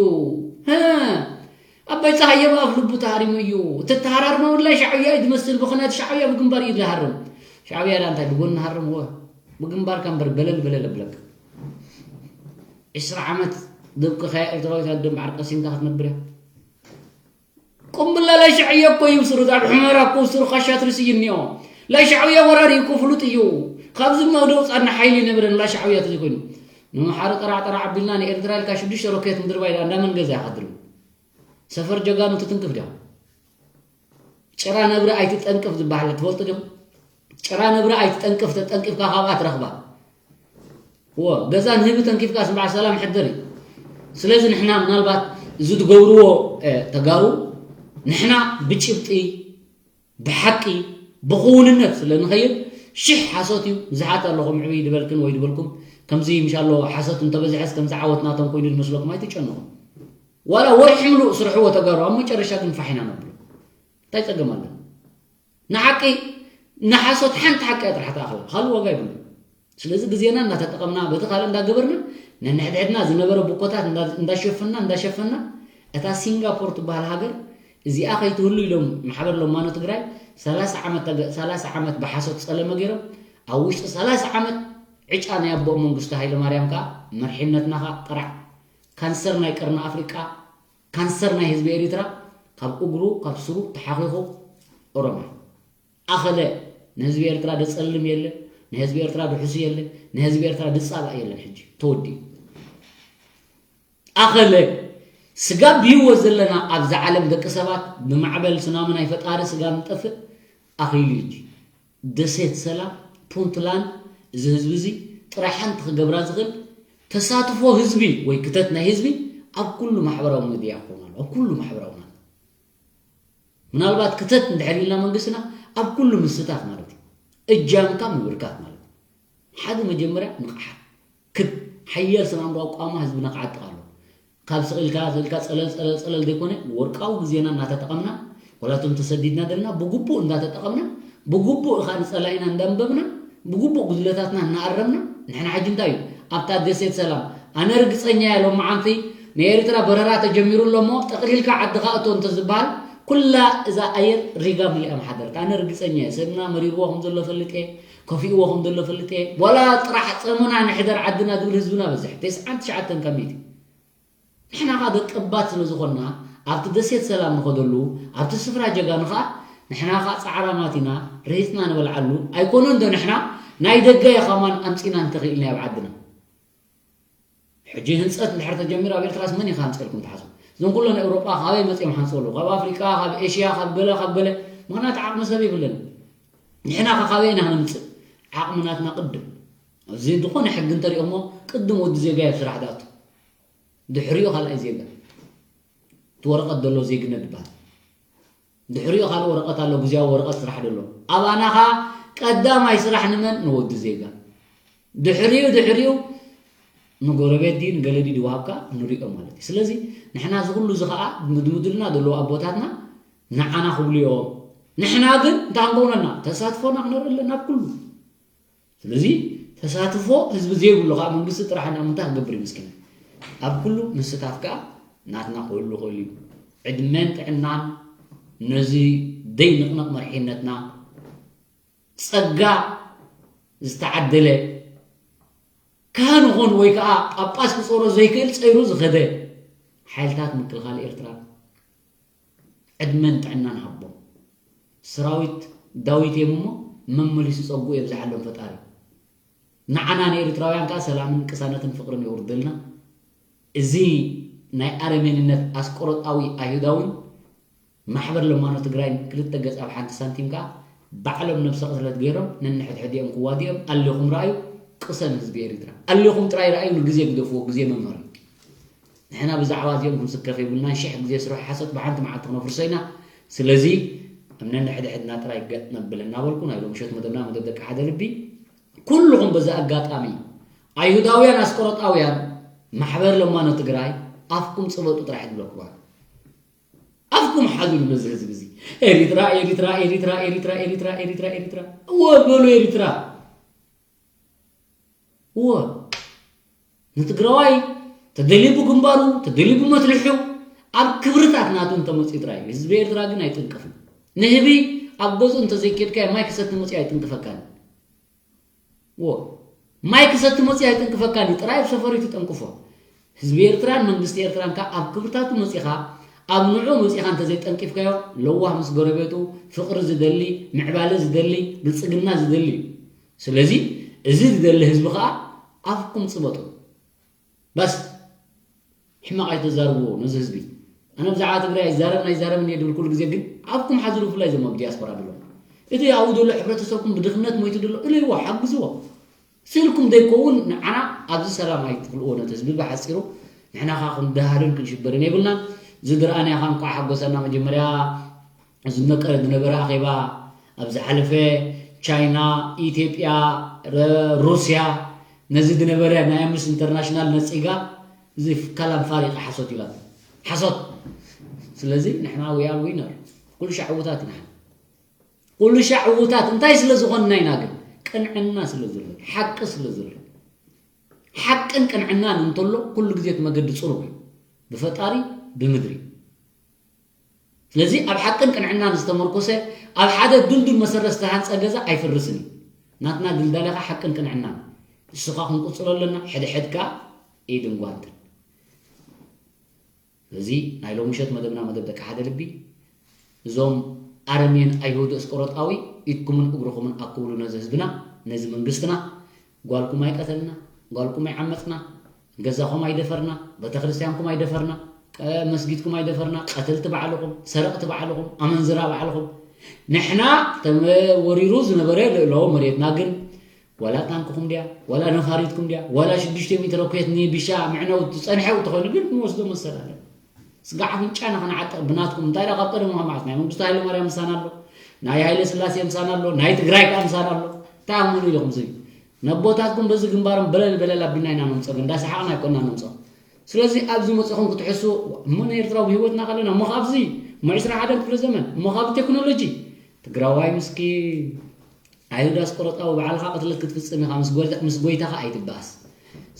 ኣባይ ፀሃየ ብኣፍ ልቡ ተሃሪሙ እዩ ተተሃራርመ ወድላይ ሻዕብያ እዩ ዝመስል ብኽነት ሻዕብያ ብግንባር እዩ ዝሃርም ሻዕብያ ዳ እንታይ ብጎኒ ሃርምዎ ብግንባርካ እምበር በለል በለል ኣብለካ ዕስራ ዓመት ደብቅኻያ ኤርትራዊት ኣደ እምበዓር ቀሲንካ ክትነብር እያ ቁምብላ ላይ ሻዕብያ እኮ እዩ ስሩ ኣብ ሕመራ እኮ ስሩ ካሻት ርሲ እዩ እኒኦ ላይ ሻዕብያ ወራሪ እኮ ፍሉጥ እዩ ካብዚ መውደው ፃና ሓይሊ ነበረን ላይ ሻዕብያ ተዘይኮይኑ ንምሓረ ጠራዕጠራ ዓቢልና ንኤርትራ ኢልካ ሽዱሽተ ሮኬት ምድርባይ ዳ እንዳመን ገዛ ኢኻ ድርብ ሰፈር ጀጋኑ ትትንክፍ ዲኻ ጭራ ነብሪ ኣይትጠንቅፍ ዝበሃል ትፈልጡ ዲኹም? ጭራ ነብሪ ኣይትጠንቅፍ ተጠንቂፍካ ካብኣ ትረኽባ። እዎ ገዛ ንህቢ ተንኪፍካስ በዓል ሰላም ሕደር እዩ። ስለዚ ንሕና ምናልባት እዚ ትገብርዎ ተጋሩ ንሕና ብጭብጢ ብሓቂ ብኽውንነት ስለ ንኸይድ ሽሕ ሓሶት እዩ። ብዙሓት ኣለኹም ዕብይ ድበልክን ወይ ድበልኩም ከምዚ ምሻሎ ሓሶት እንተበዝሐስ ከምዚ ዓወት ናቶም ኮይኑ ዝመስለኩም ኣይትጨነቑ። ዋላ ወርሒ ምሉእ ስርሕዎ ተጋሩ፣ ኣብ መጨረሻ ግን ፋሕ ኢና ነብሎ። እንታይ ጸገም ኣለና? ንሓቂ ንሓሶት ሓንቲ ሓቂ እያ ጥራሕ ትኣኽል፣ ካልእ ዋጋ የብሉን። ስለዚ ግዜና እናተጠቐምና በቲ ካልእ እንዳገበርና ነንሕድሕድና ዝነበረ ብኮታት እንዳ- እንዳሸፈና እንዳሸፈና እታ ሲንጋፖር ትበሃል ሃገር እዚኣ ከይትህሉ ኢሎም ማሕበር ለማኖ ትግራይ ሰላሳ ዓመት ተገ- ሰላሳ ዓመት ብሓሶት ጸለመ ገይሮም ኣብ ውሽጢ ሰላሳ ዓመት ዕጫ ናይ ኣቦ መንግስቱ ሃይለማርያም ከዓ መርሒነትና ከዓ ጥራሕ ካንሰር ናይ ቀርኒ ኣፍሪቃ ካንሰር ናይ ህዝቢ ኤሪትራ ካብ እግሩ ካብ ስሩ ተሓኺኹ ኦሮማይ ኣኸለ ንህዝቢ ኤርትራ ደጸልም የለ ንህዝቢ ኤርትራ ድሕሱ የለ ንህዝቢ ኤርትራ ድጻባእ የለን ሕጂ ተወዲኡ ኣኸለ ስጋብ ብህይወት ዘለና ኣብዛ ዓለም ደቂ ሰባት ብማዕበል ሱናሚ ናይ ፈጣሪ ስጋብ ንጠፍእ ኣኺሉ እዩ ደሴት ሰላም ፑንትላንድ እዚ ህዝቢ እዚ ጥራይ ሓንቲ ክገብራ ዝኽእል ተሳትፎ ህዝቢ ወይ ክተት ናይ ህዝቢ ኣብ ኩሉ ማሕበራዊ ሚድያ ክኾን ኣሎ ኣብ ኩሉ ማሕበራዊ ማለት ምናልባት ክተት እንድሕር ኢልና መንግስትና ኣብ ኩሉ ምስታፍ ማለት እዩ እጃምካ ምብርካት ማለት እዩ ሓደ መጀመርያ ንቕሓት ክብ ሓያል ስነ ኣእምሮ ኣቋማ ህዝብና ክዓጥቕ ኣሎ ካብ ስቕ ኢልካ ስቕ ኢልካ ጸለል ጸለል ጸለል ዘይኮነ ወርቃዊ ግዜና እናተጠቐምና ወላቶም ተሰዲድና ዘለና ብግቡእ እንዳተጠቐምና ብግቡእ እኻ ንጸላኢና እንዳንበብና ብግቡእ ጉድለታትና እናኣረምና ንሕና ሕጂ እንታይ እዩ ኣብታ ደሴት ሰላም ኣነ ርግጸኛ እየ ሎመዓንቲ ናይ ኤርትራ በረራ ተጀሚሩ ኣሎ እሞ ጠቕሊልካ ዓድኻ እቶ እንተዝበሃል ኩላ እዛ ኣየር ሪጋ መሊኣ ምሓደረት ኣነ ርግጸኛ እየ ሰብና መሪርዎ ከም ዘሎ ፈልጥ እየ ከፊእዎ ከም ዘሎ ፈልጥ እየ ዋላ ጥራሕ ጸሙና ንሕደር ዓድና ዝብል ህዝብና በዝሕ ተስዓን ትሽዓተን ካብ ሚእቲ ንሕና ኸዓ ደቀባት ስለ ዝኾንና ኣብቲ ደሴት ሰላም ንኸደሉ ኣብቲ ስፍራ ጀጋኑ ኸዓ ንሕና ኸዓ ፃዕራማት ኢና ረሂፅና ንበልዓሉ ኣይኮነን ዶ ንሕና ናይ ደገ የኸማን ኣምፂና እንተኽኢልና ኣብ ዓድና ሕጂ ህንፀት እንድሕር ተጀሚሩ ኣብ ኤርትራስ መን እዩ ክሃንፀልኩም ትሓስቡ እዞም ኩሎም ኤውሮጳ ካበይ መፂኦም ሓንፀሉ ካብ ኣፍሪቃ ካብ ኤሽያ ካብ ገለ ካብ ገለ ምኽንያቱ ዓቕሚ ሰብ የብለን ንሕና ኸ ካበይ ኢና ክነምፅእ ዓቕሚ ናትና ቅድም እዚ ዝኾነ ሕጊ እንተሪኦሞ ቅድም ወዲ ዜጋ እዩ ኣብ ስራሕ ዝኣቱ ድሕሪኡ ካልኣይ ዜጋ እቲ ወረቐት ዘሎ ዜግነት ዝበሃል ድሕሪኡ ካልእ ወረቐት ኣሎ ግዜያዊ ወረቐት ስራሕ ደሎ ኣባና ኸዓ ቀዳማይ ስራሕ ንመን ንወዲ ዜጋ ድሕሪኡ ድሕሪኡ ንጎረቤት ድዩ ንገለ ድዩ ድወሃብካ ንሪኦ ማለት እዩ ስለዚ ንሕና እዚ ኩሉ እዚ ኸዓ ምድምድልና ዘለዉ ኣቦታትና ንዓና ክብሉ እዮም ንሕና ግን እንታይ ክንገብረና ተሳትፎና ክነርኢ ኣለና ኣብ ኩሉ ስለዚ ተሳትፎ ህዝቢ ዘይብሉ ከዓ መንግስቲ ጥራሕ ናብ ምንታይ ክገብር ይምስኪን ኣብ ኩሉ ምስታፍ ከዓ ናትና ክህሉ ክእል እዩ ዕድመን ጥዕናን ነዚ ደይ ንቕነቕ መርሒነትና ጸጋ ዝተዓደለ ካህን ኾን ወይ ከዓ ጳጳስ ክፀሮ ዘይክእል ፀይሩ ዝኸደ ሓይልታት ምክልኻል ኤርትራ ዕድመን ጥዕናን ሃቦም ሰራዊት ዳዊት እዮም እሞ መመሊሱ ጸጉኡ የብዝሓሎም ፈጣሪ ንዓና ንኤርትራውያን ከዓ ሰላምን ቅሳነትን ፍቅርን የውርደልና እዚ ናይ ኣረሜንነት ኣስቆሮጣዊ ኣይሁዳውን ማሕበር ለማኖ ትግራይን ክልተ ገፅ ኣብ ሓንቲ ሳንቲም ከዓ ባዕሎም ነብሰ ቅትለት ገይሮም ነንሕድሕዲኦም ክዋዲኦም ኣሌኹም ረኣዩ ቅሰን ህዝቢ ኤርትራ ኣሌኹም ጥራይ ረኣዩ ንግዜ ግደፍዎ ግዜ መምህር እዩ ንሕና ብዛዕባ እዚኦም ክንስከፍ የብልናን ሽሕ ግዜ ስሩሕ ሓሶት ብሓንቲ መዓልቲ ክነፍርሶ ኢና ስለዚ ኣብ ነንሕድሕድና ጥራይ ገጥ ነብል እናበልኩ ናይ ሎም ምሸት መደብና መደብ ደቂ ሓደ ልቢ ኩልኹም በዚ ኣጋጣሚ ኣይሁዳውያን ኣስቆሮጣውያን ማሕበር ለማኖ ትግራይ ኣፍኩም ጽበጡ ጥራሕ ትብለኩም ኣፍኩም ሓዙሉ ነዚ ህዝቢ እዚ ኤሪትራ ኤሪትራ ኤሪትራ ኤሪትራ ኤሪትራ ኤሪትራ ኤሪትራ እወ በሉ ኤሪትራ እወ ንትግራዋይ ተደልዩ ብግንባሩ ተደልዩ ብመትልሑ ኣብ ክብርታት ናቱ እንተመፅኡ ጥራይ እዩ ህዝቢ ኤርትራ ግን ኣይጥንቅፍን ንህቢ ኣብ ገዝኡ እንተዘይኬድካዮ ማይ ክሰቲ መፅኡ ኣይጥንቅፈካን እወ ማይ ክሰቲ መፅኡ ኣይጥንቅፈካን እዩ ጥራይ ኣብ ሰፈሩ ትጠንቅፎ ህዝቢ ኤርትራን መንግስቲ ኤርትራን ከዓ ኣብ ክብርታቱ መፂኻ ኣብ ንዑ መፂኻ እንተዘይጠንቂፍካዮ ለዋህ ምስ ጎረቤቱ ፍቅሪ ዝደሊ ምዕባለ ዝደሊ ብልፅግና ዝደሊ እዩ ስለዚ እዚ ዝደሊ ህዝቢ ከዓ ኣፍኩም ፅበጡ በስ ሕማቕ ኣይተዛርብዎ ነዚ ህዝቢ ኣነ ብዛዕባ ትግራይ ኣይዛረብን ኣይዛረብን እየ ድብል ኩሉ ግዜ ግን ኣፍኩም ሓዝሉ ብፍላይ እዞም ኣብ ዲያስፖራ ድሎ እቲ ኣብኡ ዘሎ ሕብረተሰብኩም ብድኽነት ሞይቱ ድሎ እለይዎ ሓግዝዎ ስልኩም ዘይከውን ንዓና ኣብዚ ሰላም ኣይትክልእዎ ነቲ ህዝቢ ብሓፂሩ ንሕና ካ ክንደሃርን ክንሽበርን የብልናን እዚ ድርኣንያ ካ እንኳዕ ሓጎሰና መጀመርያ ዝመቀረ ዝነበረ ኣኼባ ኣብ ዝሓለፈ ቻይና፣ ኢትዮጵያ፣ ረ- ሩስያ ነዚ ዝነበረ ናይ ኣምነስቲ ኢንተርናሽናል ነፂጋ፣ እዚ ከላም ፋሪቂ ሓሶት ኢላ። ሓሶት። ስለዚ ንሕና we are winner። ኩሉ ሻዕ ዕዉታት ኢና። ኩሉ ሻዕ ዕዉታት እንታይ ስለ ዝኾንና ኢና ግን? ቅንዕና ስለ ዘሎ፣ ሓቂ ስለ ዘሎ። ሓቅን ቅንዕናን እንተሎ ኩሉ ግዜ እቲ መገዲ ፅሩብ እዩ፣ ብፈጣሪ፣ ብምድሪ። ስለዚ ኣብ ሓቅን ቅንዕናን ዝተመርኮሰ፣ ኣብ ሓደ ድልዱል መሰረት ዝተሃንፀ ገዛ ኣይፈርስን እዩ። ናትና ድልዳለ ኸዓ ሓቅን ቅንዕናን። ንሱ ኸዓ ክንቅፅሎ ኣለና፣ ሕድሕድ ከኣ ኢድን ጓንትን። ስለዚ ናይ ሎምሸት መደብና መደብ ደቂ ሓደ ልቢ፣ እዞም ኣረሜን ኣይሁድ ኣስቆሮጣዊ ኢድኩምን እግርኹምን ኣክብሉ ነዚ ህዝብና፣ ነዚ መንግስትና። ጓልኩም ኣይቀተልና፣ ጓልኩም ኣይዓመፅና፣ ገዛኹም ኣይደፈርና፣ ቤተክርስትያንኩም ኣይደፈርና፣ ቀ- መስጊድኩም ኣይደፈርና። ቀተልቲ ባዕልኹም፣ ሰረቕቲ ባዕልኹም፣ ኣመንዝራ ባዕልኹም። ንሕና ተወሪሩ ዝነበረ ልእላዊ መሬትና ግን ዋላ ታንክኹም ድያ፣ ዋላ ነፋሪትኩም ድያ፣ ዋላ ሽዱሽተ ሚእቲ ሮኬት ንቢሻ ምዕነው ዝፀንሐ ተኾይኑ ግን ክንወስዶ መሰል ኣለና። ስጋዕ ኣፍንጫና ከነዓጥቕ ብናትኩም። እንታይ ደኣ ካብ ቀደም ካብ መዓስ ናይ መንግስቱ ሃይለ ማርያም ምሳና ኣሎ፣ ናይ ሃይለ ስላሴ ምሳና ኣሎ፣ ናይ ትግራይ ከኣ ምሳና ኣሎ። እንታይ ኣምኑ ኢልኩም ዝብል ነቦታትኩም በዚ ግንባሮም በለል በለል ኣቢልና ኢና ነምፅኦ፣ ግን እንዳሰሓቕና ኣይኮና ነምፅኦ። ስለዚ ኣብዚ መፅኹም ክትሕሱ እሞ ንኤርትራዊ ብህይወትና ከለና እሞ ካብዚ እሞ ዕስራ ሓደን ክፍለ ዘመን እሞ ካብ ቴክኖሎጂ ትግራዋይ ምስኪን ኣይሁድ ኣስቆሮጣዊ ባዕልኻ ቅትለት ክትፍፅም ኢኻ፣ ምስ ጎይታ- ምስ ጎይታኻ ኣይትበኣስ።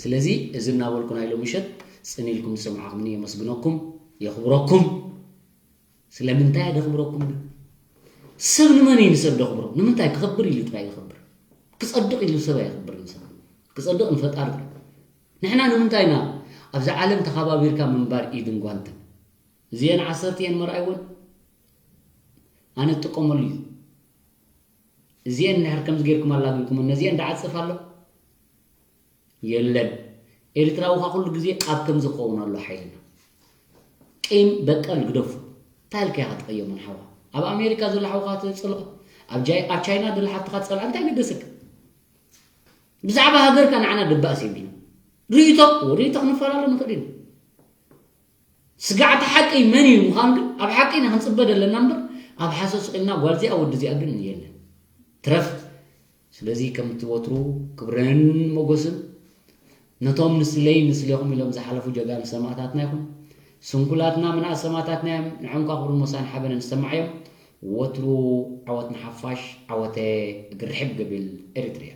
ስለዚ እዚ እናበልኩ ናይ ሎሚ ምሸት ፅን ኢልኩም ዝሰማዕኹምኒ የመስግነኩም፣ የኽብረኩም። ስለምንታይ ደኽብረኩም? ሰብ ንመን እዩ ንሰብ ደኽብሮ? ንምንታይ ክኸብር ኢሉ ጥራይ ይኸብር? ክጸድቕ ኢሉ ሰብ ኣይኸብርን። ሰብ ክጸድቕ ንፈጣሪ ጥራይ። ንሕና ንምንታይ ኢና ኣብዚ ዓለም ተኸባቢርካ ምንባር ኢድን ጓንትን? እዚአን ዓሰርተ እየን መርኣይወን ኣነ እጥቀመሉ እዩ። እዚአን እንድሕር ከምዚ ጌርኩም ኣላጊብኩም ነዚአን ደዓጽፍ ኣሎ? የለን። ኤርትራዊ ኸኣ ኩሉ ግዜ ኣብ ከምዚ ክኸውን ኣሎ ሓይልና። ቂም በቀል ግደፉ። እንታይ ኢልካ ኢኻ ትቕየሞ ንሓውኻ? ኣብ ኣሜሪካ ዘሎ ሓውኻ ትጽልኦ፣ ኣብ ጃይ- ኣብ ቻይና ዘሎ ሓፍትኻ ትጸልኣ እንታይ ገደሰካ? ብዛዕባ ሃገርካ ንዓና ድባእስ የብልና። ርእይቶ ርእይቶ ክንፈላለ ንኽእል ኢና። ስጋዕቲ ሓቂ መን እዩ ምዃን ግን ኣብ ሓቂ ኢና ክንጽበ ዘለና እምበር ኣብ ሓሶት ስቕ ኢልና ጓል እዚኣ ወዲ እዚኣ ግን የለን። ትረፍ። ስለዚ ከምቲ ወትሩ ክብርን ሞገስን ነቶም ንስለይ ንስሌኹም ኢሎም ዝሓለፉ ጀጋኑ ሰማእታትና ይኹን። ስንኩላትና ምንኣስ ሰማእታትና እዮም። ንዕንኳ ክብርን ሞሳን ሓበንን ዝሰማዕ እዮም። ወትሩ ዓወት ንሓፋሽ፣ ዓወተ እግሪ ርሕብ ገቢል ኤሪትሪያ።